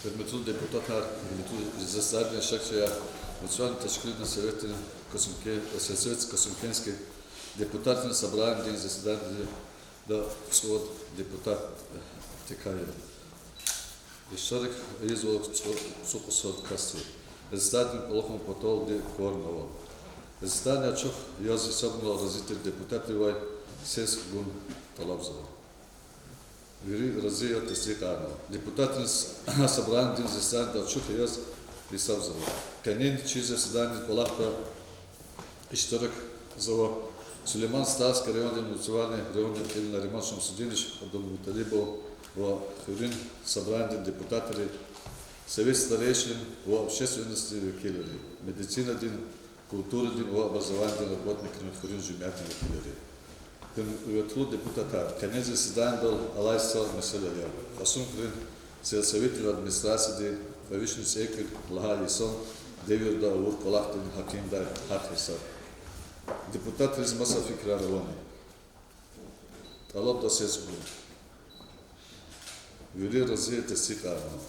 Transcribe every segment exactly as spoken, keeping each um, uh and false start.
Гьуьрметлу депутатар, гьуьрметлу заседание шакчияр, муниципальный тешкилдин советдин Касумке-, сельсовет Касумкентский депутатарин собраниедин заседаниеда цӀувад депутатдикай я. Иштирак ийизвай цӀу-, цӀукьусад кас я. Заседание кӀвалахун паталди кворум ава. Заседание ачух яз гьисабнавай, рази тир депутатривай сес гун тӀалабзава. Вири рази я, тестикьарнава. Депутатарин с-, собраниедин заседаниеда ачух яз гьисабзава. Къенин чи заседанидин кӀвалахда иштиракзава Сулейман-Стальский райондин муниципальный райондин кьил Нариман Шамсудинович Абдулмуталибов ва хуьруьн собраниедин депутатри, Совет старейшин ва общественностдин векилри, медицинадин, культурадин ва образованидин работникрин, хуьруьн жемятдин векилри. Гьуьрметлу депутатар, къенин заседанидал алай са месэла я Кьасумхуьруьн сельсоветдин администрацияди кьве вишни цӀекӀуьд лагьай йисан девирда авур кӀвалахдин гьакъиндай гьахъ-гьисаб. Депутатриз маса фикирар авани? ТӀалабда сес гун. Вири рази я, тестикьарнава.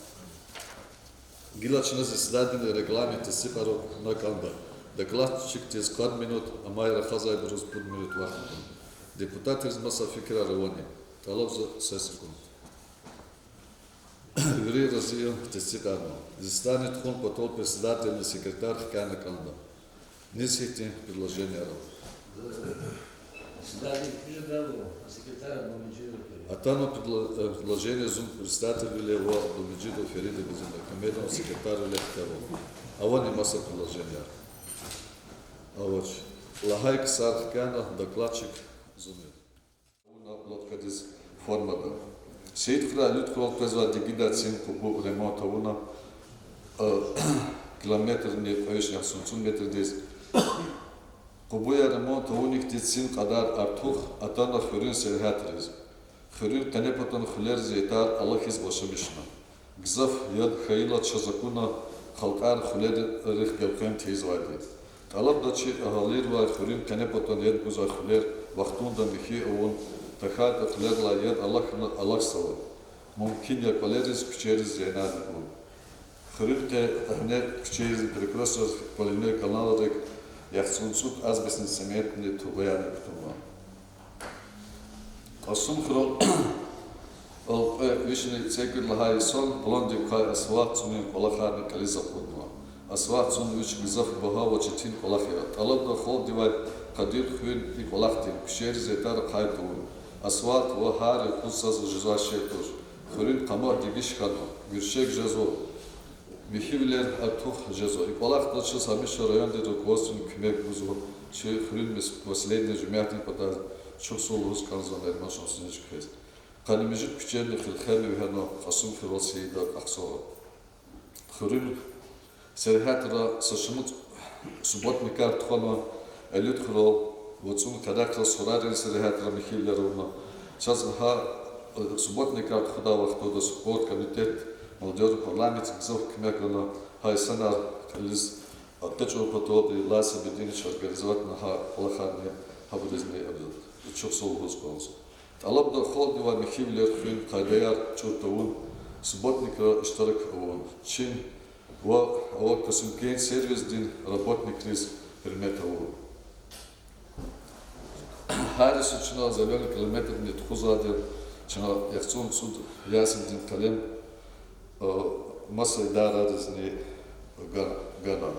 Гила чна заседаниедин регламент тестикьарна кӀанда. Докладчикдиз къад минут, амай рахазвайбуруз пуд минут вахт гун. Депутатриз маса фикирар авани? ТӀалабда сес гун. Вири рази я, тестикьарнава. Заседание тухун патал председательни секретарни хкяна кӀанда. Низ гьихьтин предложенияр ава? Атанва предло-, э, предложение зун председательвиле ва Абдулмежидов Ферида Газимагьамедовна секретарвиле хкягъун. Авани маса предложенияр? Авач. Лагьай ксар хкяна, докладчик зун я. Авуна лодкадиз формада. Сеидхуьрел, Алуьтхуьрел къвезвай дигидай цин къубу ремонт авуна, километрни кьве вишни яхцӀурни цӀуд метрдиз. Къубуяр ремонт авунихъди цин кьадар артух атана хуьруьн сергьятриз. Хуьруьн къенепатан хъуьлеризни ятар алахьиз башламишна. Гзаф яд хьайила чаз акуна халкьар хъуьлерихъ гелкъуьн тийизвайди. ТӀалабда чи агьалийривай хуьруьн къенепатан яд гузвай хъуьлер вахтунда михьи авун, тахьайтӀа хъуьлерилай яд алахьна алахьзава. Мумкин я кӀвалериз, куьчериз зеняр гун. Хуьруьн къе-, къенер куьчейрин перекрёсткрихъ поливной каналрик яхцӀурни цӀуд асбестни цементни трубаярни кутунва. Кьасумхуьрел кьве вишни цӀекӀуьд лагьай йисан пландик квай асфальт цӀунун кӀвалахарни кьилиз акъуднава. Асфальт цӀун вич гзаф багьа ва четин кӀвалах я. ТӀалабда халкьдивай къадир хуьн и кӀвалахдин, куьчейриз ятар ахъай тавун. Асфальт ва гьар юкъуз цаз жезвай шей туш. Хуьруьн къамат дегиш хьанва, гуьрчег жезва, михьивилер артух жезва. И кӀвалахда чаз гьамиша райондин руководствони куьмек гузва, чи хуьруьн мес-, населениедин жемятдин патай чухсагъул лугьуз кӀанзава Нариман Шамсудинович квез. Къанни муьжуьд куьчени хирхерни вегьена Кьасумхуьрел Сеидра Ахцава. Хуьруьн сергьятра са шумуд субботникар тухвана, Алуьтхуьрел ва ЦӀун Къерехра сурарин сергьятра михьивилер авуна. Чаз гьа, э, субботникар тухудай вахтунда спорт комитет, молодёжный парламент гзаф куьмек гана гьа инсанар кьилиз экъечӀун паталди, лагьай са беденни организовать авуна гьа кӀвалахарни, гьабурузни чухсагъул лугьуз кӀанзава. ТӀалабда халкьдивай михьивилер хуьн, къайдаяр чӀур тавун, субботникра иштирак авун. Чин ва ава Касумкент сервисдин работникриз гьуьрмет авун. Гьар йисуз чна зеленый километрни тухузвайди я, чна яхцӀурни цӀуд ясельдин къелем, э, маса идарайризни гана, гана.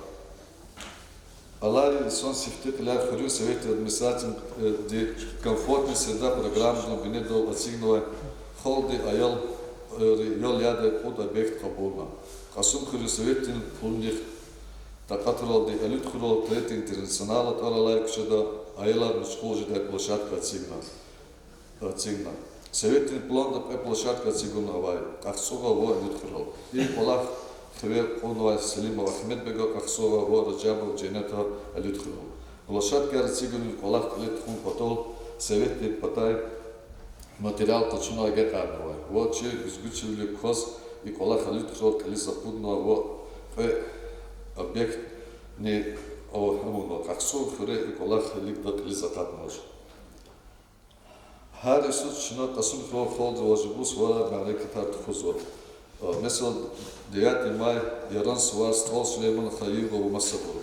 Алай йисан сифте кьиляй хуьруьн советдин администрациядин, э, ди Комфортная среда программадин бинедалди эцигнавай халкьдин аял, э, ри-, ял ядай кьуд объект кьабулна. Кьасумхуьруьн советдин пулунихъ такьатралди Алуьтхуьрел Третий Интернационал тӀвар алай куьчеда аялар машгъул жедай площадка эцигна. Эцигна. Советдин планда кьве площадка эцигунавай: Кьахцӏугъа ва Алуьтхуьрел. И кӏвалах хиве кьунвай Селимов Агьмедбега Кьахцӏугъа ва Ражабов Женнета Алуьтхуьрел. Площадкаяр эцигунин кӏвалах кьиле тухун патал советдин патай материал къачуна агакьарнавай ва чи гуьзгуьчивилик кваз и кӏвалах Алуьтхуьрел кьилиз акъудна ва кьве объектни авуна. Кьахцӏугъ хуьре и кӏвалах виликда кьилиз акъатнач. Гьар йисуз чна Кьасумхуьрел халкьдивай важиблу суварар, мярекатар тухузва. Месела, девятый май, Яран сувар СтӀал Сулейман хайи гъавурда масабур.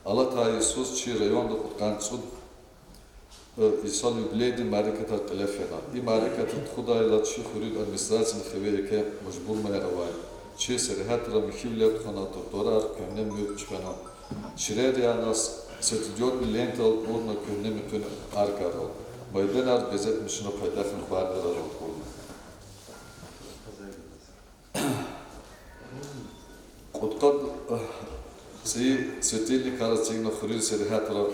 Алатай йисуз чи районда кьудкъанни цӀуд йисалай юбилейдин мярекатар кьиле фена. И мярекатар тухудайла чи хуьруьн администрациядин хиве еке мажбурмир авай. Чи сергьятра михьивилер тухвана, тротуарар куьгьне муьгъ чуьхвена. Ширерин яна светодиодный лентаяр кьурна, куьгьне муькъуьнин аркаяр, майданар безетмишна, пайдахъни баркьуьрар кьурна. Кьудкъад, э, цӀийи светильникар эцигна хуьруьн сергьятра,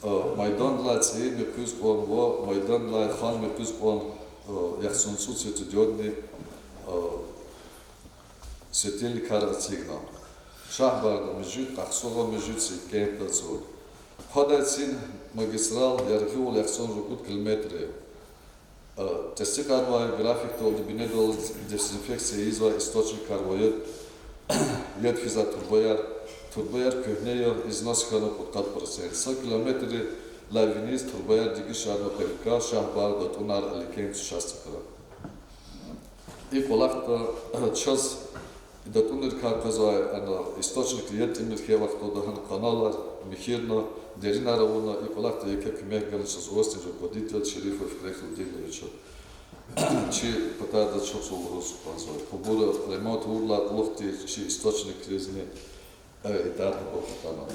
э, майдандилай цӀийи муькъуьз кьван ва майдандилай ханвилин муькъуьз кьван, э, яхцӀурни цӀуд светодиодный, э, светильникар эцигна. Шагьбагда муьжуьд, Къахцугъда муьжуьд, Сыктывкарда цӀуд. Хъвадай цин магистрал яргъивал яхцӀурни ругуд километр я. Э, тестикьарнавай графикдалди бинедалди дезинфекция ийизвай источникар ва яд, яд физвай турбаяр, турбаяр куьгьне я, износ хьана кьудкъад процент. Са километрдилай виниз турбаяр дегишарна ПМК, Шагьбагъ, ДатӀунар, Аликент частикра. И кӀвалахда чаз датӀунрикай къвезвай, ана, источникдин яд тӀимил хьайи вахтунда гьана каналар михьирна, деринар авуна, и кӀвалахда еке куьмек гана чаз властьдин руководитель Шерифов Крехл Диловича. Чи патарда чухсагъул лугьуз кӀанзава. Абур ремонт авурдалай кьулухъди чи источникризни, э, итарна бахтана.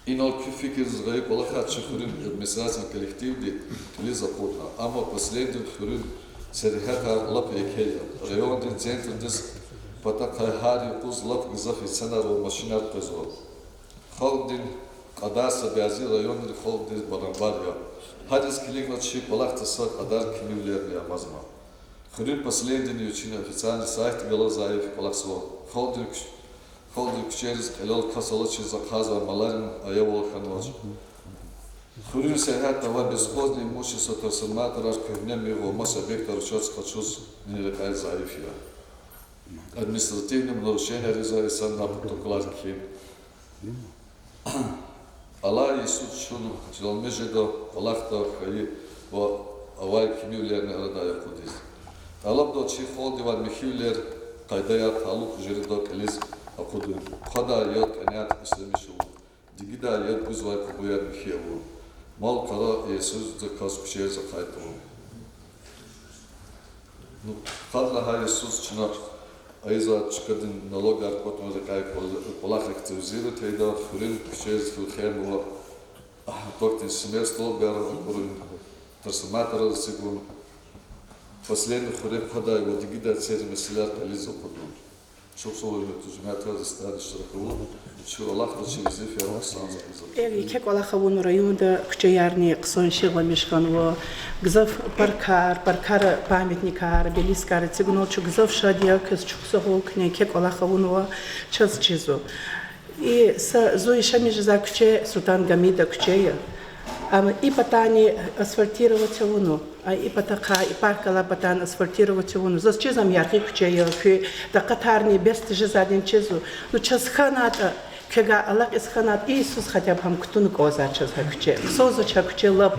Инал куь фикирдиз гъайи кӀвалахар чи хуьруьн администрациядин коллективди кьилиз акъудна. Амма поселенидин хуьруьн сергьятар лап еке я. Райондин центрдиз патахъай гьар юкъуз лап гзаф инсанар ва машинар къвезва. Халкьдин кьадар са бязи районрин халкьдиз барабар я. Гьаниз килигна чи кӀвалахда са кьадар кимивилерни амазма. Хуьруьн поселенидин вичин официальный сайтда галаз зайиф кӀвалахзава. Халкьдин куь-, халкьдин куьчейриз кьилел кас алачиз ахъайзавай маларин аявал хьанвач. Хуьруьн сергьятда авай бесхозни имущество, трансформаторар куьгьне муьгъ ва маса объектар чаз къачуз ни рекьяй зайиф я. Административный нарушенияр ийизвай инсанрин протоколар кхьин. Алай йисуз чун чалалмиш жеда кӀвалахда хьайи ва авай кимивилерни арадай акъудиз. ТӀалабда чи халкьдивай михьивилер, къайдаяр талукь жуьреда кьилиз акъудун. Хъвадай яд кӀаняйтӀа ишлемиш авун. Дигидай яд гузвай къубуяр михьи авун. Мал-къара иесуздаказ куьчейриз ахъай тавун. Ну, къад лагьай йисуз чна ийизвай чкадин налогар кӀватӀун рекьяй кӀвал-, кӀвалах активизировать ийида, хуьруьн куьчейриз килигун ва токдин симер столбар акурун, трансформаторар эцигун, поселенидин хуьре хъвадай ва дигидай церин месэлаяр кьилиз акъудун. Чухсагъул, гьуьрметлу жемятар, дастани иштирак авун, чи кӀвалахда чи везифаяр хъсанзавайбуруз. Э, еке кӀвалах авуна районда куьчеярни хъсан шегьламиш хьанва, гзаф паркар, паркара памятникар, обелискар эцигнава, чун гзаф шад я, квез чухсагъул, куьне еке кӀвалах авунва, чаз чизва. И са зун яшамиш жезвай куьче Султан-Гьамида куьче я. Амма и патани асфальтировать авуна. А и патахъай, и парк алай патан асфальтировать авуна. Заз чиз, ам яргъи куьче я, куь такьатарни бес тежезвайди чизва. Ну, чаз хьанайтӀа, квевай алакьиз хьанайтӀа, и йисуз хотя бы гьам кутуна кӀанзавай чаз гьа куьче. Хъсанзавач гьа куьче лап.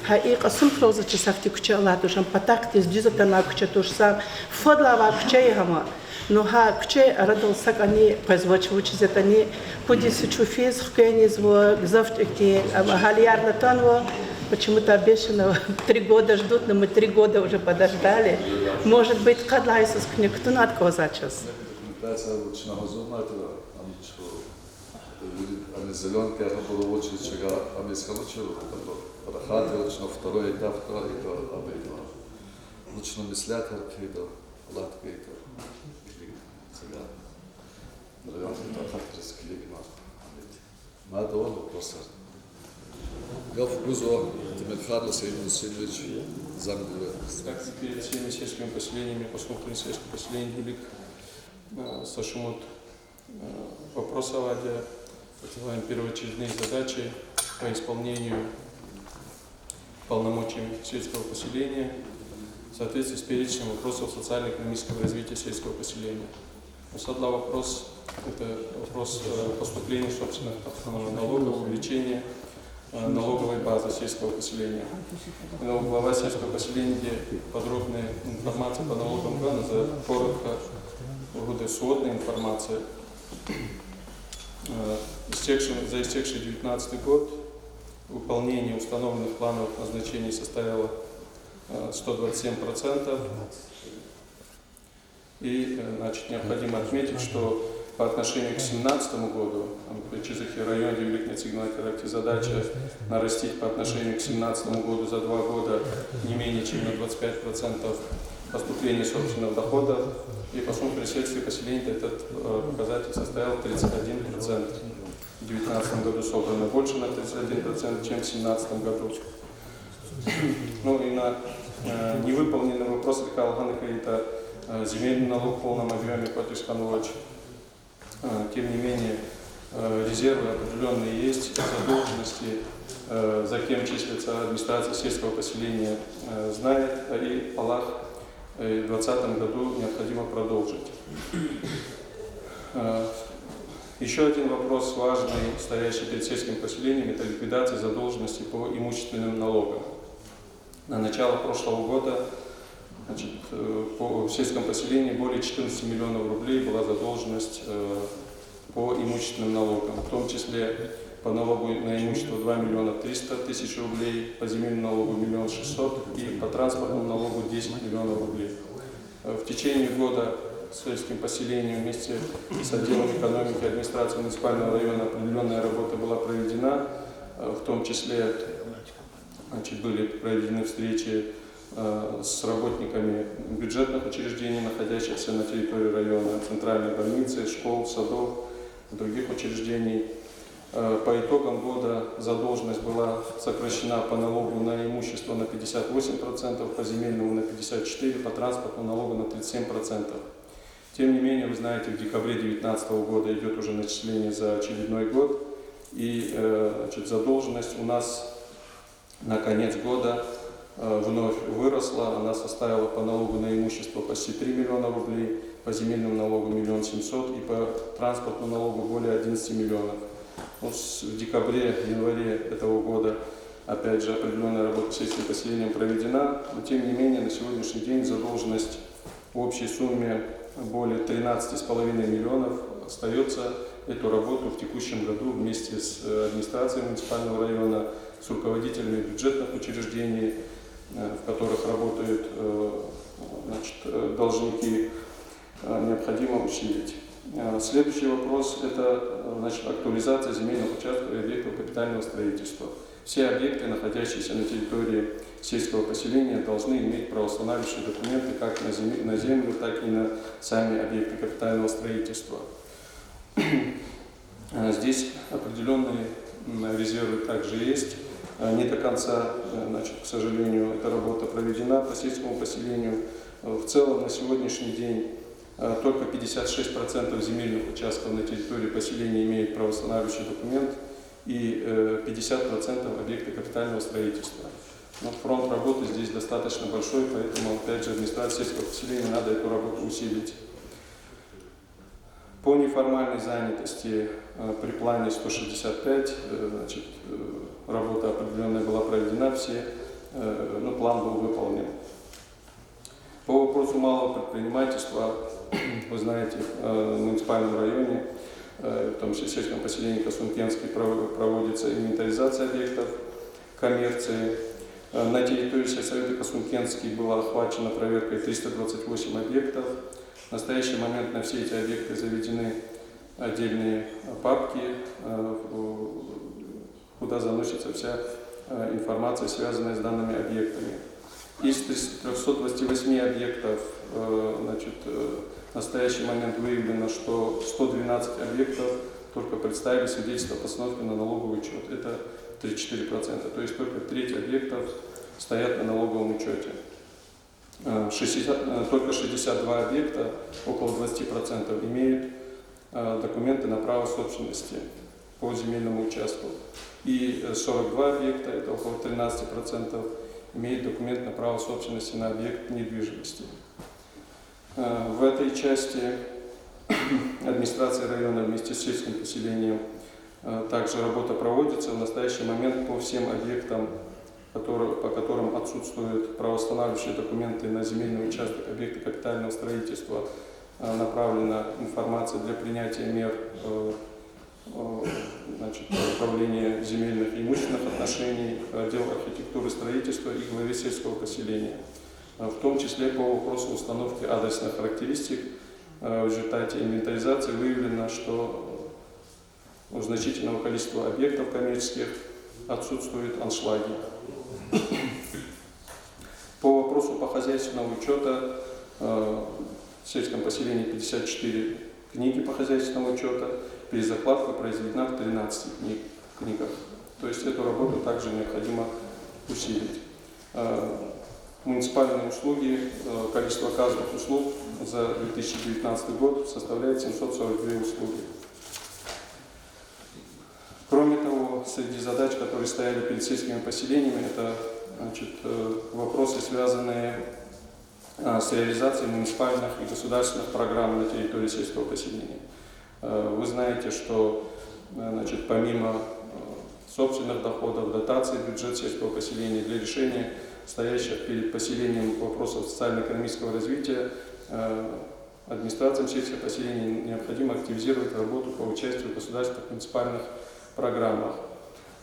Гьа и Кьасумхуьрел заз чиз гьахьтин куьче алайди туш, ам патахъдиз дуьз атанвай куьче туш, са фадлай авай куьче я гьам. Ну, гьа куьче арадал сакӀани къвезвач, вучиз ятӀани пуд йисуз чун физ хквенизва, гзаф тӀуькӀ, ам, агьалиярни атанва, почему-то обещанного три года ждут, но мы три года уже подождали. Может быть, къад лагьай йисуз куьне кутунайтӀа кӀанзавай чаз. Документация вуч на гьазурнайтӀа, ам чу, вири, ам зелёнка гьабур вуч чига, ам искалучи, проходил чна второй этап, второй этап, ам итла. Вуч на меслятар хъийида, Аллагьди кӀватӀа. Килиг, цигар. Районда такьатриз килигна. Мад авани вопросар? Гаф гузва Темирханов Саид Мусинович, замглавы. Как и перед всеми сельскими поселениями, Кьасумхуьруьн сельский поселениедилик, э, са шумуд, э, вопросар авайди я, это, наверное, первоочередные задачи по исполнению полномочиями сельского поселения в соответствии с перечнем вопросов социально-экономического развития сельского поселения. Ну, сад лагьай вопрос, это вопрос, э, поступления собственных, э, налогов, увеличения, э, налоговой базы сельского поселения. Ну, глава сельского поселения, где подробная информация по налогам, она за коротко, вот, сводная информация. Э, истекший, за истекший девятнадцатый год выполнение установленных плановых назначений составило, э, сто двадцать семь процентов. И, э, значит, необходимо отметить, что по отношению к семнадцатому году, там, Чизыхи район, Девликни цигна каракти задача нарастить по отношению к семнадцатому году за два года не менее чем на двадцать пять процентов поступления собственного дохода. И по сумме при сельских поселений этот, э, показатель составил тридцать один процент. В девятнадцатом году собрано больше на тридцать один процент, чем в семнадцатом году. Ну и на, э, невыполненный вопрос, рикал гьана хьайитӀа, э, земельный налог в полном объёме платеж хьанвач. Э, тем не менее, э, резервы определённые есть, задолженности, э, за кем числится администрация сельского поселения, э, знает, э, и АЛАХ, э, в двадцатом году необходимо продолжить. Э, Ещё один вопрос важный, стоящий перед сельским поселением, это ликвидация задолженности по имущественным налогам. На начало прошлого года, значит, э, по, в сельском поселении более четырнадцати миллионов рублей была задолженность, э, по имущественным налогам, в том числе по налогу на имущество два миллиона триста тысяч рублей, по земельному налогу миллион шестьсот и по транспортному налогу десять миллионов рублей. Э, в течение года сельским поселением вместе с отделом экономики администрации муниципального района определённая работа была проведена, э, в том числе, значит, были проведены встречи, э, с работниками бюджетных учреждений, находящихся на территории района, центральной больницы, школ, садов, других учреждений. Э, по итогам года задолженность была сокращена по налогу на имущество на пятьдесят восемь процентов, по земельному на пятьдесят четыре, по транспортному налогу на тридцать семь процентов. Тем не менее, вы знаете, в декабре девятнадцатого года идёт уже начисление за очередной год, и, э, значит, задолженность у нас на конец года, э, вновь выросла. Она составила по налогу на имущество почти три миллиона рублей, по земельному налогу миллион семьсот и по транспортному налогу более одиннадцати миллионов. Ну, с-, в декабре, январе этого года, опять же, определённая работа с сельским поселением проведена, но тем не менее на сегодняшний день задолженность в общей сумме более тринадцати с половиной миллионов остаётся. Эту работу в текущем году вместе с, э, администрацией муниципального района, с руководителями бюджетных учреждений, э, в которых работают, э, значит, э, должники, э, необходимо усилить. Э, следующий вопрос — это, э, значит, актуализация земельных участков и объектов капитального строительства. Все объекты, находящиеся на территории сельского поселения, должны иметь правоустанавливающие документы как на земи-, на землю, так и на сами объекты капитального строительства. Э, здесь определённые, м, резервы также есть. Э, не до конца, э, значит, к сожалению, эта работа проведена по сельскому поселению. Э, в целом на сегодняшний день, э, только пятьдесят шесть процентов земельных участков на территории поселения имеют правоустанавливающий документ и, э, пятьдесят процентов объекты капитального строительства. Но фронт работы здесь достаточно большой, поэтому, опять же, администрации сельского поселения надо эту работу усилить. По неформальной занятости, э, при плане сто шестьдесят пять, э, значит, э, работа определённая была проведена, все, э, ну, план был выполнен. По вопросу малого предпринимательства, вы знаете, э, в муниципальном районе, э, в том числе в сельском поселении Касумкентский, пров-, проводится инвентаризация объектов коммерции. Э, на территории сельсовета Касумкентский было охвачено проверкой триста двадцать восемь объектов. В настоящий момент на все эти объекты заведены отдельные, э, папки, э, в-, куда заносится вся, э, информация, связанная с данными объектами. Из трёхсот двадцати восьми объектов, э, значит, э, в настоящий момент выявлено, что сто двенадцать объектов только представили свидетельство о постановке на налоговый учёт. Это тридцать четыре процента. То есть только треть объектов стоят на налоговом учёте. Э, шестьдесят, э, только шестьдесят два объекта, около двадцати процентов, имеют, э, документы на право собственности по земельному участку. И, э, сорок два объекта, это около тринадцати процентов, имеют документ на право собственности на объект недвижимости. Э, в этой части администрация района вместе с сельским поселением, Э, Также работа проводится в настоящий момент по всем объектам, которые, по которым отсутствуют правовоустанавливающие документы на земельный участок, объекты капитального строительства. Э, Направлена информация для принятия мер э, э, значит, Управления земельных и имущественных отношений, отдел архитектуры, строительства и главе сельского поселения. Э, В том числе по вопросу установки адресных характеристик, э, в результате инвентаризации выявлено, что у значительного количества объектов коммерческих отсутствуют аншлаги. По вопросу похозяйственного учета, э, в сельском поселении пятьдесят четыре книги похозяйственного учета, перезакладка произведена в тринадцати книг, книгах. То есть эту работу также необходимо усилить. Э, Муниципальные услуги, э, количество оказанных услуг за две тысячи девятнадцатый год составляет семьсот сорок две услуги. Кроме того, среди задач, которые стояли перед сельскими поселениями, это, значит, э, вопросы, связанные, а, с реализацией муниципальных и государственных программ на территории сельского поселения. Э, Вы знаете, что, э, значит, помимо э, собственных доходов, дотаций в бюджет сельского поселения, для решения стоящих перед поселением вопросов социально-экономического развития э, администрациям сельских поселений необходимо активизировать работу по участию в государственных муниципальных программах.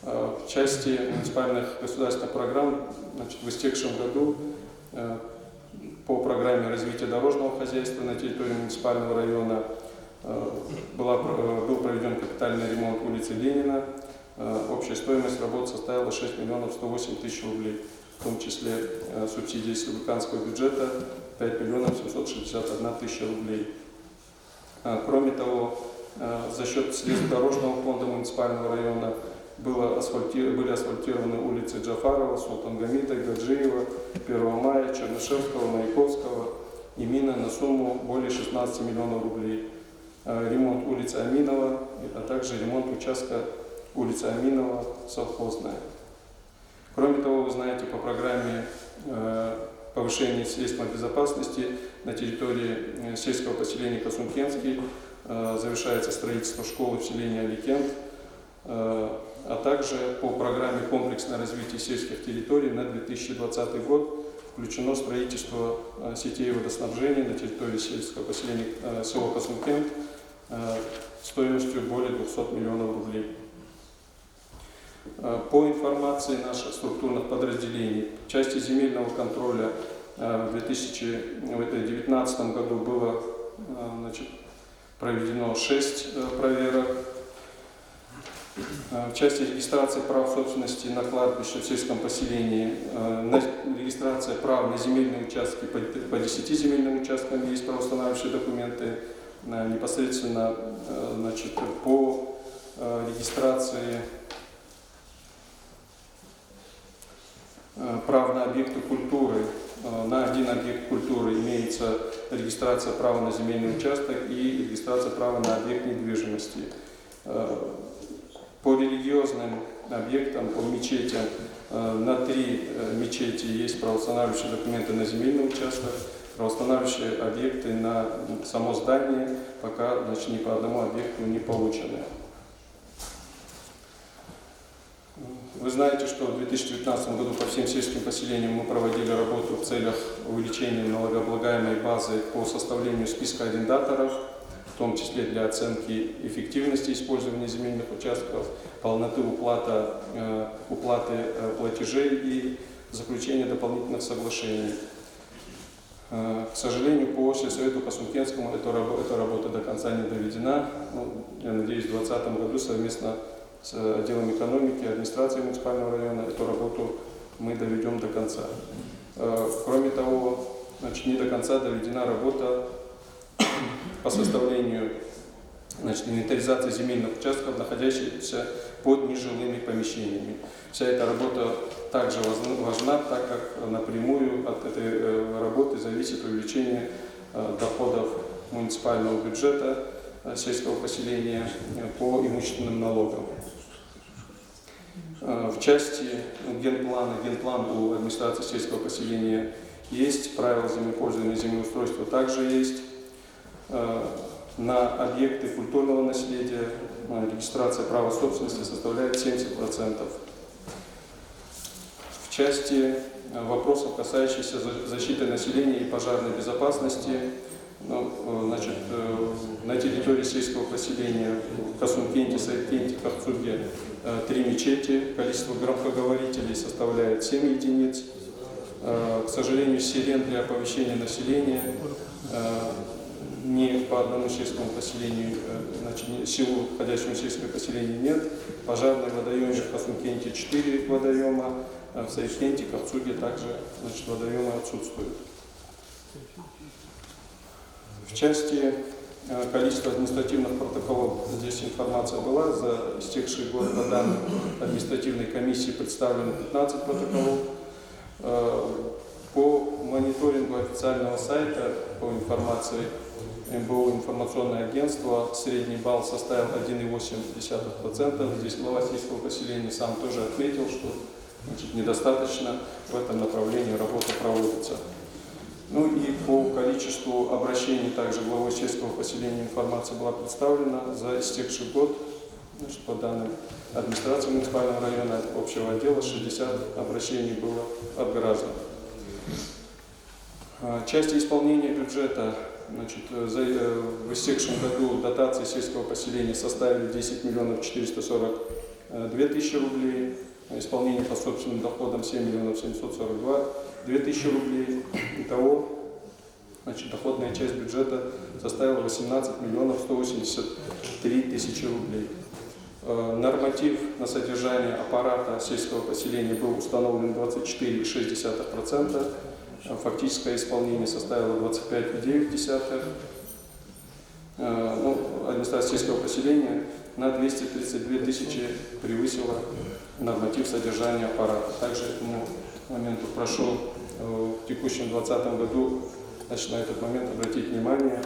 Э, В части муниципальных государственных программ, значит, в истекшем году э, по программе развития дорожного хозяйства на территории муниципального района э, была про- э, был проведен капитальный ремонт улицы Ленина. Э, Общая стоимость работ составила шесть миллионов сто восемь тысяч рублей, в том числе э, субсидия из республиканского бюджета пять миллионов семьсот шестьдесят одна тысяча рублей. Э, Кроме того, э, за счет средств дорожного фонда муниципального района было асфальти- были асфальтированы улицы Джафарова, Султангамита, Гаджиева, Первого мая, Чернышевского, Маяковского и Мина на сумму более шестнадцати миллионов рублей. Э, Ремонт улицы Аминова, а также ремонт участка улицы Аминова, Совхозная. Кроме того, вы знаете, по программе э, повышения сельской безопасности на территории э, сельского поселения Касумкентский э, завершается строительство школы в селении Аликент, э, а также по программе комплексное развитие сельских территорий на две тысячи двадцатый год включено строительство э, сетей водоснабжения на территории сельского поселения э, село Касумкент э, стоимостью более двухсот миллионов рублей. Э, По информации наших структурных подразделений, в части земельного контроля э, в две тысячи девятнадцатом году было э, значит, проведено шесть э, проверок. Э, В части регистрации прав собственности на кладбище в сельском поселении, э, на- регистрация прав на земельные участки по, по десяти земельным участкам есть правоустанавливающие документы, э, непосредственно э, значит, по э, регистрации э, прав на объекты культуры. Э, На один объект культуры имеется регистрация права на земельный участок и регистрация права на объект недвижимости. Э, По религиозным объектам, по мечетям, э, на три э, мечети есть правоустанавливающие документы на земельный участок, правоустанавливающие объекты на м, само здание пока, значит, ни по одному объекту не получены. Вы знаете, что в две тысячи девятнадцатом году по всем сельским поселениям мы проводили работу в целях увеличения налогооблагаемой базы по составлению списка арендаторов, в том числе для оценки эффективности использования земельных участков, полноты уплата, э, уплаты э, платежей и заключения дополнительных соглашений. Э, К сожалению, по сельсовету Касумкентскому эта, рабо- эта работа до конца не доведена. Ну, я надеюсь, в двадцатом году совместно с отделом экономики администрации муниципального района эту работу мы доведем до конца. Э, Кроме того, значит, не до конца доведена работа по составлению, значит, инвентаризации земельных участков, находящихся под нежилыми помещениями. Вся эта работа также важна, так как напрямую от этой э, работы зависит увеличение э, доходов муниципального бюджета э, сельского поселения э, по имущественным налогам. Э, В части генплана, генплан у администрации сельского поселения есть, правила землепользования и землеустройства также есть. Э, На объекты культурного наследия, э, регистрация права собственности составляет семьдесят процентов. В части, э, вопросов, касающихся за-, защиты населения и пожарной безопасности, ну, э, значит, э, на территории сельского поселения в Касумкенте, Саидкенте, Кахцуге, э, три мечети, количество громкоговорителей составляет семь единиц. Э, к сожалению, сирен для оповещения населения, э, ни по одному сельскому поселению, э, значит, ни-, селу, входящему в сельское поселение, нет. Пожарные водоёмы в Касумкенте четыре водоёма, э, в Саидкенте, Кахцуге также, значит, водоёмы отсутствуют. В части, э, количества административных протоколов здесь информация была. За истекший год, по данным административной комиссии, представлено пятнадцать протоколов. Э, по мониторингу официального сайта, по информации М Б У «Информационное агентство», средний балл составил один и восемь десятых процента. Здесь глава сельского поселения сам тоже отметил, что, значит, недостаточно в этом направлении работа проводится. Ну и по количеству обращений также главой сельского поселения информация была представлена. За истекший год, значит, по данным администрации муниципального района, общего отдела, шестьдесят обращений было от граждан. А, части исполнения бюджета, значит, э, за, э, в истекшем году дотации сельского поселения составили десять миллионов четыреста сорок две тысячи рублей, а исполнение по собственным доходам семь миллионов семьсот сорок два две тысячи рублей. Итого, значит, доходная часть бюджета составила восемнадцать миллионов сто восемьдесят три тысячи рублей. Э, норматив на содержание аппарата сельского поселения был установлен двадцать четыре и шесть десятых процента, а фактическое исполнение составило двадцать пять и девять десятых. Э, ну, администрация сельского поселения на двести тридцать две тысячи превысила норматив содержания аппарата. Также этому моменту прошу, э, в текущем двадцатом году, значит, на этот момент обратить внимание.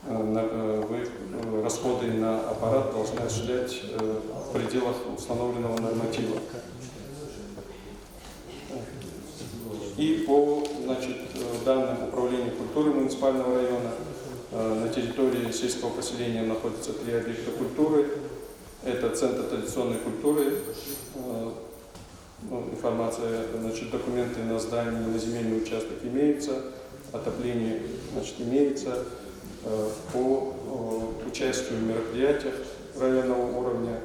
Э, на, э, вы, э, расходы на аппарат должны осуществлять, э, в пределах установленного норматива. И по, значит, э, данным Управления культуры муниципального района, э, на территории сельского поселения находятся три объекта культуры. Это Центр традиционной культуры, э, ну, информация, значит, документы на здание, на земельный участок имеются, отопление, значит, имеется. Э, по, э, участию в мероприятиях районного уровня,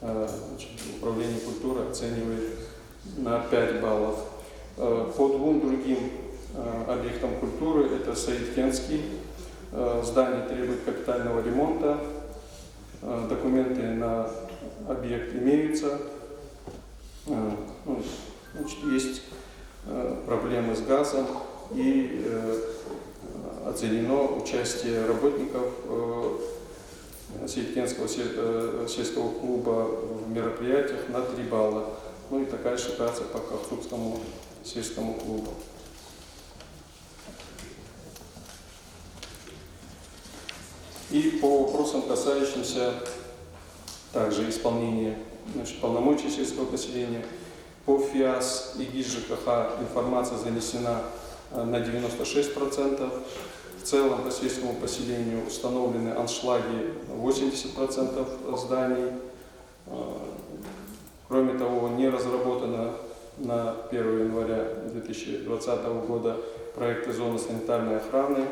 э, значит, Управление культуры оценивает на пять баллов. Э, по двум другим, э, объектам культуры, это Саидкентский, э, здание требует капитального ремонта, э, документы на объект имеются. Э, ну, значит, есть, э, проблемы с газом, и, э, оценено участие работников, э, Сеткинского се-, э, сельского клуба в мероприятиях на три балла. Ну и такая же ситуация по Кахцукскому сельскому клубу. И по вопросам, касающимся также исполнения, значит, полномочий сельского поселения, по ФИАС и ГИС ЖКХ информация занесена, э, на девяносто шесть процентов. В целом по сельскому поселению установлены аншлаги восемьдесят процентов зданий. Э, кроме того, не разработано на первое января две тысячи двадцатого года проекты зоны санитарной охраны.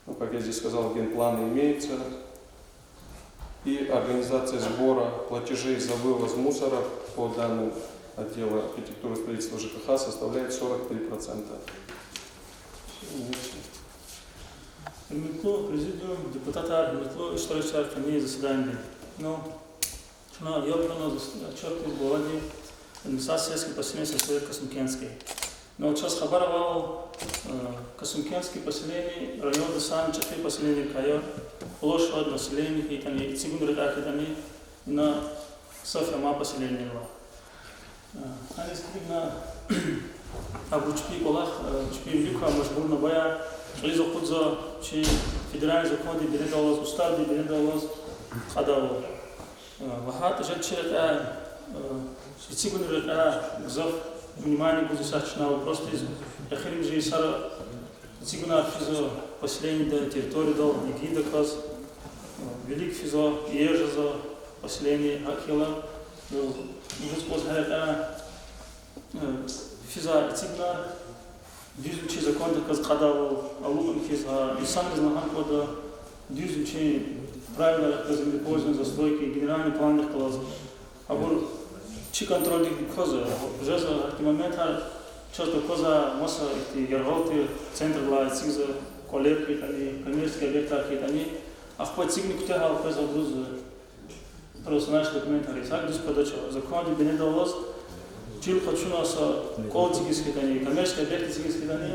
Ну, как я здесь сказал, генпланы имеются. И организация сбора платежей за вывоз мусора по данным отдела архитектуры, строительства, ЖКХ составляет сорок три процента. Гьуьрметлу президиум, депутатар, гьуьрметлу иштирокчилар, къенин заседанидин. Ну, чна яб гана зас-, отчётдиз главади администрации сельских поселений Республики Касумкентский. Ну, чаз хабар авал, э, Касумкентский поселение районда сани чӀехи поселениекай я, площадь, население хьайитӀани, эцигунрикай хьайитӀани, ина гзаф ама поселение ава. Э, гьаниз килигна, абуру чпин кӀвалах, э, чпин вилик квай мажбурнавай, кьилиз акъудзава, чи федеральный законди бередаллаз, уставди бередаллаз кьадайвал. Э, ва гьатта жед чи рекьяй, э, эцигунрин рекьяй гзаф внимание гуз йисар чна вопросдиз, эхиримжи йисара эцигунар физва, Поселенида, территориядал, ИГИЛ-даказ, э, вилик физва, иер жезва поселение, гьакӀ хьайила, э, вуч кӀваз гьакӀа, э, физва эцигна, дуьз вичин закондихъ галаз кьадайвал алукӀна хьиз, гьа инсанриз лагьана кӀанда, дуьз вичин правилайрихъ галаз землепользования, застройки, генеральный пландихъ галаз. Абур чи контрольдик кваз, уже за гьахьтин моментар чаз таквазва маса ихьтин яргъал тир центрдилай эцигзава, кӀвалер хьайитӀани, коммерческий объектрар хьайитӀани, ахпа эцигна куьтягьал къвезва абуруз, просто наши документар. Исак дуьз подача. Закондин бинедаллаз чил къачуна са кӀвал эцигиз хьайитӀани, коммерческий объект эцигиз хьайитӀани,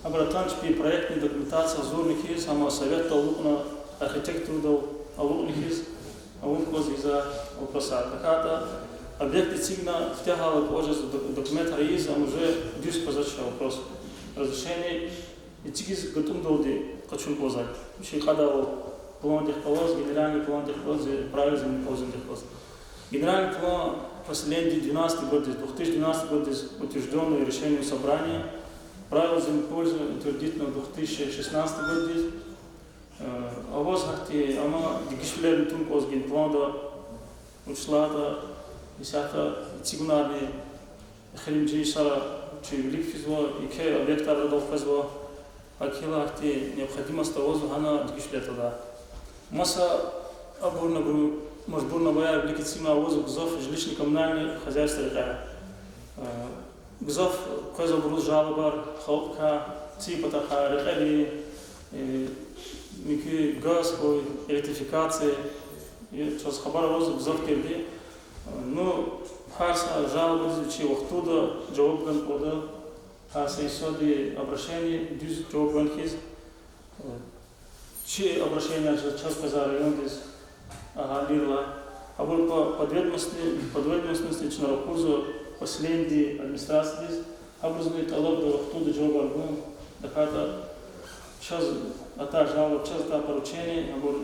абур атана чпи проектный документация гьазурна хьиз, амма советда алукӀна, архитектордал алукӀна хьиз, авун кӀваз ийизва вопросар. ТахьайтӀа объект эцигна, куьтягьал кӀвале жез док-, документар ийиз, ам уже дуьз къвезвач вопрос. Разрешение эцигиз гатӀумдалди къачун кӀвазвай. Чи кьадайвал пландихъ галаз, генеральный пландихъ галаз, правила землепользованиядихъ галаз. Генеральный план поселениди двенадцатый годдиз, две тысячи двенадцатый годдиз утверждённый решением собрания. Правила землепользования утвердитьна две тысячи шестнадцатый годдиз. Э, аваз гьахьтин, амма дегишвилерни тун кӀваз генпланда, вуч лагьайтӀа, исятда эцигунарни эхиримжи йисара чи вилик физва, еке объектар арадал къвезва, гьакӀ хьайила гьахьтин необходимость авазва гьана дегишвилер твадай. Маса абурни абуру мажбурнаваяр вилик эцигна, авазва гзаф жилищно-коммунальный хозяйстводин рекьер. Э, гзаф къвезва абуруз жалобаяр халкьдикай, ци патахъай рекьери, э, муькуь газ хьуй, электрификация, э, чаз хабар авазва гзаф тирди. Ну, гьар са жалобадиз вичи вахтунда жаваб гана кӀанда, гьар са йисади обращение дуьз жаваб гана хьиз. Чи обращение чаз, чаз къвезва райондиз, агьалийрилай. Абур по подведомственности, подведомственности чна ракъурзава поселениедин администрациядиз, абурузни тӀалабда вахтунда жавабар гун, тахьайтӀа чаз атай жалоба, чаз атай поручение, абур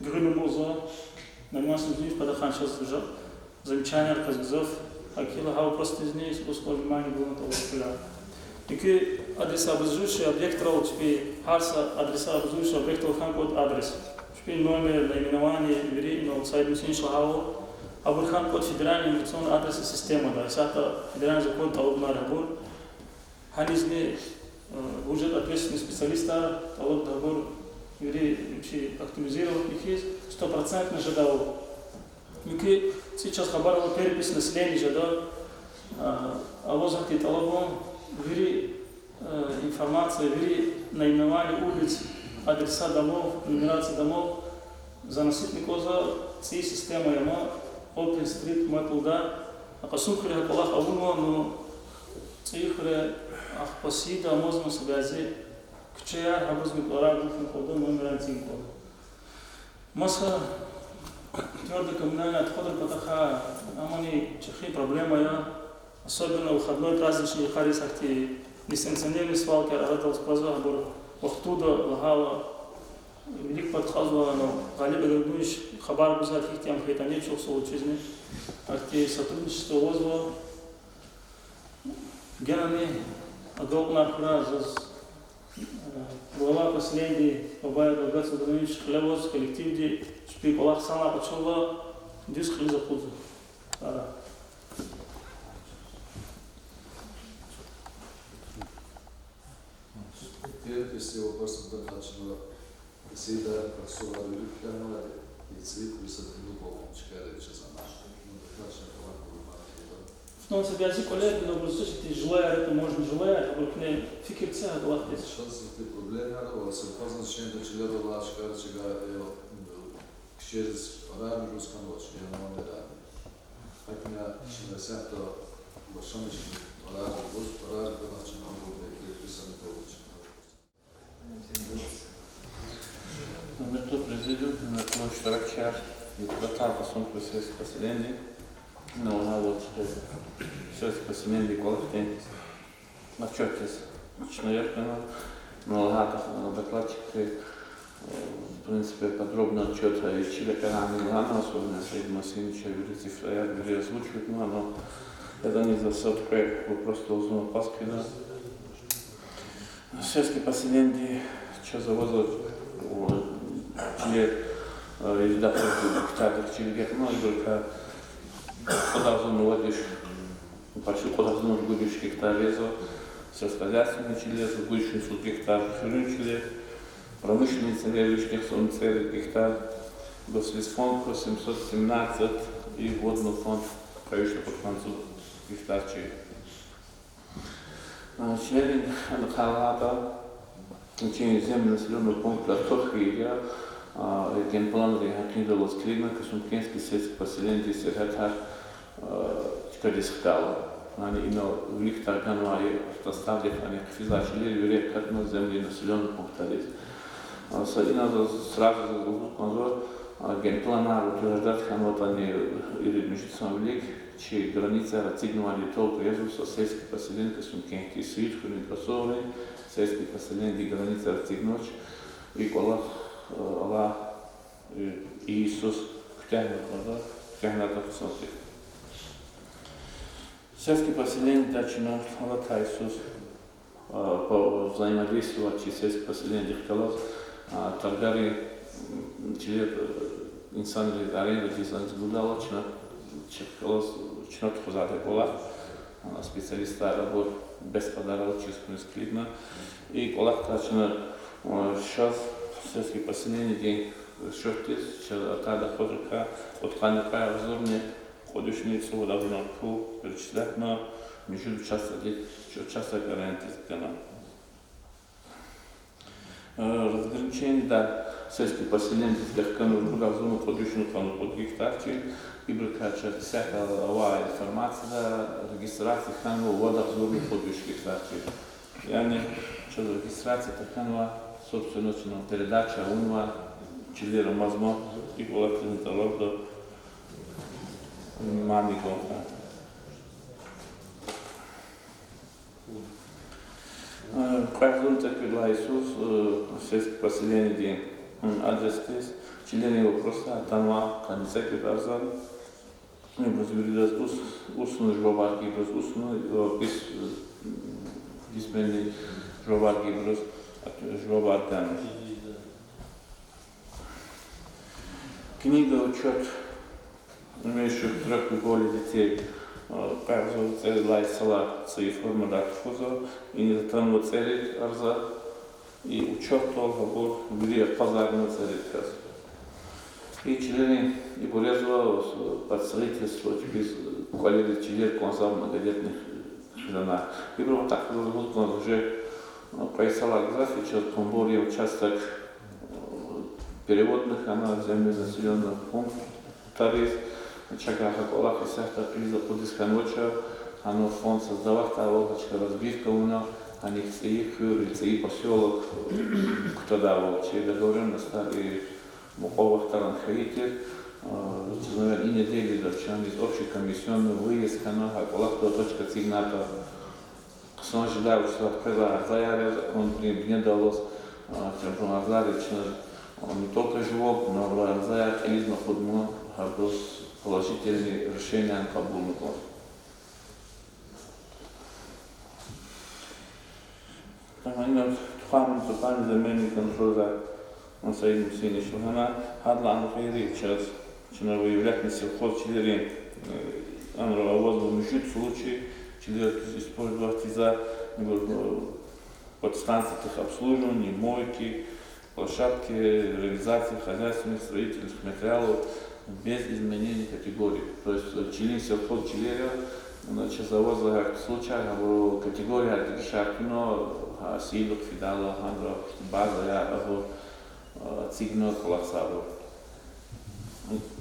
гуьгъуьнамазва, нормально зуниф патахъай чаз жа-, замечанияр къвез гзаф, гьакӀ хьайила гьа вопросдизни искусство внимание гун тӀалаб хьурай. Муькуь адреса абуруз жуз чи объектрал чпи, гьар са адреса абуруз жуз чи объектрал хьана кӀанда адрес. Чпи номер, наименование, вири, ну, Саид Мусинович лагьайвал, абур хьана кӀанда федеральный информационный адресный системада, исятда федеральный закон тӀалабунар я абур. Гьанизни, э, уже ответственный специалистар тӀалабда абур вири чи активизировать хьиз, стопроцентно жедайвал. Муькуь цӀи чаз хабар ава, перепись населения жеда, а, аваз гьахьтин тӀалабун, вири, э, информация, вири наименование улиц, адреса домов, нумерация домов заноситьна кӀанзава цӀийи системада, ма, OpenStreetMap-да. Акъусун хуьре гьа кӀвалах авунва, ну, цӀийи хуьре, ахпа СИИ-да амазма са бязи куьчеяр, гьабурузни кӀвалера гуфун кӀанда, номерар эцигун кӀанда. Маса твёрдые коммунальные отходрин патахъай, амани чӀехи проблема я, особенно выходной, праздничный йикъариз гьахьтин несанкционированный свалкаяр арадал къвезва, гьабур вахтунда лагьайла вилик пад кьазва, ну, Гъалиб Эгергунович хабар гузвай, гьихьтин ам хьайитӀани чухсагъул чизни. Гьахьтин сотрудничество авазва. Генани агалкьунар хьурай заз, э, глава поселениеди Бабаев Далгат Султанович, кьиле аваз коллективди, чпи кӀвалах санлай къачурла, дуьз кьилиз акъудзава. Ара. Переписи вопросни дакӀачна, СИИ-да кваз сувар вилик кхьенвайди, и цӀийи хуьруьз са динлу кӀвалахни чкаяр чаз ана. Ну, дакӀачна кӀвалах гуламар хьайила. Ну, са бязи кӀвалер гана гуз, чиз жилаяр, это можно жилаяр, абур куьне фикир це гьа кӀвалахдиз. Чаз ихьтин проблемаяр ава, совхозный чкайра чилерал алай чкаяр чига, э, кичӀериз кӀвалерни гуз хьанвач, я номерарни. ГьакӀни чна исятда башламишна кӀвалерни гуз, кӀвалер ганач, чна абур переписани толуч. Гьуьрметлу президиум, гьуьрметлу иштиракчияр, депутатар, Къасумхуьруьн сельский поселениедин, ина лагьайвал, сельский поселениедин кӀвалахдин отчётдиз чна яб гана, ина лагьайтӀа, докладчикри, э, в принципе, подробно отчёт, э, вичи лекьерайни лагьана, особенно Саид Мусинович, вири цифраяр, вири озвучивать авуна, но ятӀани за са кьве вопросдал зун акъваз кьилда. Сельский поселениедин Чаз авазва, о, чилер, э, ирид агъзурдин китабдихъ чиргекьна, ибурукай кьудагъзурни вад виш, почти кьудагъзурни ругуд виш гектар язва, сельскохозяйственный чилер, ругуд вишни цӀуд гектар, хуьруьн чилер, промышленный чилер, вишни цӀерид гектар, госфонд восемьсот семнадцать и водный фонд къе вишни кьудкъанни цӀуд гектар чи. Чилерин, ана хълагьайтӀа, чи Земли населённый пункт артух хьайитӀа, генпланрин гьакъиндал алаз килигна Касумкентский сельский поселениедин сергьятар чкадиз хтайла. Яни инал виликдай ганвай автостанциядихъ ани хъфизвай чилер вири акатна Земли населённый пунктдиз. Са инал заз сразу заз лугьуз кӀанзава, генпланар утверждать хьанватӀани ирид муьжуьд йисан вилик чи границаяр эцигнавайди толка язва са сельский поселение Касумкентдин, Саидхуьруьн, Касугърин сельский поселениедин границаяр эцигнач, и кӀвалах, э, алай, э, йисуз куьтягьна кӀанда, куьтягьнайтӀа хъсан тир. Сельский поселениедай чна алатай йисуз, э, по-, взаимодействовать чи сельский поселениедихъ галаз, э, торгар, м, чилер, э, инсанриз арендадиз гудайла чна, чахъ галаз чна тухузвайди кӀвалах, э, специалистар абур бес кьадарал чиз хьуниз килигна. И кӀвалахдал чна, э, чаз сельский поселениедин счётдиз, чаз атайдалай хьурай, кьудкъанни кьве агъзурни кьуд вишни цӀувад агъзур пул перечислятьна, муьжуьд участокдиз, участок арендадиз гана. Э, разграничениедай сельский поселениедиз вахкана ругуд агъзурни кьуд вишни кьуд гектар чи, ибурукай чаз исятда авай информацияда регистрация хьанва вад агъзурни кьуд виш гектар чи. Яни чаз регистрация тахьанва, собственно, чна передача авунва, чилер амазма, и кӀвалахдин тӀалабда мани гун хьана. Э, кьве агъзурни цӀекӀуьд лагьай йисуз, э, сельский поселениедин, м, адресдиз чилерин вопросар атанва къанни цӀекӀуьд арза. Ибуруз виридаз ус-, устный жавабар гайибуруз устный, э, пис-, э, письменный жавабар гайибуруз, э, жавабар гана. Книга учёт имеющих трёх и более детей, э, кьве агъзур цӀерид лагьай йисалай цӀийи формада тухузва, иниз атанва цӀерид арза, и учётдал гьабур вири акъвазарнава цӀерид кас. И чилерин, ибур язва под строительство, чпиз кӀвалериз чилер кӀанзава многодетный хизанар. Ибурун патахъай лугьуз кӀанзава уже, э, кьве йисалай гзаф, и чаз Кумбур я участок, э, переводна хьана земли населённого пункта тариз, чакай гьа кӀвалах исятда кьилиз акъудиз хьанвач, гьана фонд создаватдайвал, гьа чка разбивка авуна, гьаник цӀийи хуьр, цӀийи посёлок кутадайвал, чи договорённостар и мукьув вахтаран хьайи тир, э, чиз, наверное, и неделида чна из общий комиссионный выезд хьана, гьа кӀвалахдал точка эцигнайтӀа, хъсан жедай вучиз лагьайтӀа къвезвай арзаяр я, законрин бинедаллаз, э, чна арзаяр, чна, э, не только жуван, но арзаяр кьилизни акъудна, гьабуруз положительный решенияяр кьабулна кӀанда. Гьана тухарни цукарни земельный контрольда Саид Мусинович лагьана, гьадалай гъейри чаз, чна выявлятьна сельхоз чилерин, э, анра авазва муьжуьд случай, чилер использовать ийизвай, э, подстанциядихъ обслуживание, мойки, площадки реализации хозяйственных строительных материалов без изменения категорий. То есть, э, чилин сельхоз чилер я, ана чаз авазва гьахьтин случай, гьабурун категорияр дегишарна, гьа сийидихъ фидайла, гьанра базаяр абур, э, эцигна кӀвалахзавайбур.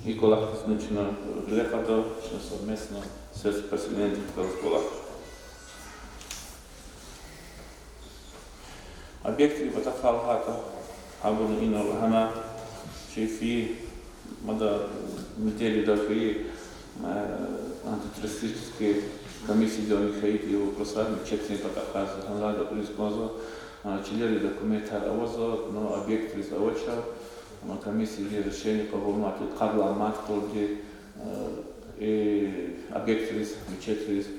И кӀвалахдизни чна гъиле кьада, чна совместно сельское поселениедихъ галаз кӀвалах. Объектдин патахъай лагьайтӀа, гьабурни инал лагьана, чи фейи, мад неделядал фейи, э, антитеррористический комиссиядин хьайиди вопросар мичетрин патахъай за гьанрай гатӀуниз кӀанзава, э, чилерин документар авазва, но объектриз авач, э, комиссиядин решение кьабулнавайди къад лагьай март къулди, э, и объектриз, мичетриз, э,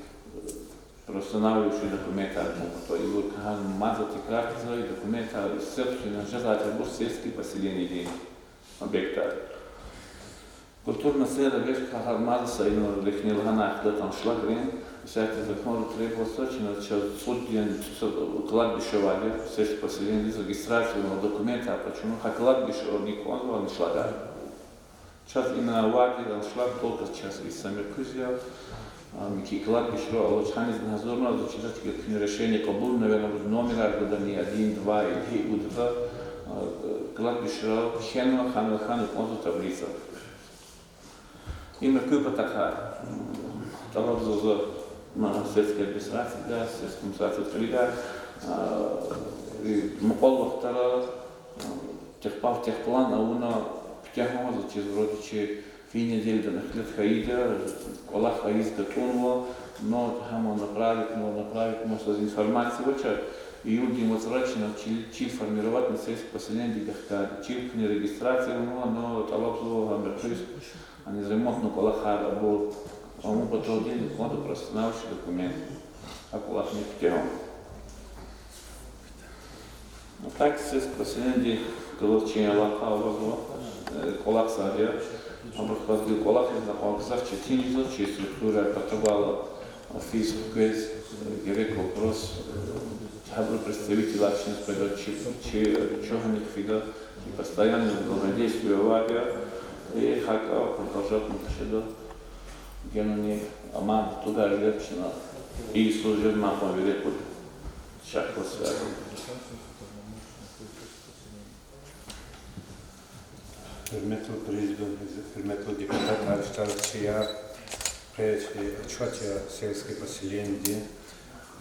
Устанавливающие документар кун патал ибур кагьан мад за тикрар хза, и документар исятда чна жезвайбур сельский поселениедин объектар. Культурный центр вешка гьар мад са ина рехнел гьана ахда аншлагрин, всякий закон требоваться, чна чаз цӀуд дин цӀусад кладбище авайди, сельский поселениедиз регистрация авуна документар къачуна, гьа кладбище орни кӀанзава аншлагар. Чаз ина авайди аншлаг только чаз и сами куьз я, а, михьи кладбищера алач гьаниз гьазурна, за чизвач, куьне решение кьабул, наверно, буз номерар гудани, один, два или гьикӀ гудатӀа, а, кладбищера кхьенва, хьанва, хьана кӀанзава таблица. Им куь патахъай, м, тӀалабзава за, м, сельская администрация, да, сельская администрация кьилида, а, и мукьвал вахтара, а, техпа-, техплан авуна, куьтягьна, за чиз вроде чи фин неделяда нахлет хьайида, кӀвалах ийиз гатӀунва, но гьам направить, но направить, но заз информация авач, июлдин вацра чна чил, чил формировать на сельское поселение Дигахкади, чил куьне регистрация авунва, но тӀалабзава гьам рекьиз, аниз ремонтный кӀвалахар абур авун паталди кӀанда приостановочный документ. А кӀвалахни куьтягьун. А так, сельское поселениеди галаз чи алакъа авазва, э, кӀвалахзавайди я. Абурухъ галаз кӀвалахиз акьван гзаф четин жезва, чи структураяр патавайла, офис квез, э, герек вопрос, э, гьабурун представителар чна спеда чи, чи, чун гьаник фида, и постоянно взаимодействие авайди я, и гьакӀ продолжать авун хъжеда. Генани аман тугар жер чна, и служеб макъам вири кьуд шахс связан. Гьуьрметлу президиум, гьуьрметлу депутатар, иштиракчияр, къе чи отчёт я сельский поселениедин.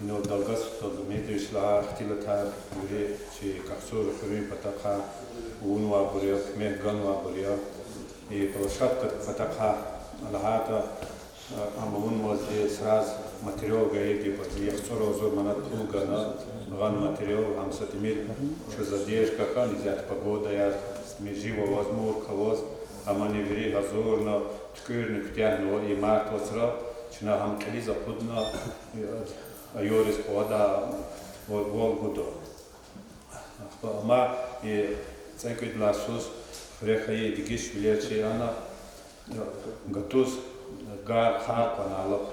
Инал Далгатсултан Гамидович лагьай ихтилатар вири чи Кахцур хуьруьн патахъай авунвайбур я, куьмек ганвайбур я. И площадка патахъай лагьайтӀа, ам авунмазди сразу материал гайиди я, яхцӀур агъзур манат пул гана, гъана материал, гьам са тӀимил чун задержка хьана, из ятӀа погода яз, са тӀимил жив аваз, мурк аваз, амани вири гьазурна, туькӀуьрна куьтягьнава и март вацра, чна гьам кьилиз акъудна, айуриз къвада, вал гуда. Амма и цӀекӀуьд лагьай йисуз хуьре хьайи дегишвилер чи ана, гатуз гар-хар кьван алахъ,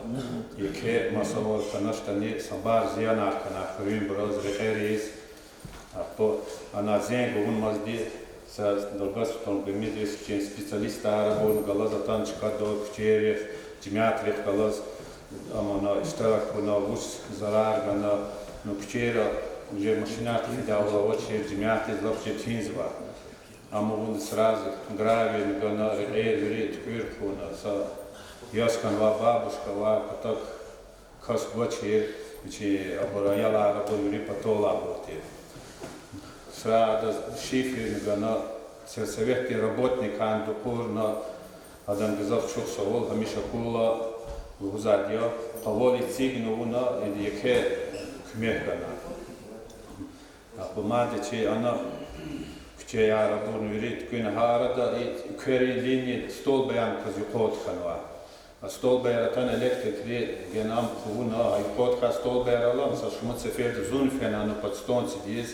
еке масаваз танаштани са бязи зиянар хьана хуьруьнбуруз, рекьериз. Ахпа ана зенг авунмазди са Далгатсултан Гамидович, чи специалистар абурни галаз атана чкадал куьчейрихъ, жемятрихъ галаз, ам ана иштирак хьана, вуч зарар гана, ну, куьчейра уже машинар фидайвал авачир, жемятдиз лап четинзава. Ам авунди сразу гравийни гана, рекьер вири туькӀуьр хъувуна, са яз хьанвай бабушка авай, патак кас гвачир, вичин абур аялар, абур вири паталайбур тир. Сразу адаз шиферни гана, сельсоветдин работникар дукъурна, адан гзаф чухсагъул, гьамиша акурла лугьузвайди я, къавал эцигна авуна, ида еке куьмек гана. Ахпа мад чи ана куьчеяр абурни вири туькӀуьрна, гьа арада и экверин линия столбаяр кваз юкъуз хьанва. А столбаяр атана электрикри гена ам хъувуна, а юкъуз хьай столбаяр ала, мисал, шумуд сеферда зун фена ана подстанциядиз,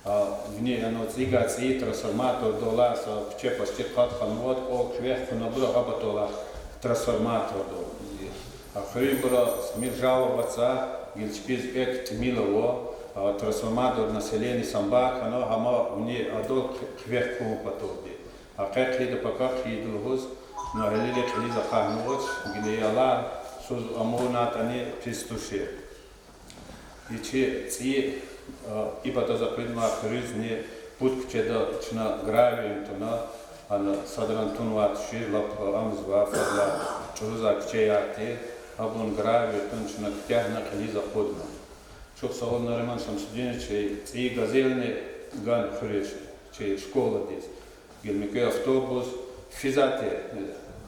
а вини ана цӀийи, цӀийи трансформатордал алай са куьче почти къад хьанватӀа, кьве куьвехъ хъувуна абур гьа паталай трансформатордал. А хуьруьнбуруз тӀимил жалоба це, гила чпиз экв тӀимил ава, а трансформатор население самбар хьана, гьама вини адал хъи-, хъивехъ хъувун паталди. А къе хъийида, пака хъийида лугьуз, ну, гьелелиг кьилиз акъатнавач, гила алай йисуз амунатӀани пис тушир. И чи цӀийи, а, и патаз акъуднавай хуьруьзни пуд куьчеда чна гравий туна, ана садрани тунвай тушир, лап, а, амзва, фадлай чӀурузвай куьчеяр тир, абурни гравий туна чна куьтягьна кьилиз акъудна. Чухсагъул, Нариман Шамсудинович, цӀийи газельни гана хуьруьз, чи школадиз. Гила муькуь автобус физвайди,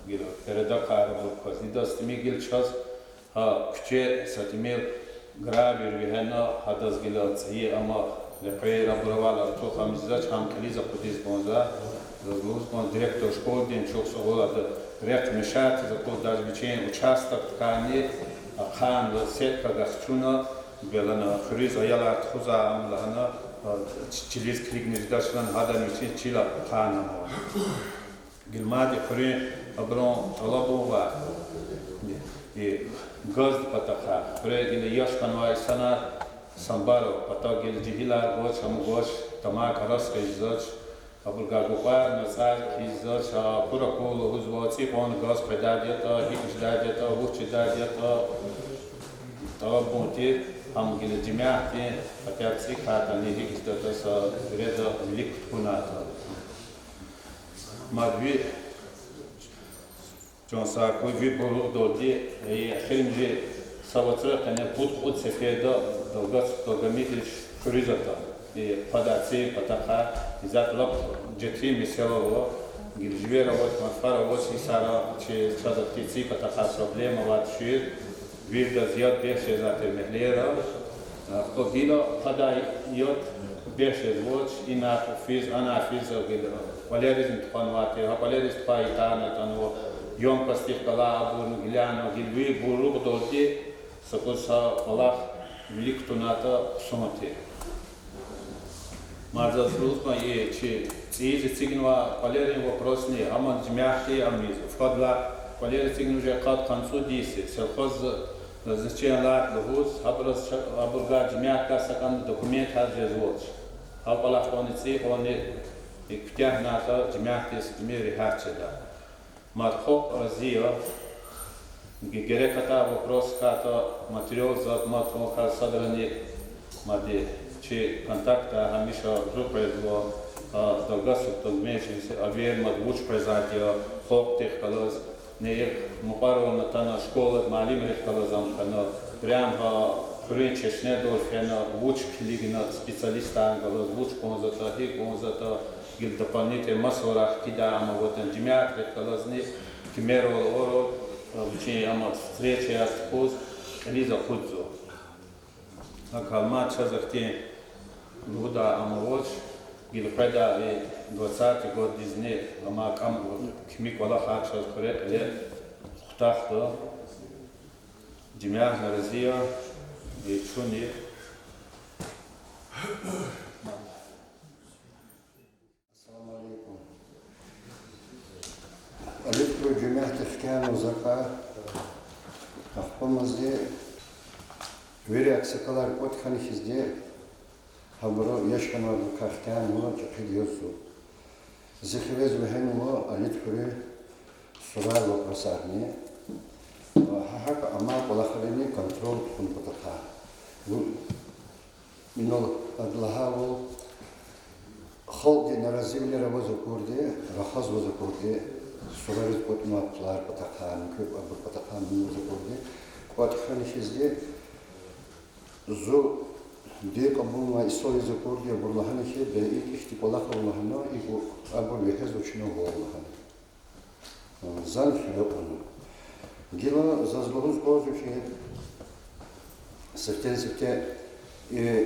гила передакар абур кваз. Идаз тӀимил гила чаз гьа куьче са тӀимил гравий вегьена, гьадаз гила цӀийи ама лекьер абур авайла артух ам ийизвач, гьам кьилиз акъудиз кӀанзава. Заз лугьуз кӀанзава директор школадин, чухсагъул, ада рехъ мешать ийиз акъудда, даже вичин участокдикайни Ахъайна сетка гахчуна, гелана хуьруьз аялар тухузвай ам лагьана, а, чи-, чилиз килигна жедач лагьана, гьадан вичин чил ахъайна ам. Гила мад и хуьруьн абурун тӀалабун ва и газдин патахъай, хуьре гила яш хьанвай инсанар, самбарал патахъ гила жегьилар гвач, ам гвач, тамак арас хъийизвач, абурувай гукьвар, нацӀар хъийизвач, а, акур-акур лугьузва, цӀикьван газ къведайди ятӀа, гьикӀ жедайди ятӀа, вуч жедайди ятӀа, тӀалабун тир, ам гила жемятдин, хотя бы цӀикайтӀани, гьикӀ жедатӀа са вирида вилик кутунайтӀа. Мад ви, чан сагъ хьуй, ви буйругъдалди, э, эхиримжи са вацра къене пуд-кьуд сеферда Далгат Далгамитович хуьруьз атана. Э, пад цин патахъай, исятда лап четин месэла ава, гила живер авач, марфар авач, йисара чи, чаз ахьтин цин патахъай проблема авай тушир. Виридаз яд бес жезвай тир мягьлера. Ахпа гила падай яд бес жезвач, инай физ, анай физ, гила кӀвалеризни тухванвай тир, гьа кӀвалериз тухвай ятарни атанва, ёмкостдихъ галай абурни гилани, гила ви буйругъдалди са кӀус са кӀвалах вилик кутунайтӀа хъсан тир. Мад заз лугьузва, и чи цӀийиз эцигнавай кӀвалерин вопросни, гьамни жемятди, амни фадлай кӀвалер эцигна уже къад-къанни цӀуд йис я, сельхозназначение лагьайтӀа лугьуз, гьабуруз, гьабурувай жемятдивай са кӀан документар жезвач. Гьа кӀвалах кьванни цӀийи кьванни куьтягьнайтӀа, жемятдиз куьмек регьят жеда. Мад халкь рази я. Ге-, герек атай вопрос хьайитӀа, материал заз мад кӀан кар садрани, мад чи контактда гьамиша зун къвезва, а, Далгат Султангмешевич, авер мад вуч къвезвайди я халкьдихъ галаз, нек мукьварал атана школадин муаллимрихъ галаз ам хьана, прям гьа хуьруьн чешнедал фена, вуч килигна специалистарни галаз, вуч кӀанзаватӀа, гьикӀ кӀанзаватӀа, гила дополнительно масавар хкидай ам аватӀани, жемятрихъ галазни кимерал авурал, а, вичин ам встречаяр тухуз кьилиз акъудзава. ГьакӀ хьайила мад чаз ахьтин лугьудай ам авач, гила къведай и двадцатый годдизни амай кӀам-, кими кӀвалахар чаз хуьре кьиле хутахда. Жемятни рази я, и чун и Ассаламу алейкум. Алид хуьруьн жемятди хкянава закай, ахпа мадни вири аксакалар кӀватӀ хьана хьизди, гьабуру яш хьанвайбурукай хкянава, чӀехи яз зун. Зи хивез вегьенва Алид хуьруьн сурарин вопросарни, гьа гьакӀ амай кӀвалахрини контроль тухун патахъай. Ву-, инал ада лагьайвал, халкьдин наразивилер аваз акурди, рахазва акурди, сурариз кӀватӀнавай пулар патахъай, муькуь абур патахъай муьгьуьз акурди, кӀватӀ хьана хьизди, зун дин кьабулнавай инсан яз акурди, абуру лагьана хьи, бес икӀ ихьтин кӀвалах ава лагьана, икӀ абур вегьезва чна вал лагьана. Зани хиве кьуна. Гила заз лугьуз кӀанзава хьи, сифтени-сифте, э,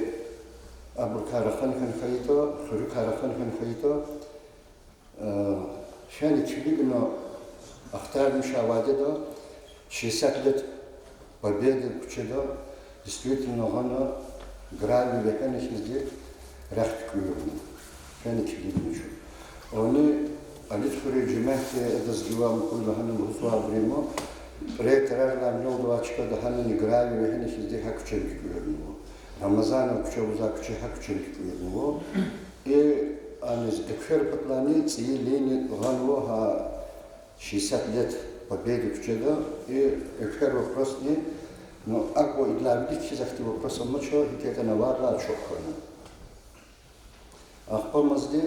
абурукай рахун хьайитӀа, хуьруькай рахун хьайитӀа, э, фена килигна, ахтармишай вадеда, шестьдесят лет Победы куьчеда, действительно, гьана гравий вегьена хьизди рехъ туькӀуьрна. Фена килигна чун. Ани Алид хуьруьн жемятди адаз гила мукьув лагьана лугьузвайбур я, тӀварар-тӀварарилай муьналдавай чкада гьанани гравий вегьена хьизди гьа куьчени туькӀуьрнава. Рамазанов куьче лугьузвай куьче, гьа куьчени туькӀуьрнава. И аниз эквер паталайни цӀийи линия гъанва гьа шестьдесят лет Победы куьчеда, и эквер вопросни, ну, акӀ идалай вилик хьиз ахьтин вопрос амач, гьикӀ ятӀани авайдалай чухъ хьана. Ахпа мадни,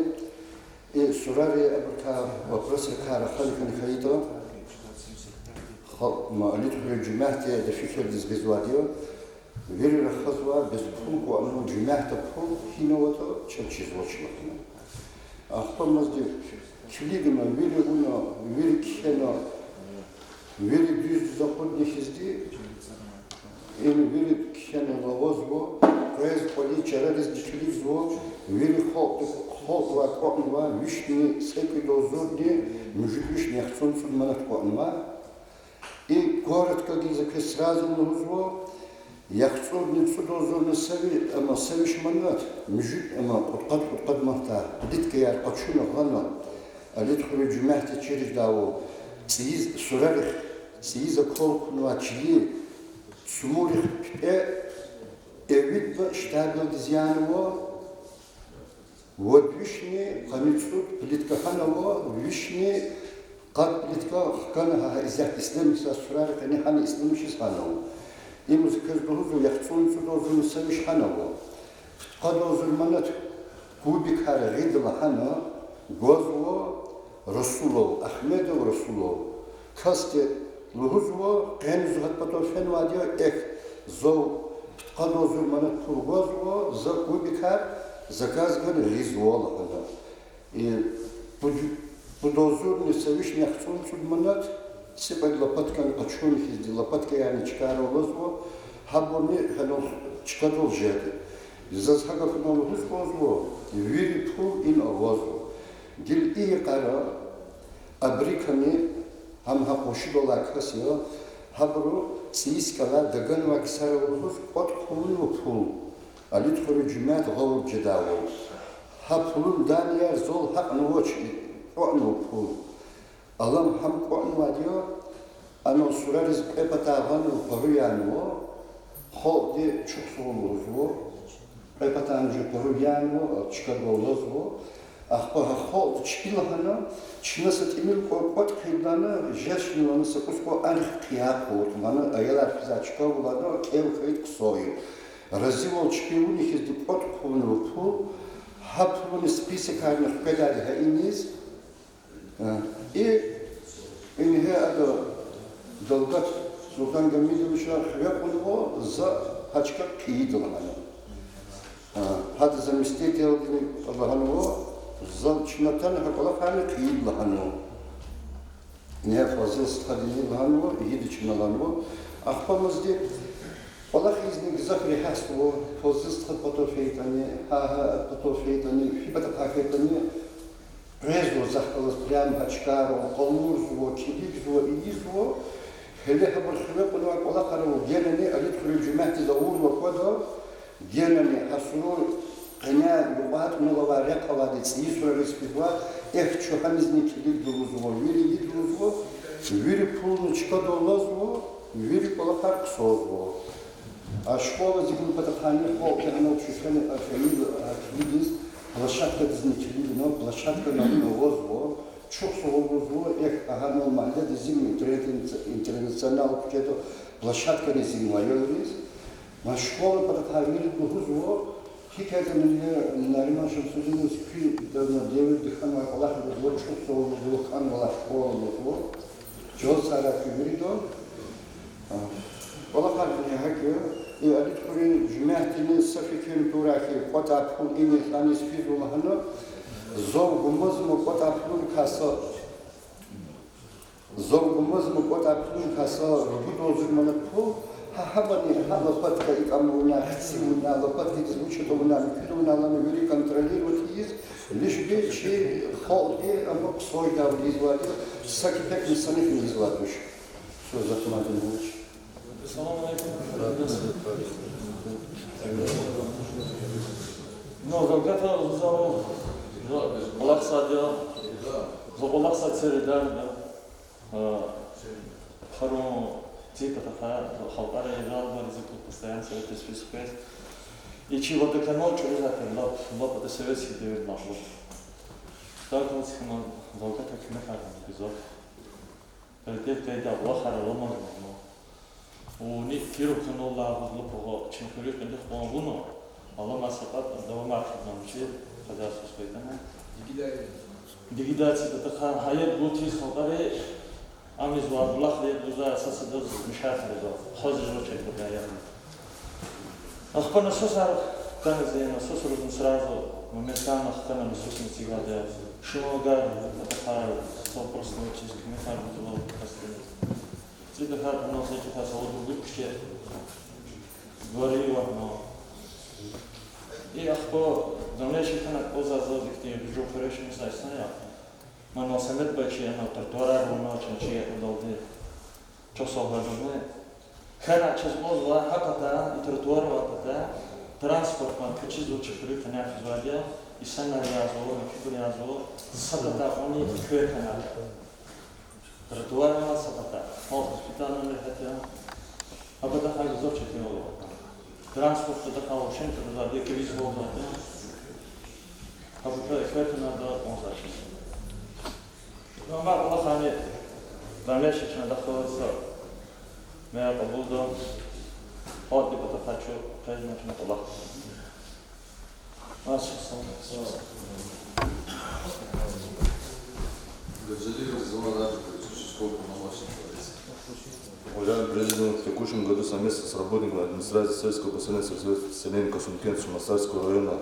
и сурари абурукай вопросрикай рахун хьайитӀа, хал-, ма, Алид хуьруьн жемятди ада фикирдиз гъизвайди я, вири рахазва, бес пул кӀватӀнава, жемятда пул гьина аватӀа чаз чизвач лагьана. Ахпа мадни килигна, вири авуна, вири кхьена, вири дуьз-дуьз акъудна хьизди, им вири кхьена лугьузва, къвез кӀвалин чараризни килигзава, вири халкь-, халкьдивай кӀватӀнава, вишни цӀекӀуьд агъзурни муьжуьд вишни яхцӀурни цӀуд манат кӀватӀнава. И Коротко гила за квез сразу лугьузва, яхцӀурни цӀуд агъзурни са ви-, ама, са виш манат, муьжуьд, ама, кьудкъад-кьудкъад манатдай плиткаяр къачуна гъана, Алидхуьруьн жуьмятди чир жедайвал, цӀийиз сурарихъ, цӀийиз аквал кьунвай чилин сумурихъ пипӀе эвидна штабелдиз янава, вад вишни къанни цӀуд плитка хьанава, вишни къад плитка хкана гьа исятда ислемишзавай сурарихъни гьана ислемишиз хьанава. Им за квез лугьузва, яхцӀурни цӀуд агъзурни са виш хьанава. Пудкъад агъзур манат кубикар гъида лагьана гвазва Расулов, Ахмедов Расулов. Касди лугьузва, къени зун гьадан патав фенвайди я, эхь, зав пудкъад агъзур манат пул гвазва, за кубикар заказ гана гъизва лагьана. И пуд-, пуд агъзурни са вишни яхцӀурни цӀуд манат цӀикьвед лопаткани къачуна хьизди, лопаткаярни чкайра алазва, гьабурни гьанал чкадал жеда. Заз гьа гафунал лугьуз кӀанзава, вири пул ина авазва. Гила и йикъара абурукайни, гьам гьа къуншидал алай кас я, гьабуру цӀийи скӀалай таганвай ксар ава лугьуз кӀватӀ хъувунва пул. Алидхуьруьн жуьмят гъавурда жедайвал. Гьа пулунин данияр зал гьакьнавач, кӀватӀнава пул. Алам гьам кӀватӀнавайди я, анал сурариз кьве патай гъанва, къару янва, халкьди чухсагъул лугьузва, кьве патани жи къару янва, чкадал алазва, ахпа гьа халкьди чпи лагьана, чна са тӀимил кӀватӀ хъийида лагьана, жезчни лагьана, са кӀус кӀватӀ анихъ хъия хъувуртӀа лагьана, аялар физвай чкавай лагьана, кӀев хьайитӀа хъсан я. Разивал чпи авуна хьизди кӀватӀ хъувунва пул, гьа пулунин списокарни хкведа гьа иниз, А, и ингье ада Далгат Султан Гамидовича хиве кьунва, за гьа чка хъийида лагьана. А, гьада заместительдини лагьанва, зал чна атана гьа кӀвалахарни хъийида лагьанва. Ингье Фазил стхадини лагьанва, ийида чна лагьанва. Ахпа мазди кӀвалахизни гзаф регьятзава, Фазил стхад патав фейитӀани, гьа, гьа патав фейитӀани, фи патахъай фейитӀани, къвезва захъ галаз прямо гьа чкайрал, къалурзава, килигзава, ийизва. Гьеле гьабур хиве кьунвай кӀвалахар ава, генани Алидхуьруьн жуьмятдиз авурла аквада, генани гьа сурар къеняй юкьвайтӀа мал авай, рехъ авайди цӀийи сурариз физвай, эхь, чун гьанизни килигда лугьузва, вири ийида лугьузва, вири пулни чкадал алазва, вири кӀвалахар хъсанзава. А школадин патахъайни халкьди гьанал чуьхвена, а, фейила, а, килигиз, площадкадизни килигна, площадкани авазва, чухсагъул лугьузва, эхь, гьанал магьледизни интернет-, интернационал кучедал площадкани зимвайриз. Ма школадин патахъай вири лугьузва, гьикӀ ятӀани Нариман Шамсудинович куь, дана, девирда хьанвай кӀвалах лугьузва, чухсагъул лугьузва, хьанвайла школа лугьузва. Чаз сара куь виридан. А, кӀвалахарни гьакӀ я, и Алидхуьруьн жуьмятдини са фикирни турай хьи, кӀватӀай пул иниз-аниз физва лагьана, зав гумазма кӀватӀай пулуникай са, зав гумазма кӀватӀай пулуникай са ругуд агъзур манат пул, гьа, гьабани, гьа лопатка икӀ авуна, хци авуна, лопаткадиз вуч авуна, муькуьд авуна лагьана вири контролировать ийиз, лишь бы чи халкьди ам хъсан жедайвал ийизвайди, са кепекни санихъни ийизвайди туш. Всё, захъ мадни вуч. Салам алейкум. Ну, Далгата за, за кӀвалахзавайди я, за кӀвалахзавай середа я. А, харун ци патахъай халкьарин жалобайриз, постоянно советдиз физ хквез. И чи водоканал чӀуризвай тир лап, лап ада советский девирдилай лап. Так вот, хьана Далгата куьмекар гузвай. Передел тейда вахар аламазма. Вуни Киров каналдилай гъуз лап агъа чун хуьруьз кӀандихъ кьван авуна, аламаз са кьатӀ давамар хъийида чи хозяйстводиз хьайитӀани. Ликвидация патахъай гьа яб гуз тийиз халкьари, ам ийизвай булах яб гузвай, сад-садаз мешать ийизва, хозяйство чеб гудай яб. Ахпа насосар хтанва, насосризни сразу моментально хтана насосни эцигайди я. Шумагар патахъай сал просто чиз куьмекар гузва касдиз. ЦӀида гьар насос патахъай сал гуз куьче. Гварива, но. И ахпа дальнейший хьана кӀанзава заз ихьтин жув хъуьреш мисал исна я. Ман Самед бай чи ана тротуарар авуна чан чи удалди. Чухсагъул хьуй. Хьана чаз лугьузва, гьа пата, и тротуар авай пата, транспортни квачизва, чуьхуьр къене физвайди я, инсанар язва, муькуьбур язва, са пата кьуна квер хьана. Тротуар авай са пата, халкь воспитанный гьатта. Гьа пата хьайи гзаф четин ава. Транспорт патахъай вообще тӀуьрзавайди, квез лугьузвайди. Гьа пата квер хьана да кьунзавач. Амма Аллагьни дамеши чна дахталса, мя кьабулда, гьадди патахъай чу къвезма чна кӀвалах. Ва сагъ, сагъ. Герцогу Ризван Раджапович, сколько на вашем дворе? Уважаемый президент, в текущем году совместно с работниками администрации сельского поселения Сосредоточенного селения Касумкент Сумасарского района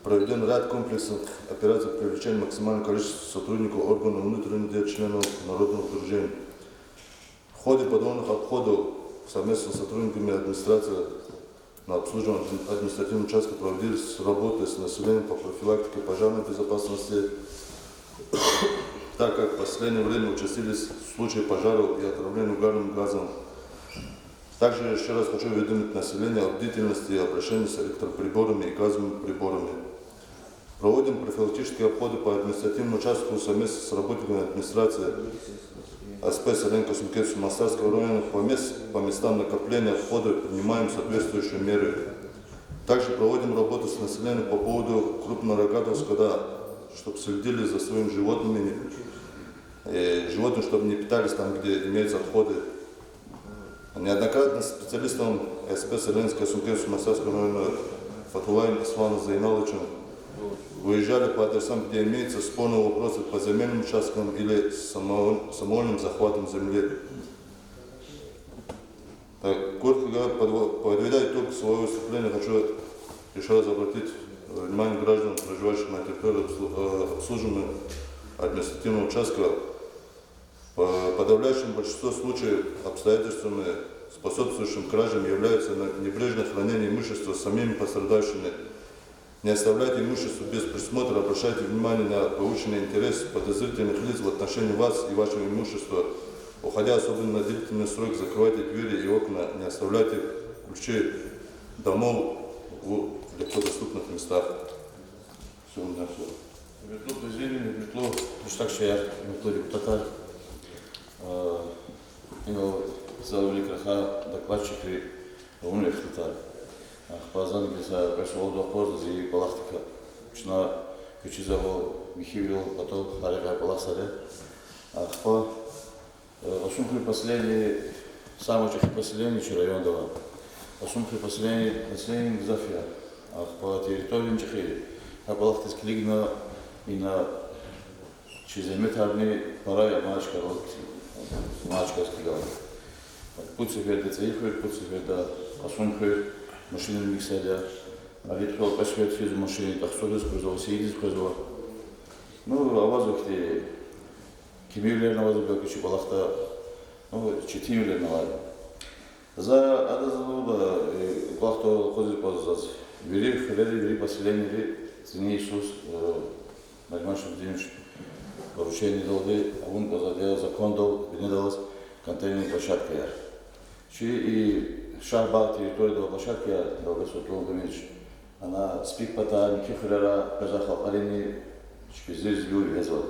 проведён ряд комплексных операций по привлечению максимального количества сотрудников органов внутренних дел, членов народного сдружения. В ходе подводных обходов совместно с сотрудниками администрации на обслуживаемом административном участке проводились работы с населением по профилактике пожарной безопасности, так как в последнее время участились случаи пожаров и отравлений угарным газом. Также ещё раз хочу уведомить население о бдительности и обращении с электроприборами и газовыми приборами. Проводим профилактические обходы по административному участку совместно с работниками администрации А С П селения Касумкент Сумасарского района по мес-, по местам накопления отходов, принимаем соответствующие меры. Также проводим работу с населением по поводу крупнорогатого скота, чтоб следили за своими животными, э, животные, чтобы не питались там, где имеются отходы. Неоднократно специалистам А С П селения Касумкент Сумасарского района Фатуллаевым Ислам Зайналовичем выезжали по адресам, где имеются спорные вопросы по земельным участкам или само-, самовольным захватом земли. Так, коротко говоря, подво-, подведя итог своего выступления, хочу ещё раз обратить, э, внимание граждан, проживающих на территории обслу-, э, обслуживаемого административного участка. По-, подавляющему большинству случаев обстоятельствами, способствующим кражам, является на-, небрежное хранение имущества самими пострадавшими. Не оставляйте имущество без присмотра, обращайте внимание на повышенный интерес подозрительных лиц в отношении вас и вашего имущества, уходя особенно на длительный срок, закрывайте двери и окна, не оставляйте ключи домов в легкодоступных местах. Всё, у меня всё. Гьуьрметлу президент, гьуьрметлу иштиракчияр, гьуьрметлу депутатар, э, инал залда вилик рахай докладчикри, авуна ихтилатар. Ахпа зани гзаф кьве суал акъвазда зи кӀвалахдикай. Чна квез чизва, михьивилел патал гьарикай кӀвалахзава. Ахпа Э, Касумхуьр поселение, самое чӀехи поселение чи районда ава. Касумхуьр поселение, население гзаф я. Ахпа территория чӀехи я. Гьа кӀвалахдиз килигна, ина чи зегьметарни пара я, ма чкадал, ма чкадал килигайла. Пуд сеферда ЦӀийи хуьр, пуд сеферда Касумхуьр, машинри михьзавайди я. Гьа ритӀухъ кьве сеферда физва машин, ТӀахцугъиз къвезва, Сийидиз къвезва. Ну, авазва ихьтин кимивилерни авазва, белки чи кӀвалахда, ну, четинвилерни авайди я. За адаз лугьуда, э, кӀвалахда акъудиз кӀанзава заз. Вири хуьрери, вири поселенийри цӀинин йисуз, э, Нариман Шамсудинович поручениедалди авун кӀанзавайди я закондал бинедаллаз контейнерный площадкаяр. Чи и Шагьбагъ территорияда авай площадкаяр, Далбес Ватан Гамидович, ана СПИД патай муькуь хуьрера къвезвай халкьарини чпи зирзилив вегьезвайди.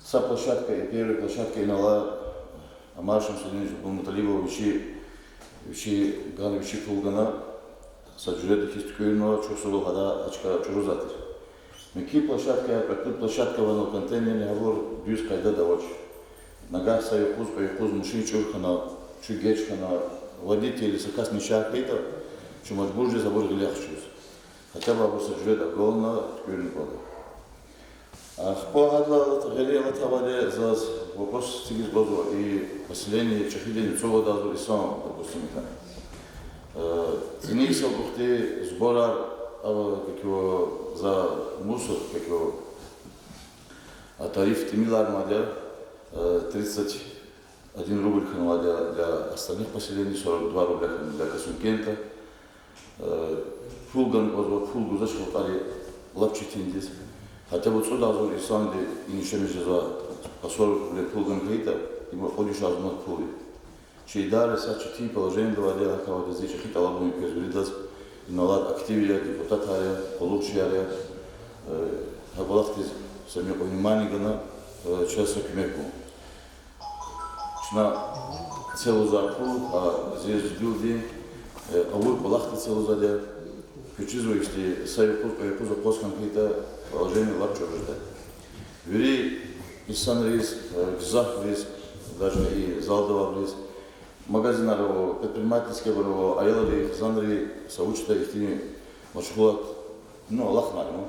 Са площадка, и первый площадка инал алай, Амар Шамсудинович Абдулмуталибов вичи, вичи гана, вичи пул гана, са жуьреда хьиз туькӀуьрнава, чухсагъул, гьада а чка чӀурузвай тир. Муькуь площадкаяр, пуд площадка авай, контейнерный, гьабур дуьз къайдада авач. Нагагь са юкъуз, кьве юкъуз машин чӀур хьана, чу геж хьана, водитель, са касни чар хьайитӀа, чун мажбур жезва абур гъиле хчуз. Хотя бы абур са жуьреда агална туькӀуьрна кӀанда. Ахпа гьадалай алат, гъиле алатай вахтунда заз вопрос эцигиз кӀанзава, и поселение чӀехидани цавуз авайбур инсан, допустим, итана. Э, цӀинин йисалай кьулухъди сборар ава, как его, за мусор, как его, а тариф тӀимил авайди я, э, тридцать один рубль хьанвайди я для остальных поселений, сорок два рубля хьанвайди я для Касумкента. Э, пул гана кӀанзава, пул гузвач халкьари лап четиндиз. Хотя бы цӀуд агъзур инсанди инише мижезва, по сорок рублей пул гана хьайитӀа, им кьуд виш агъзур манат пул я. Чи идара са четин положениеда авайди я, гьакӀ авайди я, зи чӀехи тӀалабун я квез виридаз, инал алай актив я, депутатар я, къуллугъчияр я, э, гьа кӀвалахдиз са муькъуьн внимание гана, э, чаз са куьмек гун. Чна целузвай пул, а, зи жегьилди, э, авур кӀвалахдиз целузвайди я, куьчизва ихьтин са юкъуз, кьве юкъуз акъваз хьана хьайитӀа, положение лап чӀуру жеда. Вири инсанриз, э, гзафбуруз, даже и залда авайбуруз, магазинар ава, предпринимательствояр ава, аялри, хизанри са вуч ятӀа ихьтин машгъулат, ну, алахънай, ну.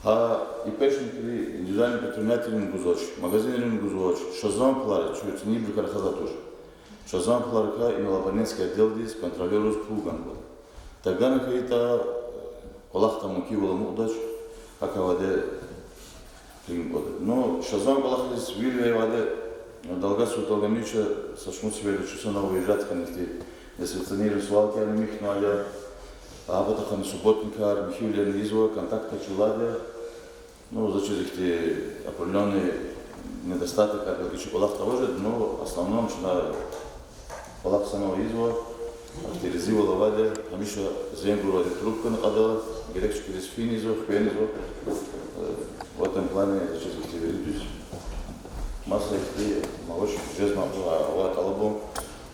Гьа ИПшникри, индивидуальный предпринимательрини гузвач, магазинрини гузвач, шазан пулар, чун цӀинибурукай рахазвай туш. Шазан пуларикай инал абонентский отделдиз, контролёрриз пул гана кӀанда. Тагана хьайитӀа, кӀвалах тамам, кивал амукьдач, гьакӀ авайди я. Ну, шазан кӀвалахдиз вил вегьевайди, Далгат Султангьамиевича са шумуд сеферда чун санал выезжать хьана ихьтин несанкционированный свалкайра михьнавайди я, а патахъай субботникар, михьивилерни ийизва, контактар чизвайди я. Ну, заз чиз ихьтин определённый недостаткар, белки, чи кӀвалахда аваз жеда, но в основном чна кӀвалах санал ийизва, авторизировать авайди я, гьамиша зенг гурайди, трубкани кьада, герек чкадиз фин ийизва, хвен ийизва. Э, в этом плане заз чиз ихьтин вири дуьз. Маса ихьтин авач, жезмай кьван авай тӀалабун,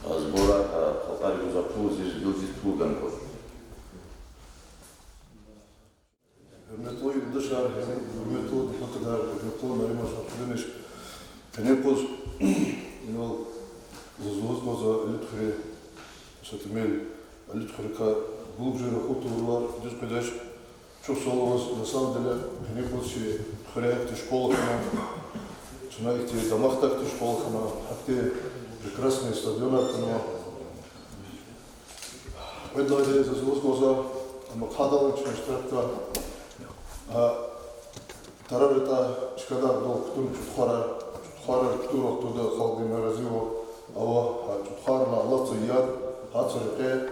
а, сборар, а, халкьариз гузвай пул, зи жегьилдиз пул гана кӀанда. Гьуьрметлу юлдашар, гьуьрметлу депутатар, гьуьрметлу Нариман Шамсудинович, къенин юкъуз инал заз лугьуз кӀанзава Алуьтхуьре, са тӀимил Алуьтхуьрикай Булугъжи рахуд тавурвал дуьз къведач. Чухсагъул ваз, на самом деле, къенин юкъуз чи хуьре гьахьтин школа хьана, чна ихьтин дамахдакьтин школа хьана, гьахьтин прекрасный стадионар хьанва. Кьвед лагьайди заз лугьуз кӀанзава, ам ахъайдалди чна иштиракда, а, тарар ятӀа чкадал кутуна чӀутхварар, чӀутхварар кутур вахтунда халкьди наразивал ава, а чӀутхварна алатзава яд, гьа са рекье,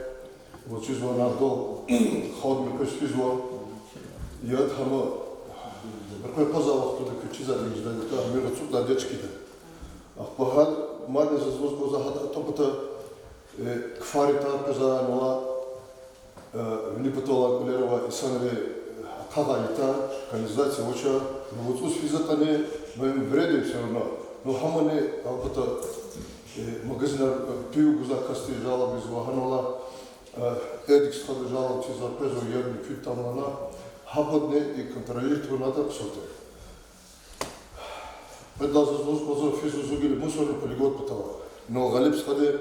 вучизвай нардал халкьдин квез физва, яд гьама муькъвер акъвазай вахтунда куьчиз ийизвайди я, гьамиша ацукьдайди я чкада. Ахпа гьа мадни заз лугьуз кӀанзава, гьада атӀа пата, э, кфар ятӀа къвезвай, анал, э, вини паталай кӀвалера авай инсанри, э, ахъайдай ятӀа, канализация авач, ну, вацӀуз физватӀани, ну, им вреден всё равно. Ну, гьамани, а пата, э, магазинар, э, пиво гузвай касди жалоба ийизва, гьанал, э, эдик стхади жалоба ийизва, къвезва яд, муькуьд тамана, гьабурни и контролировать авунатӀа хъсан тир. Кьвед лагьайди заз лугьуз кӀанзава, физва зун гила мусорный полигон патал. Инал Гъалиб стхади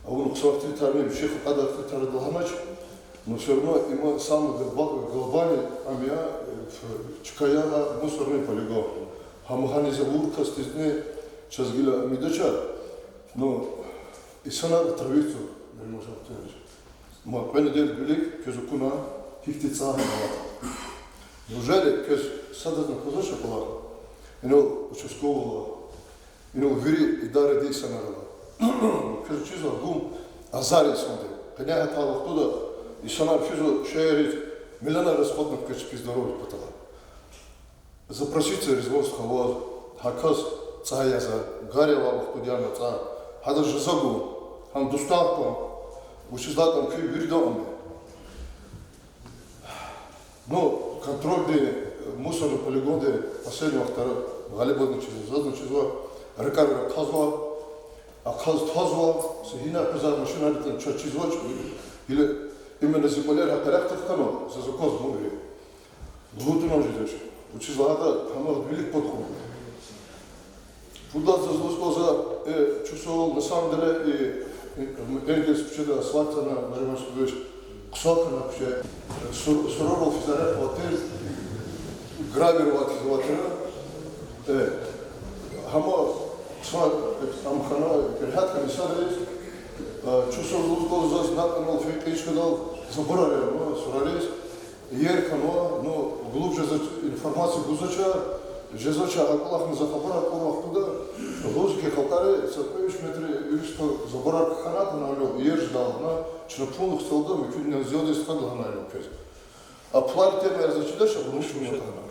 авуна хъсан ихтилатарни, вичи халкьадай ихтилатар лагьанач, но всё равно им самый глоба-, глобальный, ам я, э, чка я, а, мусорный полигон. Гьам гьаниз авур касдизни чаз гила ам ийидач, но инсанар отравиться авуна, Нариман Шамсудинович. Ма кьве неделя вилик квез акуна, гьихьтин цӀай гьана аватӀа. Неужели квез садазни аквазвач а кӀвалах? Инал участковыйла, инал вири идарадин инсанар ала. Квез чизва гум азар инсанди. Къене гьатай вахтунда инсанар физва шегьерриз, миллионар расходнавайди квез чпи здоровьедин патал. Запросить ийиз ваз хаваз, гьа кас цӀай яза, гар авай вахтунда яна цӀай, гьадаз жаза гун, гьам дустар кьун, вучиз лагьайтӀа куь виридан ам я. Ну, контрольдин, э, мусорный полигондин последний вахтара Гъалибазни чизва, зазни чизва, ракӀарар ахъайзава, ахъаз твазва, са гьинай къвезвай машинар ятӀани чаз чизвач, или именно зи кӀвалер гьа къерехда хьанва, заз аквазва вири. Лугьун тавуна жедач. Вучиз лагьайтӀа гьам вилик пад хьун. Пуд лагьайди заз лугьуз кӀанзава, э, чухсагъул, на самом деле, и, и, Энгельс куьчеда асфальт хьана, Нариман Шамсудинович, хъсан хьана куьче, э, сур-, сурарал физвай рехъ авай тир, гравий авай тир, э, гьам хъсан, э, ам хьана, регьят хьана инсанриз, э, чухсагъул лугьуз кӀанзава, заз накьанал фейи кьейи чкадал заборар ава, ну, сурариз, иер хьанва, ну, глубже за информация гузвач, жезвач, а кӀвалахни за хабар акур вахтунда, лугьуз хьи халкьари, са кьве-виш метр уьлуьз заборар хьанатӀа, на, ну, иер жедалди, чна пул хцелда, муькуьдни зиядаз хьана лагьана квез. А пулар тема я, заз чидач, а вуч хьун ятӀани.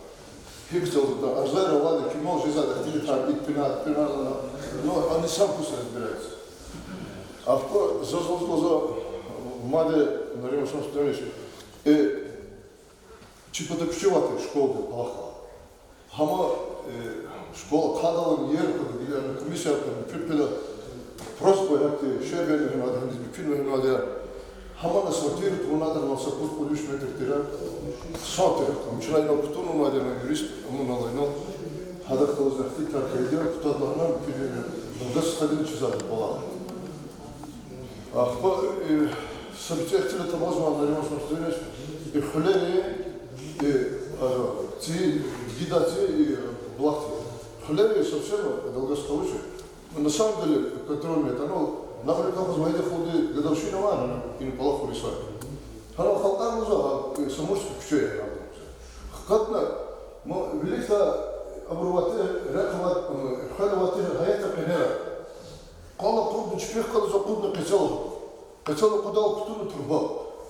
ГьикӀ хцелда, арзаяр авайди, кимел жезвайди, гьатта тар итпина, итпина лагьана. Ну, они сами пусть разбираются. Ахпа заз лугьузва, мад, Нариман Шамсудинович, э, чи пата куьче авай тир школадин кӀвалахар. Гьама, э, школа хъвадайла, иер хъвада, гила комиссияр хъвада, муькуьд хъвада, просто гьахьтин шей вегьена, гьаниз муькуьд вегьена я. Гьамана сортир тавуна, гьана са пуд-пуд виш метр тир, сортир. Ам чна инал кутунвайди я, юрист, амунал инал. Гьадахъ галаз ахьтин кар хьайиди я, кутадлагьана муькуьд вегьена, газ хъвадин чизвайди я кӀвалах. Ахпа, э, са бицӀи ихтилат авазва, Нариман Шамсудинович, и хуьлери, и, а, ци, гида ци, и, булах ци. Хуьлери совсем далгас къалуш я. На самом деле, контроль нет. Анал, например, колхоз Вагьидахъ хуьлди гадавшина ван, ина кӀвалах хуьрисай. Гьана халкьар лугьузва, э, Самурский куьче я, гьана. Хкатна, ма, виликда абур авай тир, рехъ авай, м, хуьр авай тир гьаятда къенера. Къвалал акъудна, чпихъ галаз акъудна къецел. Къецел акъудайла кутуна труба.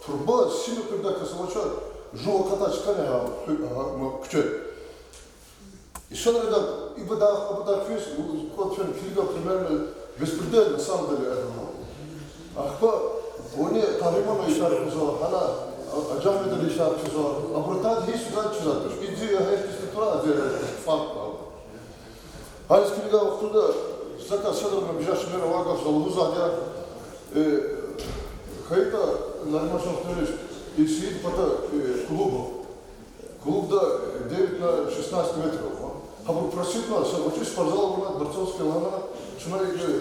Труба сина къуьрдай кас авачир, жув акъатай чкани гьа, ху-, гьа, ма, куьче. Инсанриз ибадах, абадах физ, кӀватӀ фена килигайла, примерно, беспредел, на самом деле, это было. Ахпа вуни Къагьриманан ишара физва, гьана, а, Гьажагьмедан ишара физва, абур атайди гьич суда чизвайди туш. Изи я гьа ихтиса тура, ази факт я. Гьаниз килигай вахтунда, закай седрана бижаш мера вагав за лугьузвайди я, э, хьайитӀа, Нариман Шамсудинович, и Сиид пата, э, клуб. Клубда девять на шестнадцать метров. Гьабур просить авуна, са гъвечӀи спортзал авуна, борцовский лагьана, чна, э,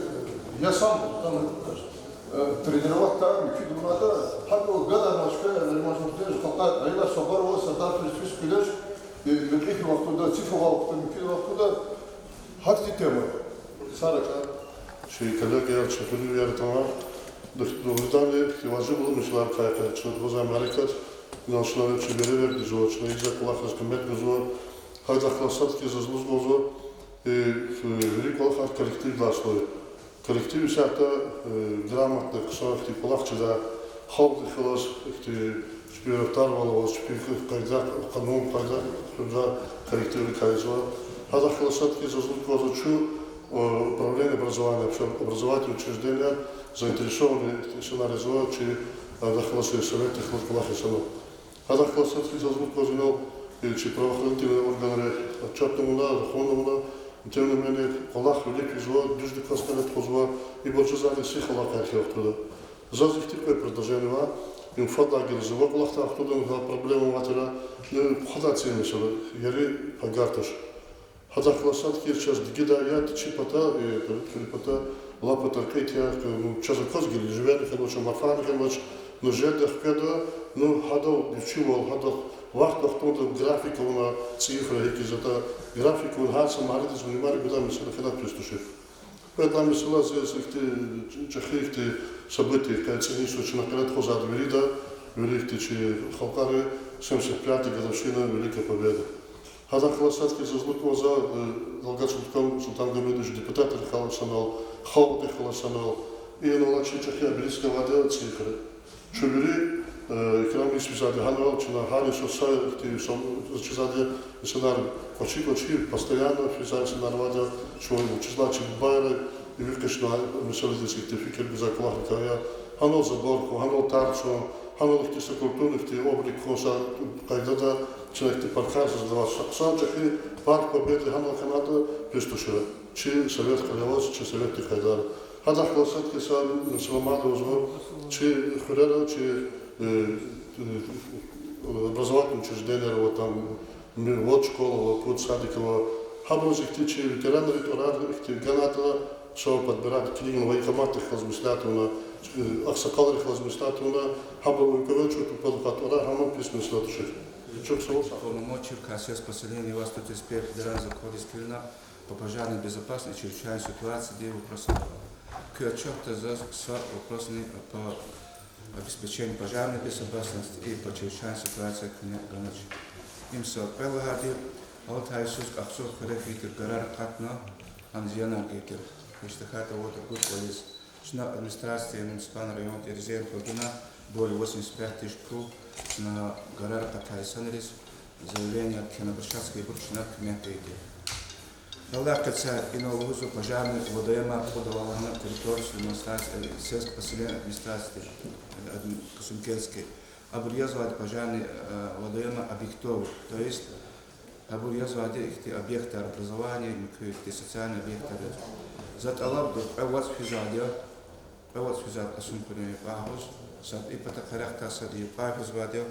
я сам там, э, тренировать авуна, муькуьд авуна, гьабурал гадарна чка, Нариман Шамсудинович, халкьар, аялар сабар ава, Сардар Филиппович Куьлеч, э, мекьи вахтунда, циф авай вахтунда, муькуьд вахтунда, гьахьтин тема. Сара чӀа. Чи коллега я, чи хуьруьн вири тама, дугъриданни, важиблу месэлаяр къайгъуна, чна гузвай мярекат, инал чна чи веревирди жезва, чна ийизвай кӀвалахриз къимет гузва, гьадахъ галаз сад хьиз заз лугьузва, э, вири кӀвалахар коллективдилай аслу я. Коллектив исятда, э, грамотный, хъсан ихьтин кӀвалах чидай, халкьдихъ галаз ихьтин чпин рафтарвал аваз, чпин къайда, къанун, къайда хуьдай коллективрикай ийизва. Гьадахъ галаз сад хьиз заз лугьузва, чун, э, управление образования, вообще образовательный учреждения заинтересованный инсанар ийизва, чи гьадахъ галаз советдихъ галаз кӀвалахиз санал. Гьадахъ галаз сад хьиз заз лугьузва, инал, э, чи правоохранительный органри отчётни авуна, рахунни авуна, тем не менее, кӀвалах вилик физва, дуьздаказ къене тухузва, ибур жезвайди сихал къерхи вахтунда. Заз ихьтин кьве предложение ава, им фадлай герзава кӀвалахдай вахтунда, им гьа проблема авай тир, ну, хъвадай цин месэла, ери пагар туш. Гьадахъ галаз сад хьиз чаз дигидай я, чи пата, э, хуьруьн пата, лап пата кьит я, ну, чаз акваз гила, живерни хьанвач, марфарни хьанвач, ну, жеда, хкведа, ну, гьадал вичивал, гьадахъ вахт-вахтунда график авуна, цифра гьикӀ ятӀа, график авуна, гьар са магьаридиз внимание гудай месэла хьана пис тушир. Кьвед лагьай месэла, зи ихьтин чӀехи ихьтин событие, къе цӀинин йисуз чна къене тухузвайди вирида, вири ихьтин чи халкьари, семьдесят пятая годовщина Великой Победы. Гьадахъ галаз сад хьиз заз лугьузва, э, Далгатзаводском Султан Гьамидович депутатрихъ галаз санал, халкьдихъ галаз санал, инал чи чӀехи обелиск авайди я цӀийи хуьре. Чун вири, э, икрам ийиз физвайди я гьанал, чна гьар йисуз са ихьтин са-, чизвайди я, инсанар кӀвачи-кӀвачи, постоянно физвай инсанар авайди я, чун вучиз лагьайтӀа чи бубайри иви къачуна месэладиз ихьтин фикир гузвай кӀвалахрикай я, гьанал забор хьун, гьанал тар цун, гьанал ихьтин са культурный ихьтин облик хьун са къайдада, чна ихьтин паркар создавать, са хъсан чӀехи Парк Победы гьанал хьанайтӀа пис тушир. Чи совет кьиле аваз, чи советдин къайдада. Гьадахъ галаз сад хьиз са месэла мад лугьузва, чи хуьрера, чи, э, э, образовательный учрежденияр ава, там, ми-, вот школа ава, пуд садик ава. Гьабуруз ихьтин чи ветеранрин тӀварар ихьтин ганайтӀа, шо подбирать, килигна военкоматдихъ галаз меслят авуна, э, агъсакъалрихъ галаз меслят авуна, гьабуру уйкӀве чӀур папаза кьатӀара, гьам пис месэла тушир. Чухсагъул. Полномочия в качестве поселения вас тут теперь федеральный закон искренно по пожарной безопасности и чрезвычайной ситуации, где вопрос. Куь отчётда заз са вопросни по обеспечению пожарной безопасности и по чрезвычайной ситуации куьне ганач. Им са кьвед лагьайди, алатай йисуз Ахцур хуьре фейи тир гарар акъатна, ам зиянар гайи тир. Ишта хьайитӀа, вот ругуд кӀвализ чна администрация муниципальный район Терезин квайна более восемьдесят пять тысяч пул чна гарар акъатай инсанриз заявление кхьена, обращаться хьайибур чна куьмек гайиди. Алай къецяй инал лугьузва пожарный водоемар кьудайла лагьана территориядин администрация, сельское поселение администрации, э, адми-, Касумкентский. Абур язвайди пожарный, э, водоемар объектовый, то есть абур язвайди ихьтин объектар, образование, муькуь ихьтин социальный объектар язва. За тӀалабда кьве вацӀ физвайди я, кьве вацӀ физвайди Касумхуьруьн юкьва агъуз, сад и патахъай рехъ тахьай, сад и юкьвай физвайди я.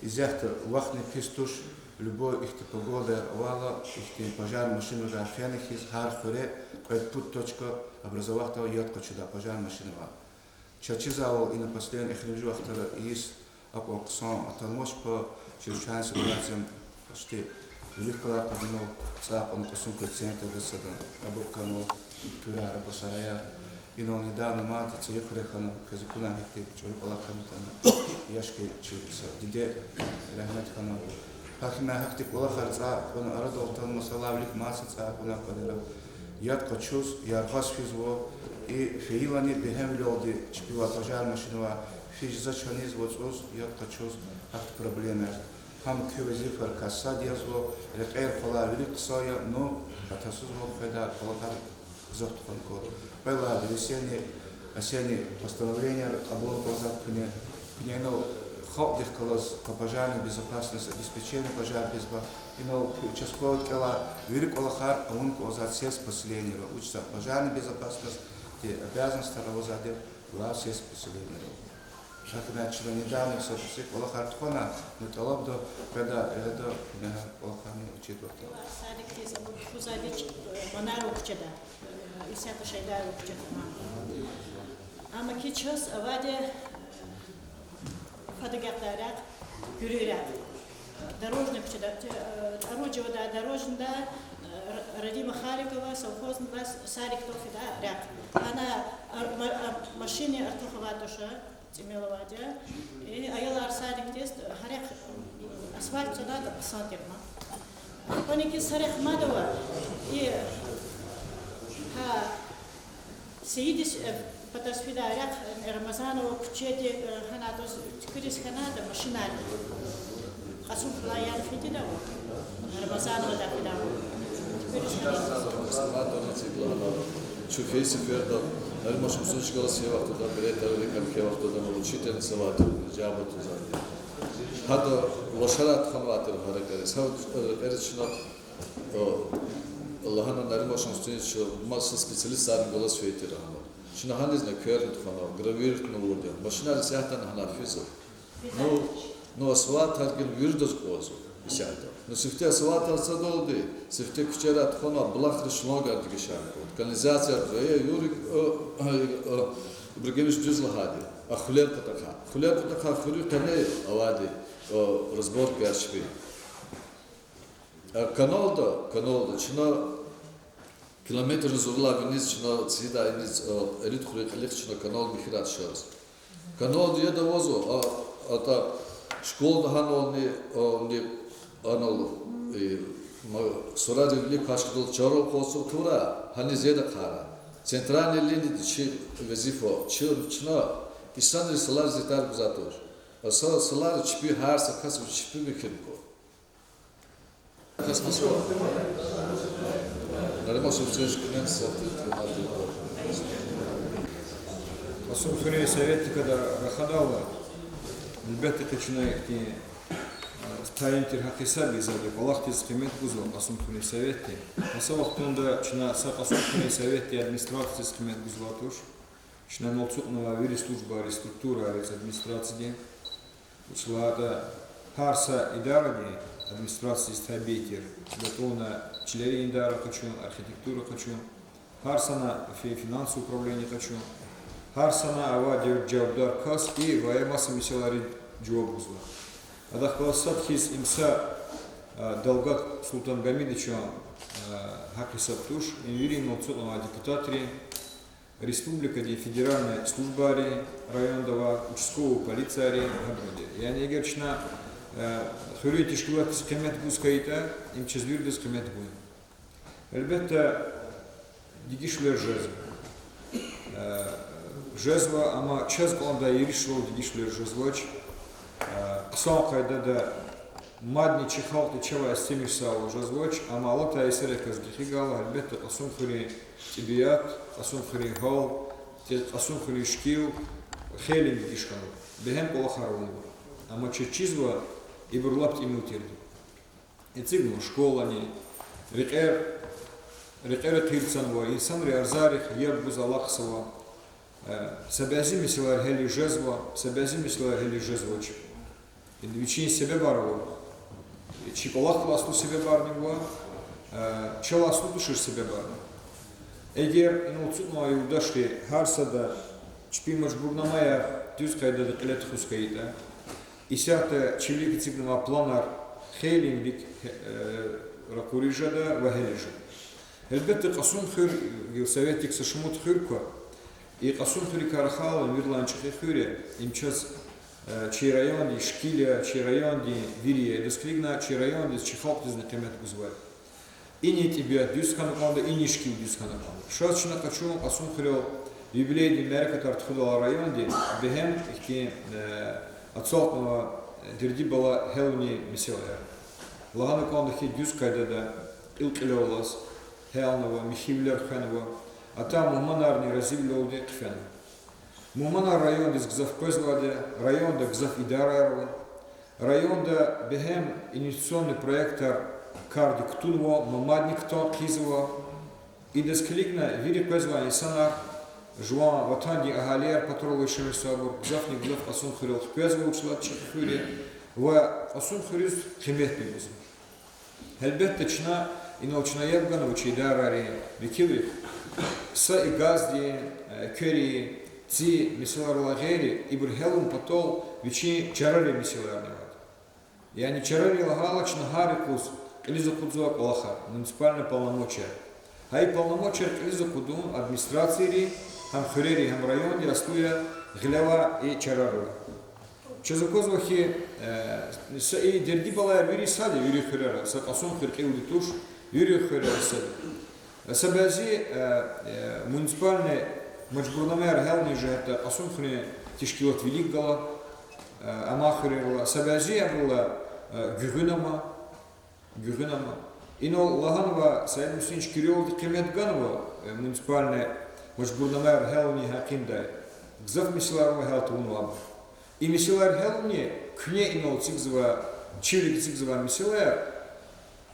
Исятда вахтни пис туш, любой ихьтин погода авайла, ихьтин пожарный машинрай фена хьиз гьар хуьре кьвед-пуд точка образовать авай, яд къачудай пожарный машинрай. Чаз чизвайвал, ина последний эхиримжи вахтара йис акьван хъсан атанмач по чрезвычайным ситуациям, почти вилик галаз къведа инал, цӀай кьуна Касумхуьр центрда сада, абур хьанва туьрар, абур сараяр. Инал недавно мад ЦӀийи хуьре хьана, квез акуна гьихьтин чӀуру кӀвалах хьанатӀа, яшки чи са диде рагьмет хьана. Гьахьна гьахьтин кӀвалахар цӀай кьуна арадал атанва, масала вилик маса цӀай кьуна кӀвалера. Яд къачуз яргъаз физва, и фейилани бегьемвилелди чпивай пожарный машинрай физ жезвач, гьаниз вацӀуз яд къачуз гьахьтин проблема я. Гьам куь везифайрикай сад язва, рекьер къвалай вилик хъсан я, ну, гьатасузвал къведай кӀвалахар гзаф тухвана кӀанда. Кьвед лагьайди весенний, осенний постановленияр кьабулна кӀанзавайди куьне, куьне инал халкьдихъ галаз по пожарной безопасности, обеспечение пожар безопасности, инал куь участковый кӀелай вири кӀвалахар авуна кӀанзавайди сельское поселениера, вучиз лагьайтӀа пожарная безопасностьдин обязанностьар авазвайди я глав сельского поселениера. Гьакӏ хьана чна недавно са кӀвалахар тухвана, ну, тӀалабда къведа, яда, куьне кӀвалахарни учитывать авуртӀа. Садикдиз абур тухузвайди, э, Манарова куьчеда, э, исятда Шайдаева куьчеда. Амма кичаз авайди, э, фад агакьдай рехъ, куьруь рехъ. Дорожный куьчеда, э, тӀвару жувада, дорожныйда, э, Р-, Радима Халикова совхознадилай Сарикдал фидай рехъ. Гьана ар-, ма-, а, машинни артух авайди туш, тӀимил авайди я. Э, аялар садикдиз гьа рехъ асфальт цадайла хъсан тирма. Кваникиз са рехъ мад ава, и, гьа, Саиддиз, э, патаз фидай рехъ, э, Рамазанова куьчеди, э, гьана адаз туькӀуьриз хьанатӀа машинар. Кьасумхуьрелай яна фидайвал, Рамазановадай фидайвал. ТуькӀуьриз хьанатӀа. Чун фейи сеферда, Нариман Шамсудинович галаз фейи вахтунда, беретарвиликай фейи вахтунда, учительница авайди, жабатузвайди. Гьада лашарай тухванвай тир гьа рекьериз. Гьа рекьериз чна, э, лагьана Нариман Шамсудинович, маса специалистарни галаз фейи тир лагьана. Чна гьанизни кверни тухвана, гравировать авурди я. Машинар исятдани гьана физва. Ну, ну, асфальтар гила виридаз кӀанзава исятда. Ну, сифте асфальтар цадалди, сифте куьчерай тухвана булахрин шлангар дегишарна кӀанда. Канализация, э, Юрий, э, э, э, Ибрагимович дуьз лагьайди. А хуьлер патахъай. Хуьлер патахъай хуьруьхъ къене авайди, э, разборкаяр чпи. Э, каналда, каналда чна километрни зуралай виниз чна цӀийидай иниз, э, Элитхуьруьн кьилихъ чна канал михьирай тушаз. Каналди яд авазва, а, атӀа школада гьанални, а, ни, анал, э, ма-, сурарин вилик кашкадал чарал къвезвай тура, гьаниз яд ахъайрай. Центральный линияди чи везифа, чи, чна инсанриз салариз ятар гузвай туш. А са-, салар чпи гьар са кас вич чпи михьи кӀанда. Нариман Шамсудинович, куьне са Кьасумхуьруьн советдикай рахадайла, гьелбетда, къе чна ихьтин, э, тайин тир гьахъ-гьисаб ийизвайди, кӀвалахдиз къимет гузва Кьасумхуьруьн советди. Са вахтунда чна са Кьасумхуьруьн советдин администрациядиз къимет гузвай туш. Чна ацукьнавай вири службайриз, структурариз администрациядин. Вучиз лагьайтӀа гьар са идарадин администрациядиз табий тир, гатӀунна чилерин идара къачун, архитектура къачун, гьар сана фи-, финансовое управление къачун, гьар сана авайди жавабдар кас и ва я маса месэлайриз жаваб гузва. Адахъ галаз сад хьиз им са, а, Далгат Султангьамидовичан, а, гьахъ-гьисаб туш, им вири ацукьнавай депутатрин, республикадин федеральный службайрин, районда авай участковый полициярин, гьабурунди. Яни эгер чна, э, хуьруьн тешкилатдиз къимет гуз хьайитӀа, им чаз виридаз къимет гун. Гьелбетда, дегишвилер жезва. Э, жезва, амма чаз кӀандай еришрал дегишвилер жезвач. Э, хъсан къайдада Мадни чи халкьди чавай истемишзавайвал жезвач, амма алатай эсеррихъ галаз гекъигайла, гьелбетда, Кьасумхуьруьн тӀебиат, Кьасумхуьруьн гьал, те-, Кьасумхуьруьн шикил хейлин дегиш хьанва, бегьем кӀвалахар авунва. Амма чаз чизва, ибур лап тӀимил тирди. Эцигнава школани, рекьер, рекьер эхир цанва, инсанри арзарихъ яб гуз алахъзава, э, са бязи месэлаяр гьялиз жезва, са бязи месэлаяр гьялиз жезвач. Ида вичин себебар ава. Чи кӀвалахдилай аслу себебарни ава, э, чалай аслу тушир себебарни. Эгер инал ацукьнавай юлдашри гьар сада чпин мажбурнамаяр дуьз къайдада кьиле тухуз хьайитӀа, исятда чи вилик эцигнавай планар хейлин вилик, э, ракъуриз жеда ва гьялиз жеда. Гьелбетда, Кьасумхуьр, гила советдик са шумуд хуьр ква, и Кьасумхуьрикай рахайла виридалай чӀехи хуьр я, им чаз, э, чи райондин шикил я, чи райондин вири я, адаз килигна чи райондиз, чи халкьдизни къимет гузвай. Ини тӀебиат дуьз хьана кӀанда, ини шикил дуьз хьана кӀанда. Ша чна къачун Кьасумхуьрел юбилейдин мярекатар тухудайла районди, бегьем ихьтин, э, ацалтнава дерди-бала гьялунин месэлаяр. Лагьана кӀанда хьи, дуьз къайдада, кьил-кьилеллаз гьялнава, михьивилер хвенва, атай мугьманарни разивилелди хъфенва. Мугьманар райондиз гзаф къвезвайди я, районда гзаф идараяр ава, районда бегьем инвестиционный проектар кардик кутунва, ма мадни кутан хъийизва. Идаз килигна вири къвезвай инсанар, жуван ватандин агьалияр патаралай шемир сабур, гзафни-гзаф Кьасумхуьрел хквезва, вучиз лагьайтӀа чӀехи хуьр я, ва Кьасумхуьруьз къиметни гузва. Гьелбетда, чна, инал чна яб ганва чи идарайрин векилри, са и газдин, э, квери, ци месэлайрилай гъейри, ибур гьялун патал вичин чарарин месэлаярни авайди. Яни чарарин лагьайла чна гьар юкъуз кьилиз акъудзавай кӀвалахар, муниципальный полномочияр. Гьа и полномочияр кьилиз акъудун администрацийри, гьам хуьрери, гьам районди аслу я гъилевай и чарарилай. Чаз аквазва хьи, э, са и дерди-балаяр вири сад я, вири хуьрера, са Кьасумхуьр кьилди туш, вири хуьрера сад я. Са бязи, э, э, муниципальный мажбурнамаяр гьялуниз жагьиз Кьасумхуьруьн тешкилат вилик гала, э, амай хуьрерилай, са бязи абурулай, э, гуьгъуьна ама, гуьгъуьна ама. Инал лагьанва, Саид Мусинович Кириловди къимет ганва, э, муниципальный мажбурнамаяр гьялунин гьакъиндай. Гзаф месэлаяр ава гьял тавунвайбур. И месэлаяр гьялуни, куьне инал эцигзава, чи вилик эцигзавай месэлаяр,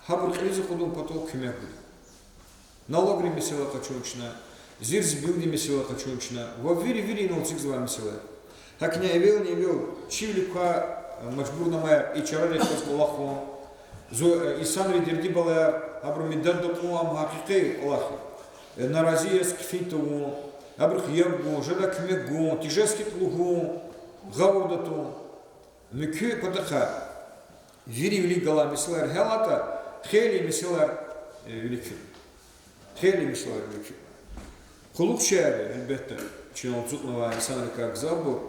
гьабур кьилиз акъудун патал куьмек гуда. Налогрин месэла къачун чна, зир-зибилдин месэла къачун чна ва вири-вири инал эцигзавай месэлаяр. ГьакӀни эвелни-эвел чи вилик квай, э, мажбурнамаяр, и чарарихъ галаз кӀвалахун, зу-, э, инсанрин дерди-балаяр, абурун медаддакьун, ам гьакъикъи кӀвалах я. Э, нарази яз хъфин тавун, абурухъ яб гун, жедай куьмек гун, тежез хьайитӀа лугьун, гъавурда тун. Муькуь патахъай вири вилик галай месэлаяр гьялайтӀа, хейлин месэлаяр, э, вилик фида. Хейлин месэлаяр вилик фида. Къуллугъчияр, гьелбетда, чна ацукьнавай инсанрикай гзафбур,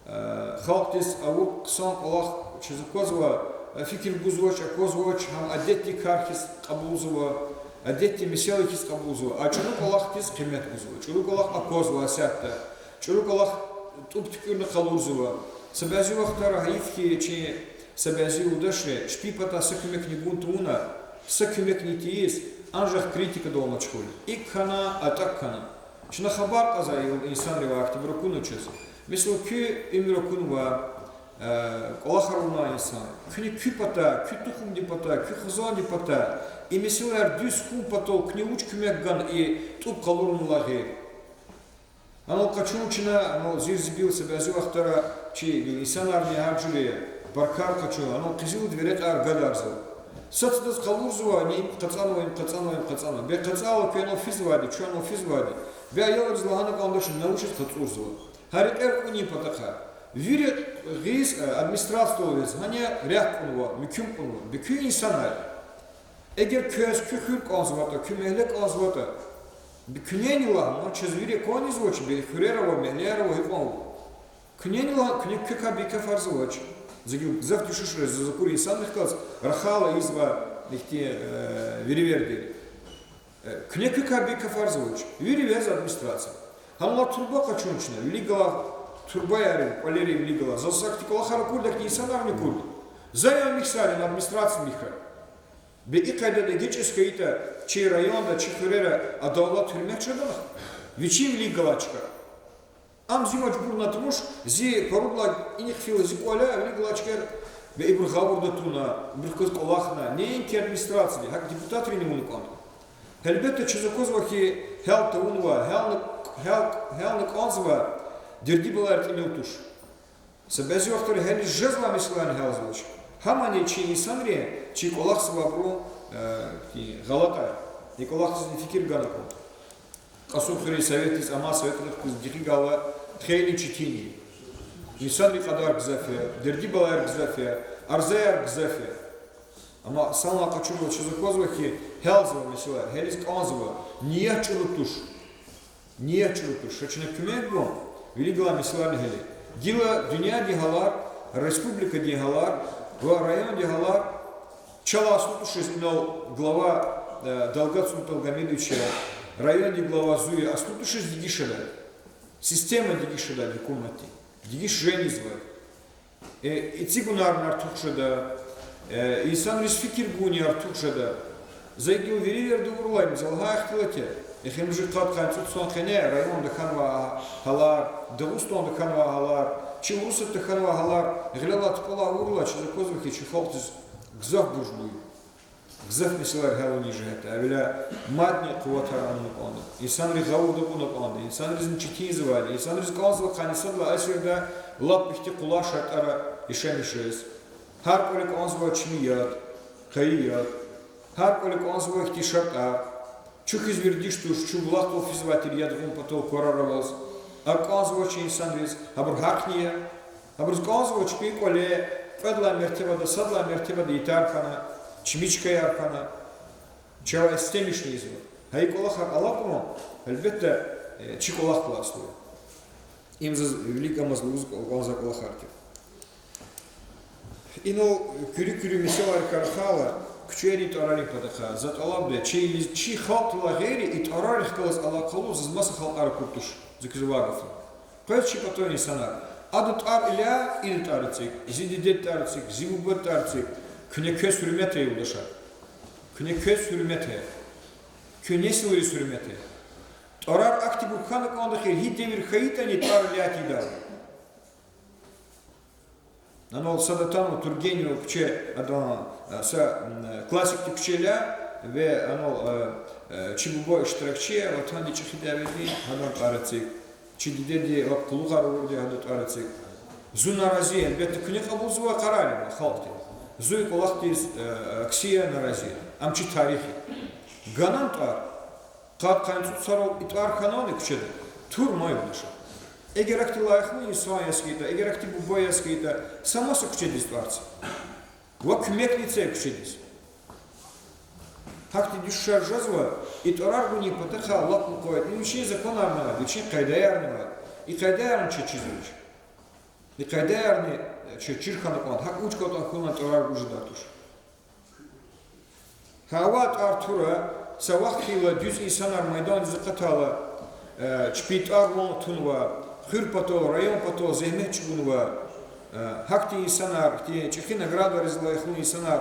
э, халкьдиз авур хъсан кӀвалах, чаз аквазва, э, фикир гузвач, аквазвач, гьам адетдин кар хьиз кьабулзава, адетдин месэла хьиз кьабулзава, а чӀуру кӀвалахдиз къимет гузва, чӀуру кӀвалах аквазва исятда, чӀуру кӀвалах тӀуб туькӀуьрна къалурзава. Са бязи вахтара гьайиф хьи, чи са бязи юлдашри чпин патай са куьмекни гун тавуна, са куьмекни тийиз, анжах критикадал машгъул я. ИкӀ хьана, атӀа хьана. Чна хабар кьазва и инсанривай, ахьтинбур акуна чаз. Месела, куь уьмуьр акунва, э, кӀвалахар авунвай инсан. Куьне куь патай, куь тухумдин патай, куь хизандин патай и месэлаяр дуьз хьун патал куьне вуч куьмек гана и тӀуб къалурунилай гъейри? Анал къачун чна, анал зир-зибил са бязи вахтара чи инсанарни гьар жуьре паркар къачун, анал къизилдин верекьар гадарзава. Сад-садаз къалурзава, ни им кьацӀанва, им кьацӀанва, им кьацӀанва. Бес кьацӀайла куьн анал физвайди, чун анал физвайди. Бес аялриз лагьана кӀандачни, на вучиз кьацӀурзава? Гьа рекьер кьунин патахъай вири гъиз, э, администрациядал вегьез, гьана рехъ кьунва, муькуьм кьунва. Бес куьн инсанар. Эгер квез куь хуьр кӀанзаватӀа, куь мягьле кӀанзаватӀа, бес куьнени лагьана, чаз вири кӀанзавач, бес хуьрер ава, мягьлеяр ава, гьикьван. Куьнени лагь-, куьне квекай бес кафарзавач. За гила гзаф дуьшуьшуьриз, заз акур инсанрихъ галаз рахайла ийизва ихьтин, э, веревирди. Э, куьне квекай бес кафарзавач. Вири вегьез администрация. Гьанал труба къачун чна, вилик галай турбаяр, кӀвалери вилик галай. Заз ахьтин кӀвалахар акурди, ахьтин инсанарни акурди. За я михьзавайди, администрация михьа. Бес и къайдада эгечӀиз хьайитӀа, чи районда, чи хуьрера адалат, гьуьрмет жеда вичин вилик галай чка. Ам зи мажбурна тумуш, зи парудлагъ инихъ фила зи кӀвале, вилик галай чкаяр, бес ибур гъавурда туна, ибурухъ галаз кӀвалахна, неинки администрацияди, гьакӀ депутатрини авуна кӀанда. Гьелбетда, чаз аквазва хьи, гьял тавунва, гьялна, гьял, гьялна кӀанзава, дерди-балаяр тӀимил туш. Са бязи вахтара гьелиз жезвай месэлаяр гьялзавач. Гьамани чи инсанри, чи кӀвалахзавайбуру, э, гъалатӀар, и кӀвалахдизни фикир гана кӀанда. Кьасумхуьруьн советдиз, амай советрихъ галаз гекъигайла, гьеле четин я. Инсанрин кьадар гзаф я, дерди-балаяр гзаф я, арзаяр гзаф я. Амма санлай къачурла, чаз аквазва хьи, гьялзава месэла, гьелиз кӀанзава, ният чӀуру туш. Ният чӀуру туш. Ша чна куьмек гун, вилик галай месэлайрин гьяле. Гила дуьньядин гьалар, республикадин гьалар ва райондин гьалар чалай аслу тушиз, инал глава, э, Далгат Султангьамидович я, райондин глава зу я, аслу тушиз дегиш жедай. Система дегиш жедай гьукуматдин. Дегиш жезвай. Э, эцигунарни артух жеда, э, инсанриз фикир гунни артух жеда. За гила вири вердавурла, им за лагьай ихтилат я. Эхиримжи къад-къанни цӀуд йисан къене районда хьанвай гьалар, Дагъустанда хьанвай гьалар, чи Урусатда хьанвай гьалар гъилелай тупӀалай авурла, чаз аквазва хьи, чи халкьдиз гзаф бурж авай. Гзаф месэлаяр гьялунин жигьетдай, эвела мадни къуватар авуна кӀанда, инсанри гъавурда кьуна кӀанда, инсанризни четинзавайди, инсанриз кӀанзава къанни сад лагьай асирда лап ихьтин къулай шартӀара яшамиш жез. Гьар кӀвале кӀанзава чими яд, къайи яд. Гьар кӀвале кӀанзава ихьтин шартӀар. Чун хьиз вердиш туш, чун булахдал физвай тир яд гъун патал кварар аваз. АкӀ кӀанзава чи инсанриз, гьабур гьахъни я. Гьабуруз кӀанзава чпин кӀвале кьвед лагьай мертебада, сад лагьай мертебада ятар хьана, чими чкаяр хьана. Чавай истемишни ийизва. Гьа и кӀвалахар алакьун, гьелбетда, э, чи кӀвалахдилай аслу я. Им заз вилик амаз лугьуз кӀанзавай кӀвалахар тир. Инал куьруь-куьруь месэлайрикай рахайла, куьчейрин тӀварарин патахъай, за тӀалабда, чи, чи халкьдилай гъейри и тӀварарихъ галаз алакъалу заз маса халкьар акур туш, за квез авай гаф я. Къвез чи патав инсанар. Адан тӀвар иля, идан тӀвар эциг, зи дидедин тӀвар эциг, зи бубадин тӀвар эциг. Куьне квез гьуьрмет ая, юлдашар. Куьне квез гьуьрмет ая. Куь несилриз гьуьрмет ая. ТӀварар ахьтинбур хьана кӀанда хьи, гьи девир хьайитӀани тӀвар иля тийидай. Анал сад атанва Тургеневан куьче, адан, э, са, м, э, классикдин куьче я, ва анал, э, э, чи буба иштиракчи я, Ватандин чӀехи дяведин, гьадан тӀвар эциг. Чи дидеди лап къуллугъар авурди, гьадан тӀвар эциг. Зун нарази я, гьелбетда, куьне кьабулзавай къарар я, халкьди. Зун и кӀвалахдиз, э, акси я, нарази я. Ам чи тарих я. Гана тӀвар. Къад-къанни цӀуд йисарал и тӀвар хьанвани куьчеда? Тур ман, юлдашар. Эгер ахьтин лайихлу инсан яз хьайитӀа, эгер ахьтин буба яз хьайитӀа, са маса куьчедиз тӀварци. Ва куьмекни це куьчедиз. Гьахьтин дуьшуьшар жезва, и тӀварар гунин патахъай лап мукъаят. Им вичин законарни ава, вичин къайдаярни ава. И къайдаярни чаз чизвач. И къайдаярни, э, чаз чир хьана кӀанда, гьакӀ вуч кӀватӀан хьуна тӀварар гуз жедай туш. Гьа авай тӀвар тура, са вахт хьайила дуьз инсанар майдандиз акъатайла, э, чпин тӀвар ван тунва, хуьр патал, район патал зегьмет чӀугунва, э, гьахьтин инсанар, ихьтин чӀехи наградариз лайихлу инсанар,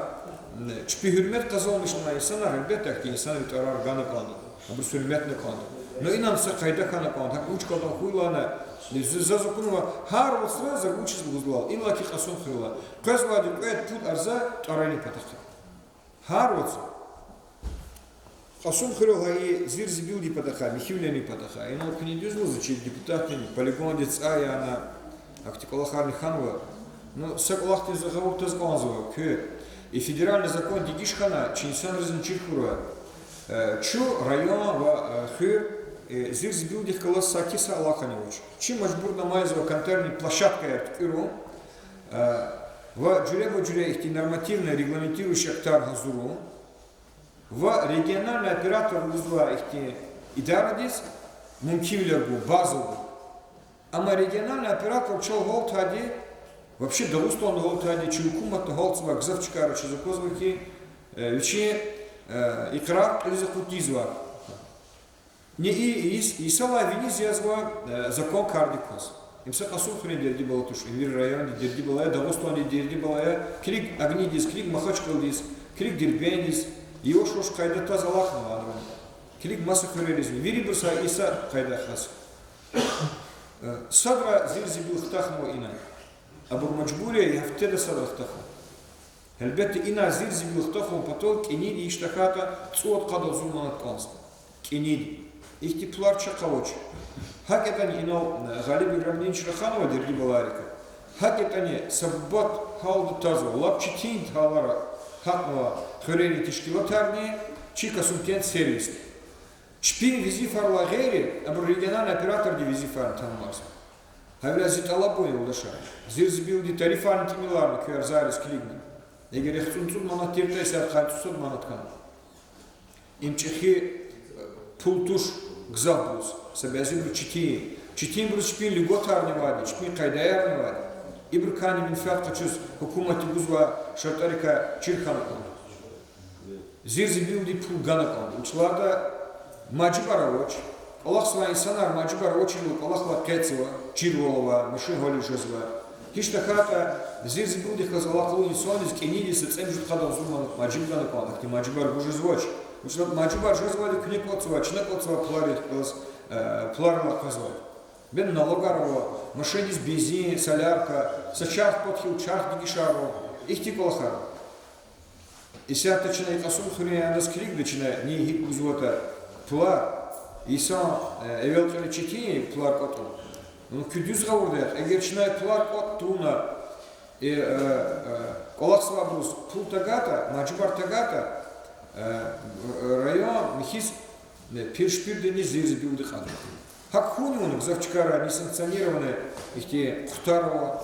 м, чпин гьуьрмет къазанмишнавай инсанар, гьелбетда, ахьтин инсанрин тӀварар гана кӀанда, абуруз гьуьрметна кӀанда. Но инал са къайда хьана кӀанда, гьакӀ вуч кӀватӀан хьайила, за, заз акунва гьар вацра, за вучиз лугьузвайвал, иллаки Кьасумхуьрелай. Къвезвайди кьвед-пуд арза тӀварарин патахъай. Гьар вацра. Кьасумхуьрел гьа и зир-зибилдин патахъай, михьивилерин патахъай. Инал куьне дуьз лугьузва, чи депутатдин полигондиз цӀай яна, ахьтин кӀвалахарни хьанва. Ну, са кӀвалахдин за гъавурда гьатз кӀанзава куь. И федеральный закон дегиш хьана, чи инсанризни чир хьурай. Э, чун район ва, э, хуьр, э, зир-зибилдихъ галаз саки са алакъани авач. Чи мажбурнамайзава контейнерный площадкаяр туькӀуьрун, э, ва жуьреба-жуьре ихьтин нормативно регламентирующий актар гьазурун, ва региональный оператор лугьузвай ихьтин идарадиз мумкинвилер гун, база гун. Амма региональный оператор чал гьалтайди, вообще Дагъустанда гьалтайди, чи гьукуматда гьалтзавай гзаф чкайра чаз аквазва хьи, э, вичин, э, икьрар кьилиз акъуд тийизвай. Ни и, и, йисалай виниз язва, э, закон кардик кваз. Им са Кьасумхуьруьн дерди бала туш, им вири райондин дерди бала я, Дагъустандин дерди бала я. Килиг Агнидиз, килиг Махачкъаладиз, килиг Дербентдиз. Яваш-яваш къайда таз алахънава адан. Килиг маса хуьрериз, вирибуруз са и са къайда хас. Э, садра зир-зибил хтахнава ина. Абур мажбур я гьафтеда садра хтахун. Гьелбетда, ина зир-зибил хтахун патал кӀаниди, гьич тахьайтӀа цӀувад-къад агъзур манат кӀанзава. КӀаниди. Ихьтин пулар чахъ авач. ГьакӀ ятӀани инал, э, Гъалиб Ибрагьимович раханва дерди балайрикай. ГьакӀ ятӀани са бубат гьалда тазва, лап четин гьалара гьатнава хуьрерин тешкилатарни чи Касумкент сервисни. Чпин везифайрилай гъейри, абуру региональный оператордин везифайрини тамамарзава. Гьавиляй зи тӀалабун, юлдашар, зир-зибилдин тарифарни тӀимиларна куь арзайриз килигна. Эгер яхцӀурни цӀуд манат тиртӀа, исятда къанни цӀусад манат хьана. Им чӀехи, э, пул туш гзафбуруз, са бязибуруз четин. Четинбуруз чпин льготарни авайди, чпин къайдаярни авайди. Ибурукайни менфят къачуз гьукуматди гузвай шартӀарикай чир хьана кӀанда. Зир-зибилдин пул гана кӀанда. Вучиз лагьайтӀа мажибур авач. КӀвалахзавай инсанар мажибур авачирла кӀвалахлай къецзава, чирвал авай, машин гьализ жезвай. Гьич тахьайтӀа зир-зибилдихъ галаз алакъалу инсанриз кӀаниди са цӀемуьжуьд-къад агъзур манат мажибур гана кӀанда, ахьтин мажибур гуз жезвач. Вучиз лагьайтӀа мажибур жезвайди куьне кӀватӀзавай, чна кӀватӀзавай пуларихъ галаз, э, пуларилай къвезвай. Бес налогар ава, машиндиз бензин, солярка, са чарх патал чарх дегишарун, ихьтин кӀвалахар ава. Исятда чна и Кьасумхуьруьн адаз килигда, чна ни гьикӀ гузватӀа пулар, инсан, э, эвел кьиле четин пулар кӀватӀун. Ну, куьн дуьз гъавурда яхъ, эгер чна и пулар кӀватӀ тавуна, э, э, э, кӀвалахзавайбуруз пул тагайтӀа, мажибур тагайтӀа, э, район михьиз, э, пир-шпирдани зир-зибилди кьада. ГьакӀ хьунни авуна, гзаф чкайра несанкционированный ихьтин къуртар ава.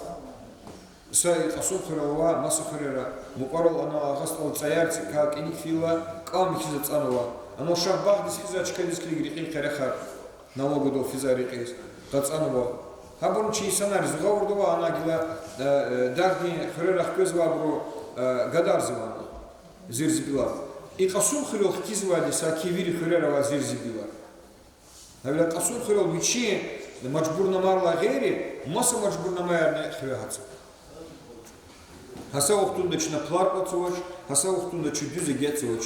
Са и Кьасумхуьрел ава, маса хуьрера, мукьварал ана агъа стӀал цӀаяр цикай кӀаник фейила, кӀам михьиз ацӀанва. Ана Шагьбагъдиз физвай чкадиз килиг рекьин къерехар, налогдал физвай рекьиз, къацӀанва. Гьабурни чи инсанар зугъавурда ава, ана гила, э, э, дагъдин хуьрерай хквезвайбуру, э, гадарзава ана зир-зибилар. И Кьасумхуьрел хкизвайди саки вири хуьрера авай зир-зибилар. Гьавиляй Кьасумхуьрел вичин мажбурнамайрилай гъейри, маса мажбурнамаярни хиве гьатзава. Гьа са вахтунда чна пулар кӀватӀзавач, гьа са вахтунда чна дуьз эгечӀзавач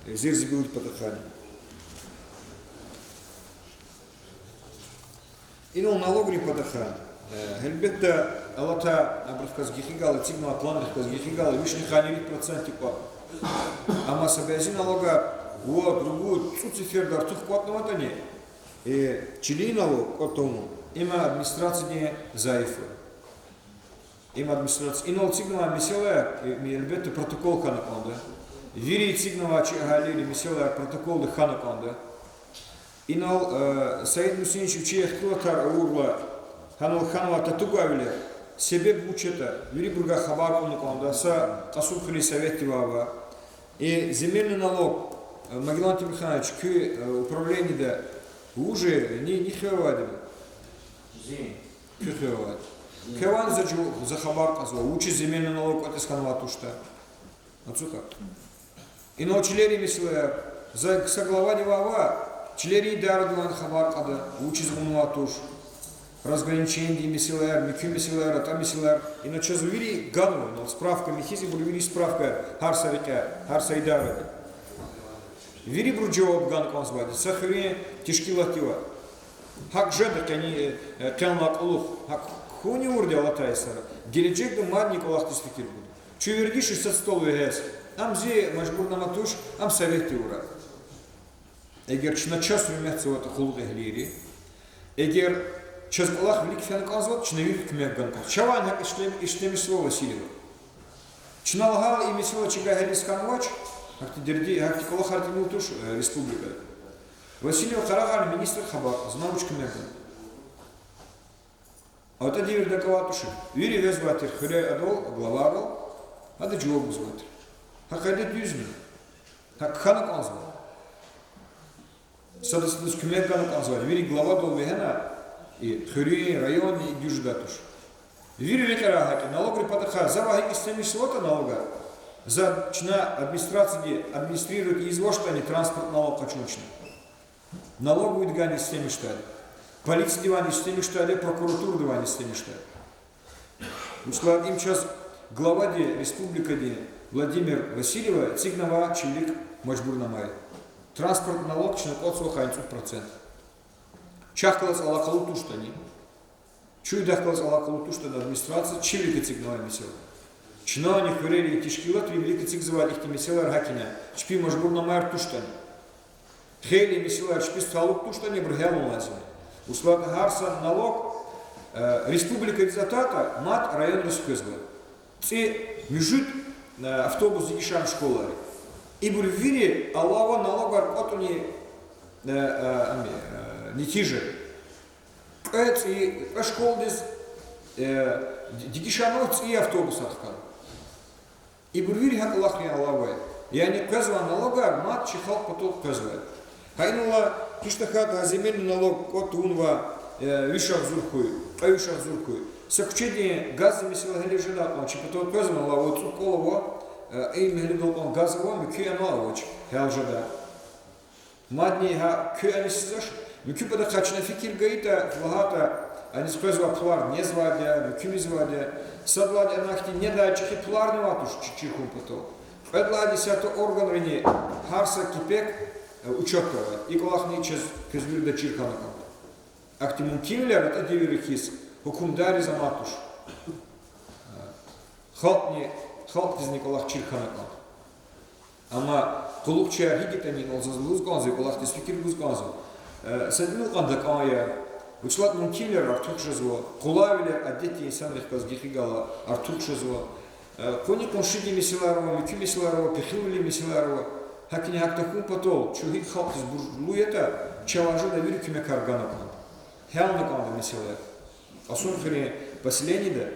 зир-зибилдин патахъайни. Инал налогрин патахъай. Э, гьелбетда, алатай абурухъ галаз гекъигайла, эцигнавай планрихъ галаз гекъигайла, вишни къанни ирид процентдик кӀватӀ. Амма са бязи налогар вад, ругуд, цӀуд сеферда артух кӀватӀнаватӀани, э, чилин налог кӀватӀ тавун, им администрациядин зайиф я. Им администрация. Инал эцигнавай месэлаяр, э, гьелбетда, протокол хьана кӀанда. Вири эцигнавай чи агьалийрин месэлаяр протоколда хьана кӀанда. Инал, э, Саид Мусинович вичин ихтилатар авурла, гьанал хьанвай татугайвилер, себеб вуч ятӀа, вирибурувай хабар кьуна кӀанда, са Кьасумхуьруьн советдивай ава. И земельный налог, э, Магеллан Темирханович, куь, э, управлениеда вуж я, ни, ни хиве авайди? Куь хиве авайди. Квевай за жув-, за хабар кьазва, вучиз земельный налог кӀватӀиз хьанвай туштӀа. Ацукьа. Инал чилерин месэлаяр, за са главадивай ава, чилерин идарадивайни хабар кьада, вучиз авунвай туш. Разграничениедин месэлаяр, муькуь месэлаяр, атӀа месэлаяр, ина чаз вири ганва, инал справка михьиз, ибур вири справкаяр, гьар са рекьяй, гьар са идаради. Вирибуру жаваб гана кӀанзавайди са хуьруьн тешкилатдивай. ГьакӀ жеда къени, э, къенлай кьулухъ, гьакӀ хьунни авурди алатай йисара. Гележегда мадни кӀвалахдиз фикир гуда. Чун вердиш са стол вегьез. Ам зи мажбурнама туш, ам советди авурай. Эгер чна чаз гьуьрметзаватӀа, къуллугъ эгьлийри, эгер чаз кӀвалах вилик фена кӀанзаватӀа, чна вири куьмек гана кӀанзава. Чавай гьакӀ ишлем-, ишлемишзава Васильева. Чна лагьайла, и месэла чавай гьелиз хьанвач, гьахьтин дерди, гьахьтин кӀвалахар тӀимил туш, э, республикада. Васильева къарагъарна министрдиз хабар кьаз, вуч куьмек гана. АтӀа девирда кӀвалах туш. Вири вегьезвай тир хуьре адал, главадал, ада жаваб гузвай тир. Гьа къайда дуьзни. ГьакӀ хьана кӀанзава. Сада садаз куьмек гана кӀанзава, вири главадал вегьена, и хуьруьн, райондин и дуьз жедай туш. Вири рекьера гьакӀ я, налогрин патахъай, завай гьикӀ ишлемишзаватӀа налогар. За чна администрацияди администрировать ийизвачтӀани транспорт налог къачун чна. Налоговыйдигайни ишлемишдай. Полициядивайни истемишдай, прокуратурадивайни истемишдай. Вучиз лагьайтӀа им чаз главади республикадин Владимир Васильева эцигнава чи вилик мажбурнамаяр. Транспортный налог чна кӀватӀзава хайи цӀуд процент. Чахъ галаз алакъалу туштӀани, чуьдахъ галаз алакъалу туштӀани администрация, чи вилик эцигнава месэла. Чнани хуьрерин тешкилатри вилик эцигзавайди ихьтин месэлаяр гьакӀ я, чпин мажбурнамаяр туштӀани. Хейлин месэлаяр чпиз талукь туштӀани, абур гьялун лазим я. Вучиз лагьайтӀа гьар са налог, э, республикадиз атайтӀа, мад районриз къвезва. ЦӀи муьжуьд, э, автобус дегишарна школайри. Ибур вири алава налогар кӀватӀунин, э, э, ами, э, нетижа. Кьве цӀи, кьве школадиз, э, ди-, дегишарнава цӀийи автобусар хкана. Ибур вири гьа кӀвалахрин алава я. Яни къвезвай налогар мад чи халкь патал къвезва. Гьа инал, гьа тахьайтӀа земельный налог кӀватӀ тавунва, э, виш агъзур хьуй, кьве виш агъзур хьуй. Са куьчедин газдин месэла гьеле жедай кьван, чи патал къвезвани, лагьана, цӀуд кӀвал ава, э, и мягьледал кьван газ ава, муькуь ана авач, гьял жеда. Мадни гьа куь анисиз жедач, муькуь патахъай чна фикир гайитӀа, лагьайтӀа, аниз къвезвай пулар незвайди я, муькуьмизвайди я, сад лагьайди ана хьтин недай чӀехи пуларни авай туш чи-, чир хьун патал. Кьвед лагьайди исятда органрини гьар са кепек, э, учётда авай. И кӀвалахни чаз квез вирида чир хьана кӀанда. Ахьтин мумкинвилер атӀа девирда хьиз гьукумдариз амай туш. Халкьни, халкьдизни кӀвалах чир хьана кӀанда. Амма къуллугъчияр гьикӀ ятӀани, инал заз лугьуз кӀанзава, кӀвалахдиз фикир гуз кӀанзава. Э, са тӀимил кьван такӀан я. Вучиз лагьайтӀа мумкинвилер артух жезва, къулайвилер адетдин инсанрихъ галаз гекъигайла артух жезва. Э, къуни къуншидин месэлаяр ава, муькуь месэлаяр ава, пехилвилин месэлаяр ава. ГьакӀни гьакӀ тахьун патал, чун гьикӀ халкьдиз буржлу ятӀа, чавай жедай вири куьмекар гана кӀанда. Гьялна кӀанда месэлаяр. Кьасумхуьруьн поселениеда,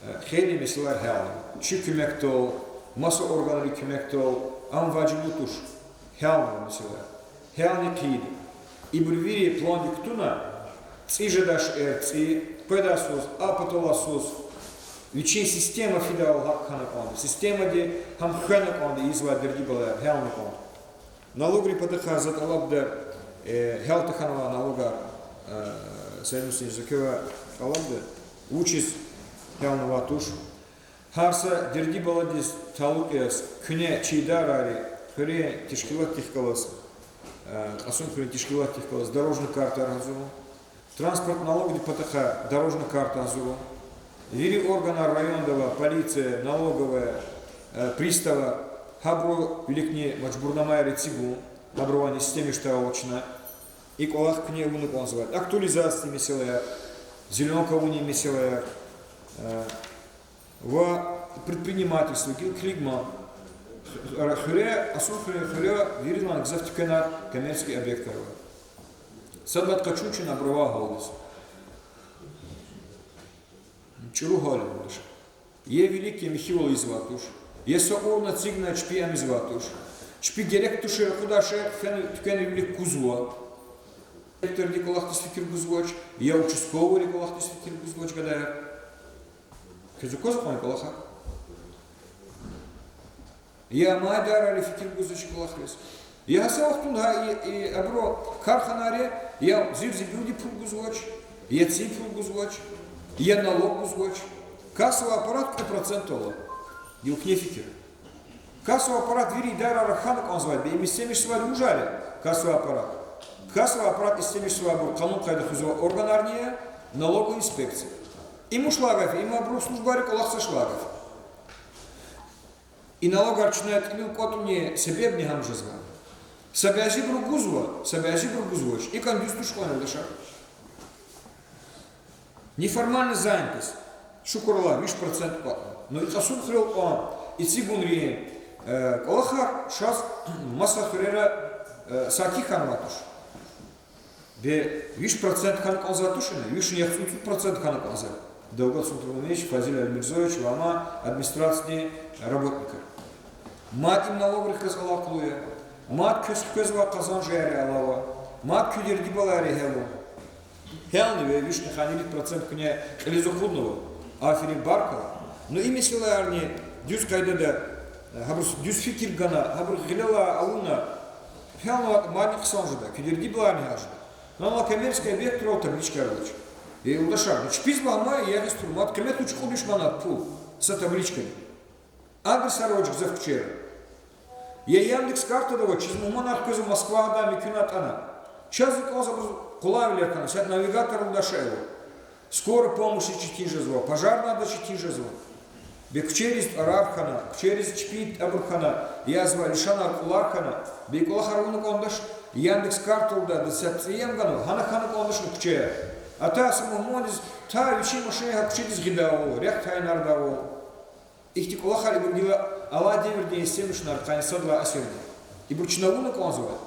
э, хейлин месэлаяр гьялнава. Чи куьмекдал, маса органрин куьмекдал, ам важиблу туш. Гьялнава месэлаяр. Гьялни хъийида. Ибур вири пландик кутуна, цӀи жедай шейэр цӀи, къведай йисуз, а паталай йисуз, вичин система фидайвал гьакӀ хьана кӀанда. Системади гьам хвена кӀанда ийизвай дерди-балаяр, гьялна кӀанда. Налогрин патахъай за тӀалабда, э, гьял тахьанвай налогар, э, Саид Мусин, за квевай тӀалабда, вучиз гьялнавай туш. Гьар са дерди-баладиз талукь яз куьне чи идарайри, хуьруьн тешкилатдихъ галаз, э, Кьасумхуьруьн тешкилатдихъ галаз дорожный картаяр гьазурун. Транспорт налогдин патахъай дорожный карта гьазурун. Вири органар районда авай, полиция, налоговая, э, приставар, гьабурун виликни мажбурнамаяр эцигун, гьабурувайни системиштайвал чна. И кӀвалах куьне авуна кӀанзавайди. Актуализациядин месэлаяр, зеленка авунин месэлаяр, э, ва предпринимательство, гила килигман, хуьре, Кьасумхуьруьн хуьре виридалайни гзаф туьквенар, коммерческий объектар ава. Сад лагьайди къачун чна абурувай гьалдиз. ЧӀуру гьал я, юлдаш. Я вилик я михьивал ийизвай туш, я са урна эцигна чпи амизвай туш. Чпи герек тушир акъудай шей фена туьквенрин вилик кузва. Директорди кӀвалахдиз фикир гузвач, я участковыйри кӀвалахдиз фикир гузвач гадаяр. Квез аквазва кьван кӀвалахар? Я майдайрали фикир гузвач кӀвалахриз. Я гьа са вахтунда гьа и, и абуру карханайри я зир-зибилди пул гузвач, я цин пул гузвач, я налог гузвач. Кассовый аппарат кьве процент ала. Гила куьне фикир. Кассовый аппарат вири идарайра хьана кӀанзавайди, им истемишзавайди вужар я, кассовый аппарат. Кассовый аппарат истемишзавайбур къанун-къайда хуьзвай органарни я, налоговая инспекция. Им вуч лагьай гаф я, им абурун службайри кӀвалахзавач лагьай гаф я. И налогар чна тӀимил кӀватӀунин себебни гьам жезва. Са бязибуру гузва, са бязибуру гузвач. ИкӀан дуьз туш кьван, юлдашар. Неформальная занятость. Шукур Аллагь, виш процент кӀватӀна. Ну, и Кьасумхуьрел кьван эцигунрин, э, кӀвалахар чаз маса хуьрера, э, саки хьанвай туш. Бес виш процент хьана кӀанзавай тушни, вишни яхцӀурни цӀуд процент хьана кӀанзавай. Давлатсултанович, Фазиль Альмирзоевич ва амай администрациядин работникар. Мад им налогрихъ галаз алакъалу я, мад квез хквезвай къазанжаяр алава, мад куь дерди-балаяр гьялун. Гьялнава, вишни хайи ирид процент куьне кьилиз акъуднава, аферин, баркалла. Ну, и месэлаярни дуьз къайдада, гьабуруз дуьз фикир гана, гьабур гъилелай авуна, гьялнаватӀа мадни хъсан жеда, куь дерди-балаярни гьял жеда. Гьанал коммерческий объектдал табличкаяр авач. Я юлдашар, ну чпиз лагьана, ягъиз турмад, къимет вуч, кьуд виш манат пул са табличкадин. Адресар авач гзаф куьчейра. Я Яндекс картада авач, чаз мугьманар къвезва Москвадай, муькуьнай атӀана. Чаз кӀанзавайбуруз къулайвилер хьана, са навигатор, юлдашар, ава. Скорая помощь четин жезва, пожарныйди четин жезва. Бес куьчейриз тӀварар хьана, куьчейриз чпин абур хьана, язва лишанар, кьулар хьана, бес кӀвалахар авуна кӀандач, Яндекс картада са цӀийи ам ганва, гьана хьана кӀандачни куьчеяр. Атай са мугьмандиз, та вичин машин гьа куьчедиз гъидайвал, рехъ тайинардайвал. Ихьтин кӀвалахар ибур гила алай девирдин эсердин, къанни сад лагьай эсердин. Ибур чна авуна кӀанзава.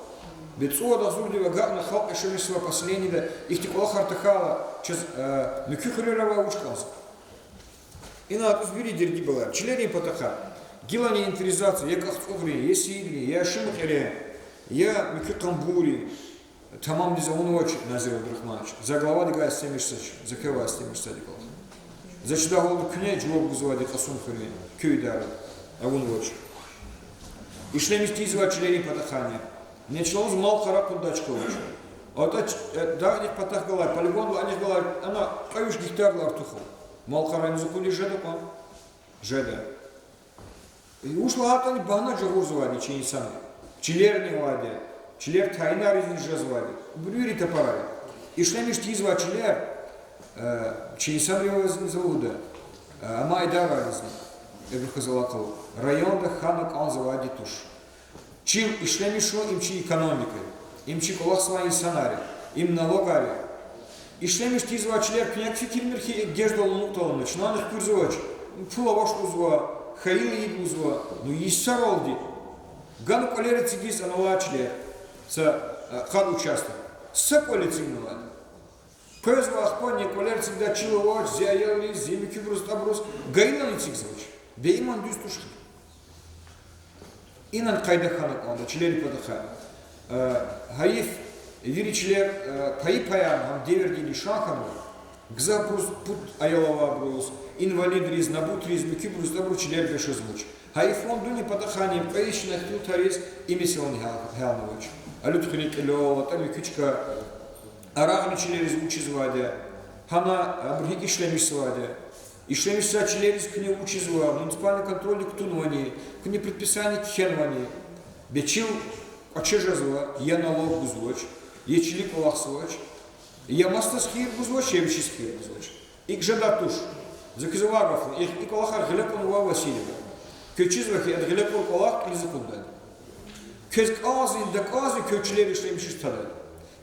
Бес цӀувад агъзурдив агакьна халкь яшамиш жезвай поселениеда ихьтин кӀвалахар тахьайла, чаз, э, муькуь хуьрера авай вуч кӀанзава? Ина атӀуз вири дерди балаяр. Чилерин патахъай гилани инвентаризация, я КӀахцӀугърин, я Сийидрин, я Шимукьерин, я муькуь Къамбурдин. Тамамдиз авунвач, Назир Абдурагьманович. За главадихъ галаз истемишзавач, за квевай истемишзавайди я кӀвалах. За чидай гьалда куьне жаваб гузвайди я Кьасумхуьруьн, куь идарада. Авунвач. Ишлемиш тийизвай чилерин патахъайни. Ни чна лугьуз мал-къара кьунач квач. АтӀа ч-, э, дагъдихъ патахъ галай, полигондал анихъ галай, ана кьве виш гектардал артух ава. Мал-къарани зукъуди жеда кьван? Жеда. Вуч лагьайтӀани багьна жагъурзавайди я чи инсанри. Чилерни авайди я, чилер тайинаризни жезвайди я. Ибур вири тапарар я. Ишлемиш тийизвай чилер, э, чи инсанривайни лугьуда, э, амай идарайризни, ибурухъ галаз алакъалу, районда хьана кӀанзавайди туш. Чил ишлемишун, им чи экономика я, им чи кӀвалахзавай инсанар я, им налогар я. Ишлемиш тийизвай чилер куьне фикирмир хьи, геждал нукьталана, чнани хуьрзавач, пул авач лугьузва, хьайила ийида лугьузва, ну йисаралди. Гана кӀвалер эцигиз анал алай чилер, са, э, къад участок. Са кӀвал эцигнавайди. Къвезва ахпани кӀвалер эцигдай чил авач, зи аялриз, зи муькуьбуруз, атӀабуруз, гайилани эцигзавач. Бес иман дуьз туш хьи. Инал къайда хьана кӀанда чилерин патахъай. Э, гьайиф, вири чилер, э, пайи-паяр гьам девирдин лишан хьанва. Гзафбуруз пуд аял авайбуруз, инвалидриз, набутриз, муькуьбуруз, атӀабуруз чилер гашазвач. Гьайиф, фондунин патахъайни кьве йис чна ихтилатар ийиз, и месэлани гьал-, гьялнавач. Алуд хуьруьн кьилел, атӀа муькуь чка, Арагъни чилериз вучизвайди я, гьана абур гьикӀ ишлемишзавайди я. Ишлемишзавай чилериз куьне вучизва, муниципальный контрольдик кутунвани, куьне предписание кхьенвани. Бес чил кӀваче жезва, я налог гузвач, я чилик кӀвалахзавач, я масадаз хийир гузвач, я вичиз хийир гузвач. ИкӀ жедай туш. За квез авай гаф я, и, и кӀвалахар гъиле кьунва Васильева. Квез чизва хьи, ада гъиле кьур кӀвалах кьилиз акъуддайди. Квез кӀанзавани, дакӀанзавани квез чилер ишлемишиз тадач.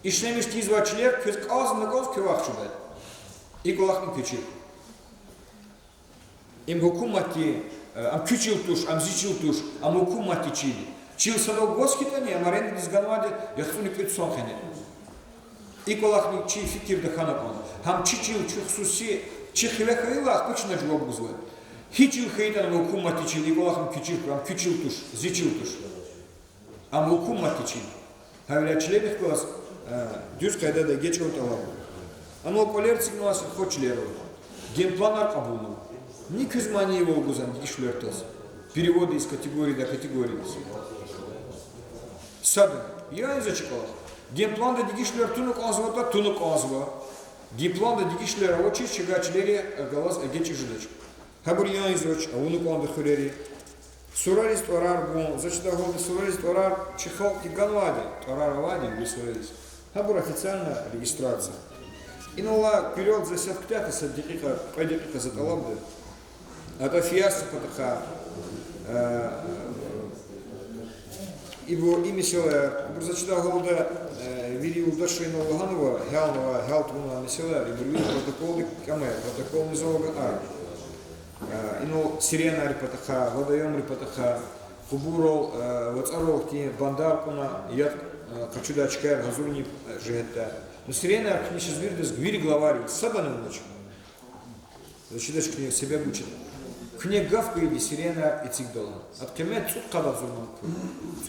Ишлемиш тийизвай чилер квез кӀанзавани, дакӀанзавани квевай ахчадай. И кӀвалахни квез чир. Им гьукуматдин, э, ам куь чил туш, ам зи чил туш, ам гьукуматдин чил я. Чил садав гваз хьайитӀани, ам арендадиз ганвайди я яхцӀурни кӀуьд сом хьана. И кӀвалахни чи фикирда хьана кӀанда. Гьам чи чил, чи хсуси, чи хиве хьайила, ахпа чна жаваб гузвайди. Гьи чил хьайитӀани, ам гьукуматдин чил, и кӀвалах ам куь чир, ам куь чил туш, зи чил туш. Ам гьукуматдин чил. Гьавиляй чилерихъ галаз, э, дуьз къайдада эгечӀун тӀалаб. Анал кӀвалер эцигнавай совхоз чилер ава. Генпланар кьабулнава. Ни квез манийвал гузвани дегишвилер таз? Перевод из категории до категории. Садан. Я инза чи кӀвалах. Генпланда дегишвилер туна кӀанзаватӀа, туна кӀанзава. Генпланда дегишвилер авачиз чавай чилерихъ галаз эгечӀиз жедач. Гьабур я инзач, авуна кӀанда хуьрери. Сурариз тӀварар гун, за чидай гьалда сурариз тӀварар чи халкьди ганвайди, тӀварар авайди вири сурариз. Гьабур официальная регистрация. Инал алай куьрелди за исятда куьтягьда са декьикьа, кьве декьикьа за тӀалабда. АтӀа фиясни патахъай, э, ибур и месэлаяр, ибур за чидай гьалда, э, вири юлдашри инал лагьанва, гьялнава, гьял тавунвай месэлаяр, ибур вири протоколдик кӀама я, протоколни залга ай. Э, инал сиренайрин патахъай, водоёмрин патахъай, къубурал, э, вацӀарал хьтин бандар кьуна, яд, э, къачудай чкаяр гьазурни, э, жигьетдай. Ну, сиренаяр куьне чизвирдаз вири главайри, садан авунач. За чидач куьне себеб вуч ятӀа. Куьне гаф гайиди сиренаяр эцигдалди. Ада къимет цӀуд-къад агъзур манат пул.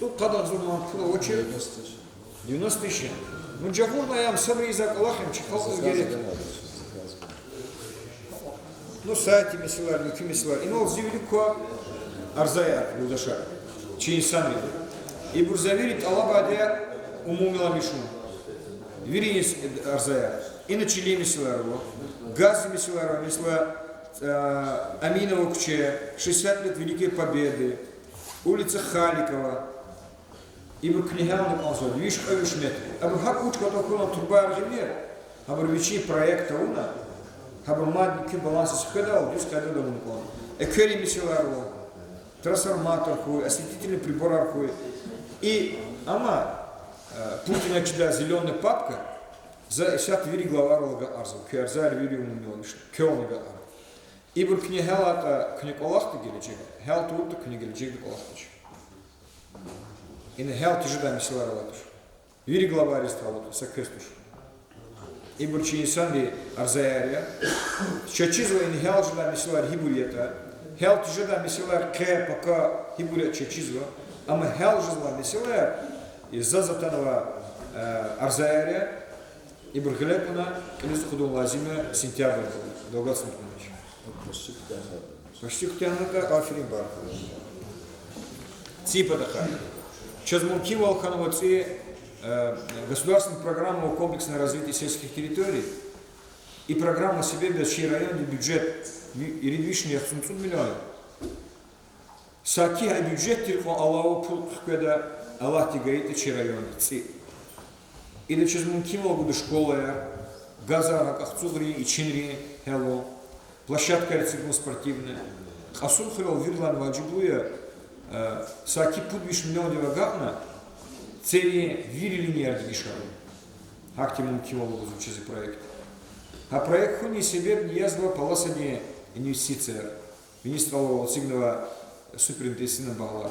ЦӀуд-къад агъзур манат пул авачир. Девяносто тысяч. Ну, жагъурна ам, сабур ийизвай кӀвалах я, чи халкьдиз герек. Ну, сайтдин месэлаяр, муькуь месэлаяр. Инал зи вилик ква арзаяр, юлдашар. Чи инсанри. Ибур за вири тӀалабайди я умумиламишун. Вири арзаяр. Ина чилин месэлаяр ава. Газдин месэлаяр ава, месела, э, Аминова куьче, шестьдесят лет Великой Победы, улица Халикова. Ибур куьне гьялна кӀанзавайди, виш-кьве виш метр. Абур гьакӀ вуч кӀватӀ хьун, турбаяр гъиле, гьабур вичин проект авуна, гьабур мадни куь балансдиз хкведайвал, дуьз къайдада авуна кӀан. Экверин месэлаяр ава. Трансформатор хьуй, осветительный приборар хьуй. И, амма, э, Путина чидай зелёная папка, за исятда вири главайрал агакьарзава, куь арзаяр вири авунвайди, квелни агакьарзава. Ибур куьне гьялайтӀа, куьне кӀвалахда гележегда, гьял тавуртӀа, куьне гележегда кӀвалахдач. Ина гьял тежедай месэлаяр алатуш. Вири главайриз талукь, са квез туш. Ибур чи инсанрин арзаяр я. Чечизва ина гьял жедай месэлаяр гьибур ятӀа. Гьял тежедай месэлаяр къе-пака гьибур ятӀа чечизва. Амма гьял жезвай месэлаяр, и заз атанвай, э, арзаяр я. Ибур гъиле кьуна кьилиз тухудун лазим я сентябрда, далгатзава кьунач. Почти куьтягьна, аферин, баркалла. ЦӀийи патахъай. Чаз мумкинвал хьанва цӀи, э, государственная программа комплексного развития сельских территорий. И программа себеб яз чи райондин бюджет ви-, ирид вишни яхцӀурни цӀуд миллион. Саки гьа бюджет тир кьван алава пул хкведа, Аллагьди гайитӀа, чи райондин цӀи. Ида чаз мумкинвал гуда школаяр, газар, гьакӀ ацукьрин, ичинрин гьялун, площадкаяр эцигун спортивный. Кьасумхуьрел виридалай важиблу я, э, саки пуд виш миллиондив агакьна, церин вири линияр дегишарун. Гьахьтин мумкинвал гузва чаз и проект. Гьа проект хьунин себебни язва паласадин инвестицияр. Министрвал эцигнава суперинтенсивный багълар.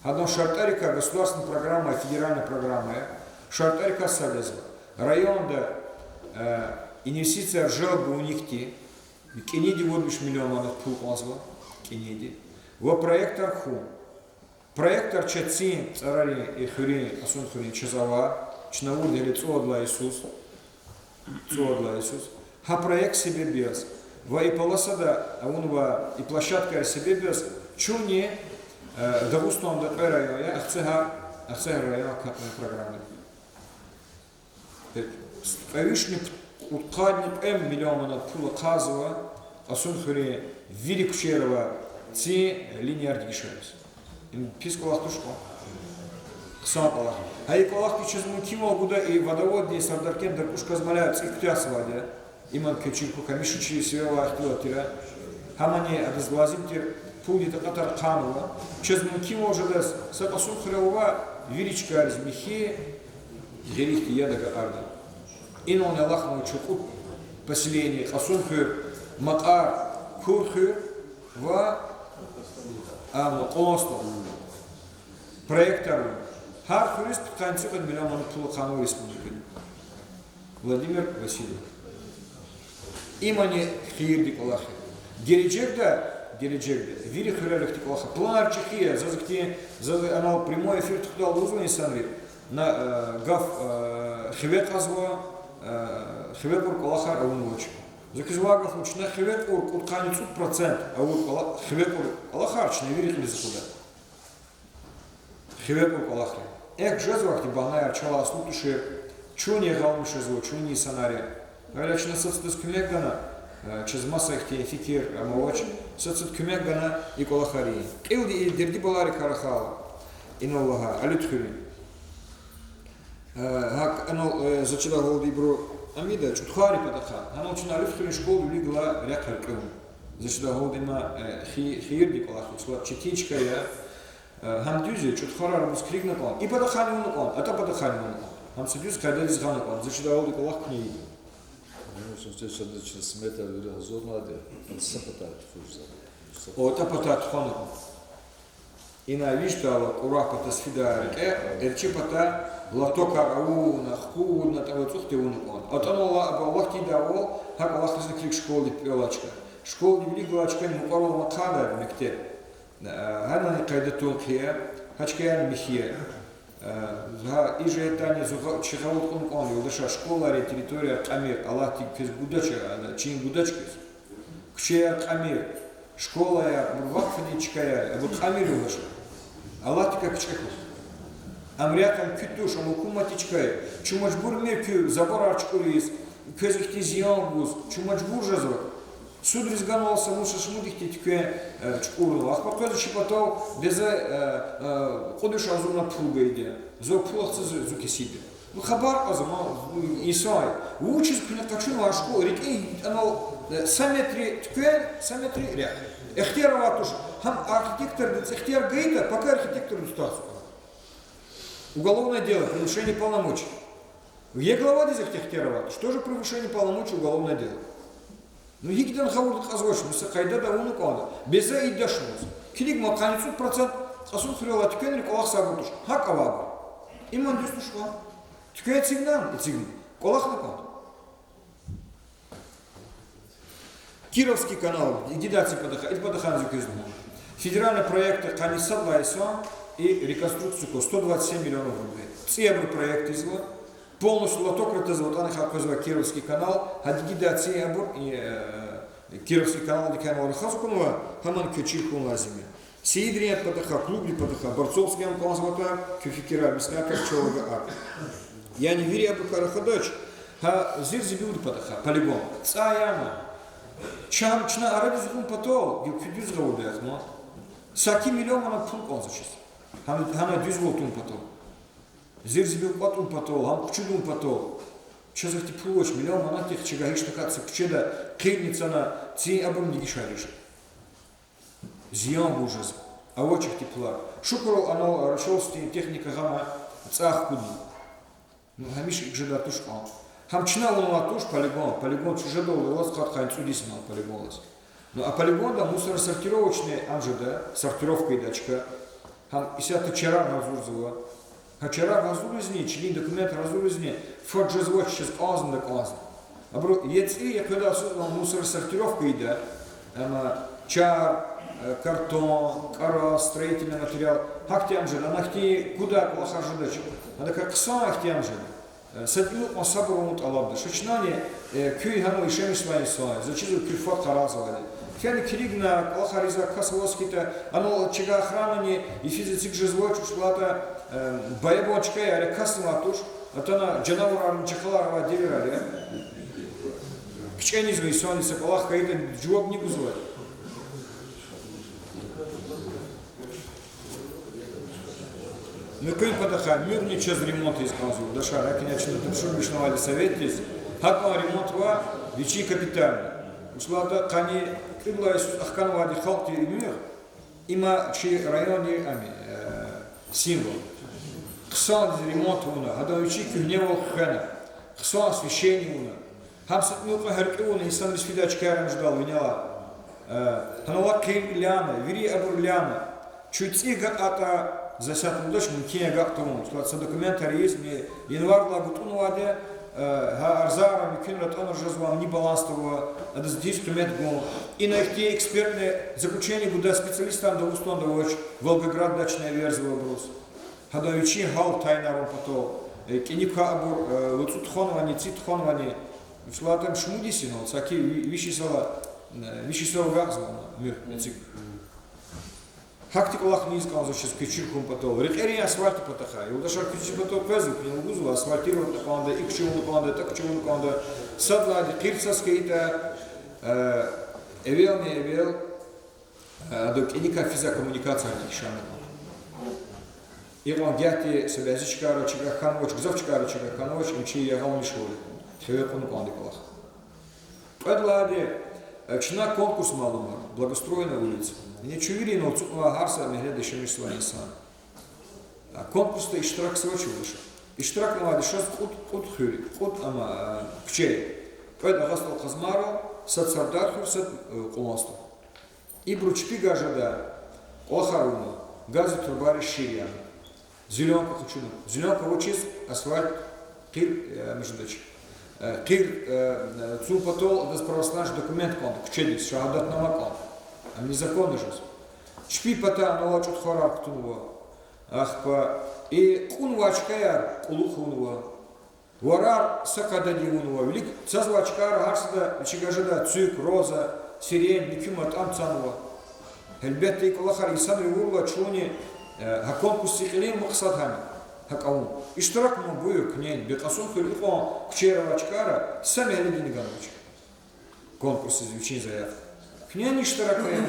Гьадан шартӀарикай, государственная программа, федеральная программа я, шартӀарикай сад язва: районда, э, инвестицияр жалоб гун ихьтин, кӀаниди вад виш миллион манат пул кьазва, кӀаниди, ва проектар хьун. Проектар чаз цин ЦӀарарин, и хуьруьн, Кьасумхуьруьн чаз ава, чна авурди гьеле цӀувад лагьай йисуз, цӀувад лагьай йисуз. Гьа проект себеб яз ва и паласада авунвай и площадкаяр себеб яз чунни, э, Дагъустанда кьве район я, Ахцегьар, Ахцегьар район капна программада. Кьве вишни кьудкъанни кьве миллион манат пул ахъайзава Кьасумхуьруьн вири куьчейра авай цин линияр дегишариз. Им пис кӀвалах туш кьван. Хъсан кӀвалах. Гьа и кӀвалахдиз чаз мумкинвал гуда и водоводдин Сардаркентдин даркӀуш кваз, маляй цӀи куьтягьзавайди я. Иман кечир хьухь, гьамиша чи сиве авай ихтилат тир. Гьамани адаз лазим тир пулдин такьатар хъанва. Чаз мумкинвал жеда са Кьасумхуьрел авай вири чкайриз михьи гъилихъди яд агакьарда. Инални алахънава чукьу поселение: Кьасумхуьр, Макьар, Курхуьр ва, ам, Кьулан СтӀал. Проектар ава. Гьар хуьруьз пудкъанни цӀикьвед миллион манат пул хъанва республикади. Владимир Васильев. Имани хийирдин кӀвалах я. Гележегда, гележегда вири хуьрер ихьтин кӀвалах я. Планар чӀехи я, заз ихьтин, заз анал прямой эфир тухудайла лугьузва инсанри, на, э, гаф, э, хиве кьазва, э, хиве кьур кӀвалахар авунвач. За квез ван гаф лугьун, чна хиве кьур, кьудкъанни цӀуд процент авур кӀвала-, хиве кьур кӀвалахар чна вири кьилиз акъудда. Хиве кьур кӀвалахри. Эхь, жезвай хьтин багьнаяр чалай аслу тушир, чунни ягъалмиш жезва, чунни инсанар я. Гьеле чна сад-садаз куьмек гана, э, чаз маса ихьтин фикир ам авач, сад-сад куьмек гана и кӀвалахар ийин. Кьилди и дерди баларикай рахайла, инал лагьай, Алуьтхуьруьн. Э, гьакӀ, анал, э, за чидай гьалда ибуру Амида, ЧӀутхварин патахъай. Гьанал чна Алуьтхуьруьн школдин вилик галай рехъ элкъуьрун. За чидай гьалда има, э, хи-, хийирдин кӀвалах я, чӀутхвар четин чка я. Э, гьам дуьз я, чӀутхварар абуруз килигна кьван. И патахъайни авуна кьван, ата патахъайни авуна кьван. Гьам са дуьз къайдадиз гъана кьван. За чидай гьалда кӀвалах куьне ийида. Ну, в смысле, чна сметаяр вири гьазурнавайди я, ам са патай тухуз за. О, ата патай тухвана кьван. Ина виждайла кӀурагь патаз фидай рекье, эрчӀи патай лотокар авуна, хкудна, атӀа вацӀухда авуна кьван. АтӀанвайла, абур алахъдайвал, гьа кӀвалахризни килиг школдин пипӀел алай чка. Школдин вилик галай чкани мукьварал амай хъайдайди мектеб. Э, гьанани къайда тун хъия, гьа чкаярни михьи я. Э, гьа и жигьетдайни зун чи гъавурда кьуна кьван, юлдашар, школайрин территорияр кьамир, Аллагьди квез гудач, э, чин гудач квез. Куьчеяр кьамир, школаяр, абур вакъфдин чкаяр, абур кьамир, юлдашар. Аллагьдикай кичӀе хьухь. Ам рехъ куьн туш, ам гьукуматдин чка я. Чун мажбурмир куь заборар чукӀуриз, квез ихьтин зиян гуз, чун мажбур жезва. Судриз ганвал са муса шумуд ихьтин туьквен, э, чукӀурнава. Ахпа къвезва чи патав, бяза, э, э, кьуд виш агъзурни пул гайиди я. Зун пул ахци зу, зун кесиб я. Ну, хабар кьаз ма, ну, инсан я. Вучиз куьне къачунва ашкъу рикӀин анал, э, са метр туьквен, са метр рехъ? Ихтияр авай туш. Гьам архитектордиз ихтияр гайитӀа, пака архитектордиз тахсукьа. Уголовное дело, превышение полномочий. Е главадиз ихьтин ихтияр авай туш, тоже превышение полномочий, уголовное дело. Ну, гьикӀ ятӀани гъавурда кьазвач, ну, са къайдада авуна кӀанда. Бяза иддашмаз. Килигма, къанни цӀуд процент Кьасумхуьрелай туьквенрин кӀвалахзавайбур туш. ГьакӀ авайбур. Иман дуьз туш кьван. Туьквен эцигна, эцигна. КӀвалахна кӀанда. Кировский канал, ликвидация патахъай, и патахъай зикуьзна. Федеральный проект къанни сад лагьай йисан и реконструкция ква сто двадцать семь миллионов рублей. ЦӀи абур проект ийизва, полностью лоток ратазва, тӀани хьи къвезва Кировский канал, гьа ликвидация абур, и, э, Кировский каналдикай рахаз акунва, гьамни квез чир хьун лазим я. Сеидрин патахъай, клубрин патахъай, Борцовский ам кӀанзаватӀа, куь фикирар, мискьян кас чавай гаф. Яни вири абурукай рахадач, гьа зирзибилдин патахъай, полигон. ЦӀай яна. Чна, чна арадиз гъун патал, гила куь дуьз гъавурда яхъ ман. Саки миллион манат пул кӀанзавачиз. Гьана, гьана дуьзвал тун патал. Зирзибил кӀватӀун патал, гьам къучудун патал. Чаз ихьтин пул авач, миллион манатдихъ чаз гьич тахьайтӀа са куьчеда къирни цана цин абурни дегишариш. Зиян гуз жез. Авач ихьтин пулар. Шукурал, анал рушалсдин техника гъана цӀай хкудна. Ну, гьамиша икӀ жедай туш кьван. Гьам чна авунвай туш полигон, полигон чун жедалди алаз къад къанни цӀуд йис ман полигонлаз. Ну, а полигонда мусоросортировочный ам жеда, сортировка ийидай чка. Гьам исятда чарар гьазурзава. Гьа чарар гьазуризни, чилин документ гьазуризни, фад жезвач чаз кӀанзни да кӀанзни. Абуру я цӀи, я къведай йисуз мусоросортировка ийида. Амма чар, э, картон, кӀарас, строительный материал, гьахьтин ам жеда, ана ихьтин кудай кӀвалахар жедач. Адакай хъсан ихьтин ам жеда. Э, са тӀимил кьван сабур авун тӀалабда. Ша чнани, э, куьн гьанал яшамиш жезвай инсан я, заз чизва куьн фад къарагъзавайди. Фена килигна, кӀвалахар ийизвай кас аваз хьайитӀа, анал чкай охранани йифиз эциг жезвач, вучиз лагьайтӀа, э, баябан чка я, ара касни авай туш, атана жанавурарни чахъалар авай девирар я. КичӀениз ва инсанди са кӀвалах хьайитӀа жаваб ни гузвай? Муькъуьн патахъай, муьгъни чаз ремонт ийиз кӀанзава, дашар, гьакӀни чна тапшурмишнавайди советдиз, гьакӀан ремонт ва вичин капитальный. Вучиз лагьайтӀа къанни кӀуьд лагьай йисуз ахканвайди халкьдин муьгъ, има чи райондин ами, э, символ. Хъсандиз ремонт авуна, гьадан вичин куьгьневал хвена, хъсан освещение авуна. Гьам са тӀимил кьван гьяркьуь авуна, инсанриз фидай чкаяр ам жедалди винелай. Э, гьанал къир ляна, вири абур ляна. Чуьн цӀи агакьайтӀа, за исятда лугьудач, мумкин я агакь тавун. Чна са документар ийиз, январьдилай гатӀунвайди я, э, гьа арзаяр муькуьнар атӀана жезва, ам ни балансда ава, адаз дегиш къимет гун. Ина ихьтин экспертный заключение гудай специалистар Дагъустанда авач, Волгограддай чна эверзава абуруз. Гьадан вичин гьал тайинарун патал, э, кӀаник квай абур, э, лацу тухванвани, цӀи тухванвани, вучиз лагьайтӀа шумуд йис я инал, саки ви-, виш йисалай, э, виш йисалай агакьзава муьгъ эциг. Гьахьтин кӀвалахни ийиз кӀанзава чаз квез чир хьун патал. Рекьерин асфальтдин патахъай. Юлдашар, куьн чи патав къвезва, куьне лугьузва, асфальтировать авуна кӀанда, икӀ чӀугуна кӀанда, тӀакӀ чӀугуна кӀанда. Сад лагьайди къир цаз хьайитӀа, э, эвелни-эвел, э, адан кӀаникай физвай коммуникацияр дегишарна кӀанда. Икьван гагьди са бязи чкайра чавай хьанвач, гзаф чкайра чавай хьанвач, им чи ягъалмишвал я. Хиве кьуна кӀанда кӀвалах. Кьвед лагьайди, э, чна конкурс малум я, благоустроенная улица. Яни чун вири инал ацукьнавай гьар са мягьледа яшамиш жезвай инсан. А конкурсда иштиракзавач, юлдашар. Иштиракнавайди шаз кьуд, кьуд хуьр, кьуд ама, э, куьче. Кьвед Агъа СтӀал Къазмайрал, сад Сардар хуьр, сад, э, Кьулан СтӀал. Ибуру чпи газ жеда, кӀвалахар авуна, газдин трубайриз шир яна. Зелёнка къачуна. Зелёнка авачиз асфальт къир, э, ам жедач. Э, къир, э, э, цун патал адаз православный документ кӀанда, куьчедиз шагьадатнама кӀанда. Ам незаконно жез. Чпин патай анал чӀутхварар кутунва. Ахпа и кьунвай чкаяр кьулухъ авунва. Варар са къайдада авунва, вилик цазвай чкайра гьар сада вичи газ жеда цуьк, роза, сирень, муькуь матӀам цанва. Гьелбетда, и кӀвалахар инсанри авурла чунни, э, гьа конкурсдин кьилин макьсад гьам я. ГьакӀ авун. Иштирак ман буюр куьне, Бекьасумхуьр икьван куьчейра авай чкайра са мягьледини ганвач конкурсдиз вичин заявка. Куьне иштирак ая.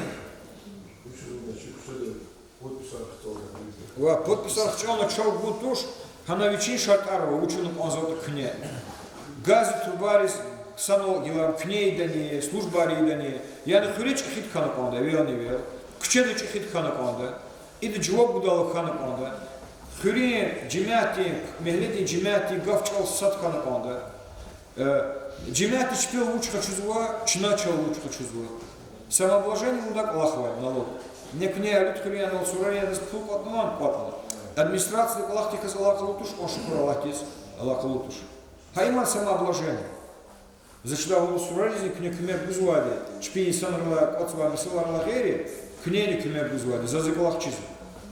Ва подписар хчӀана чав гун туш, гьана вичин шартӀар ава, вуч авуна кӀанзаватӀа куьне. Газдин трубайриз санал гила куьне ийидани, службайри ийидани, яни хуьре чӀехиди хьана кӀанда, эвелни-эвел. Куьчеда чӀехиди хьана кӀанда. Ида жаваб гудайла хьана кӀанда. Хуьруьн жемятдин, мягьледин жемятдин гаф-чӀал сад хьана кӀанда. Э, жемятди чпел вуч къачузва, чна чал вуч къачузва. Самообложение лугьудай кӀвалах авай, налог. Ина куьне Алуьт хуьруьн, ана сурарин адаз пул кӀватӀнавани? КӀватӀна. Администрацияда кӀвалахдиказ алакъалу туш, къунши хуьр алатиз алакъалу туш. Гьа им самообложение. За чидай вуна сураризни куьне куьмек гузвайди, чпин инсанрилай кӀватӀзавай месэлайрилай гъейри, куьнени куьмек гузвайди, за зи кӀвалах чизва.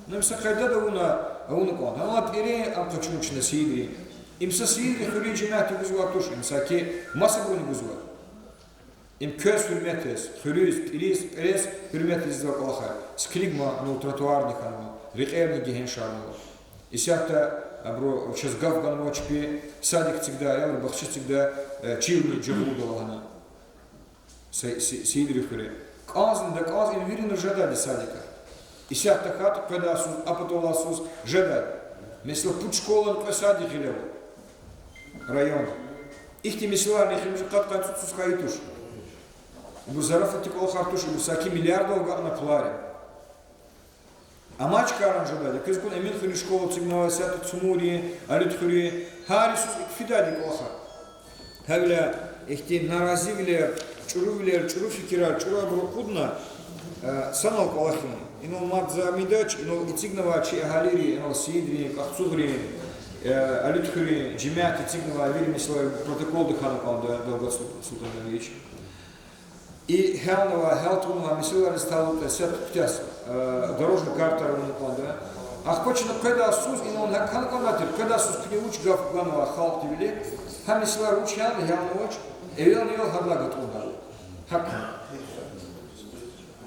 Ну, им са къайдада авуна, авуна кӀанда. Амма пӀирин ам къачун чна, сийидрин. Им са сийидри хуьруьн жемятди гузвай туш, им саки масабуруни гузвай. Им квез гьуьрмет яз, хуьруьз, пӀириз, пӀирез гьуьрмет ийизвай кӀвалахар. Са килигна, ну, тротуарни хьанва, рекьерни гегьеншарнава. Исятда абуру чаз гаф ганва чпи садик эцигдай, аялрин бахча эцигдай, э, чилни жагъурда лагьана. Са-, си-, сийидри хуьре. КӀанзни, дакӀанзни, им вирина жедайди садикар. Исятда хьайитӀа къведайсуз, а паталайсуз жедай. Месела, пуд школани кьве садик гъиле ава районда. Ихьтин месэлайрин эхиримжи къад-къад цӀуд йисуз хьайи туш. Ибур зарафатдин кӀвалахар туш, ибур саки миллиардал агакьна пулар я. Амай чкайрани жедайди я. Квез кьуна Эминхуьруьн школа эцигнавай, исятда Цумурин, Алуьт хуьруьн, гьар йисуз икӀ фидайди я кӀвалахар. Гьавиляй ихьтин наразивилер, чӀуруйвилер, чӀуру фикирар, чӀуру абур акъудна, э, санал кӀвалах ийин. Инал мад за амидач, инал эцигнавай чи агьалийрин, инал сийидрин, кӀахцугърин, э, Алуьт хуьруьн жемят эцигнавай вири месэлаяр протоколда хьана кӀанда, Далгат Сул-, Султан-Эминович. И гьялнавай, гьял тавунвай месэлайриз талукь я, исятда куьтягьзава, э, дорожный картаяр авуна кӀанда. Ахпа чна къведайсуз, инал гьакӀ хьана кӀанда тир, къведайсуз куьне вуч гаф ганвай халкьдин вилик, гьа месэлаяр вуч гьялна, гьялнавач, эвелни-эвел гьадалай гатӀунда. ГьакӀ.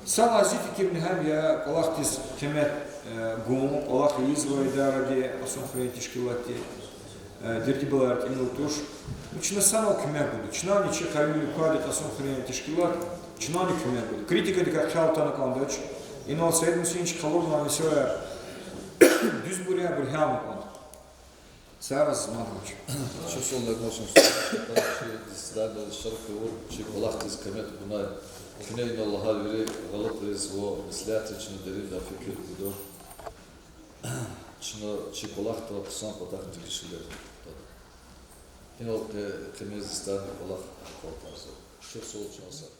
Са зи фикирни гьам я, кӀвалахдиз къимет, э, гун, кӀвалах ийизва идаради, Кьасумхуьруьн тешкилатди, э, дерди балайра тӀимил туш. Ну, чна санал куьмек гуда. Чнани чи къаюмвилик квайди Кьасумхуьруьн тешкилат, чнани куьмек гуда. Критикадикай хъел атана кӀандач. Инал Саид Мусиновича къалурнавай месэлаяр дуьзбур я, абур гьялна кӀанда. Саразман гьуч. Чухсагъул, Нагмасун, чи дистадал шарик авур, чи кӀвалахдиз къимет гунай. Куьне инал лагьай вири гъалатӀриз ва меслятриз чна дериндай фикир гуда. Чна чи кӀвалахдал хъсан патахъ дегишвилер. Инал къе-, къенин дистадин кӀвалах акъалтӀарзава. Чухсагъул, чан сагъ.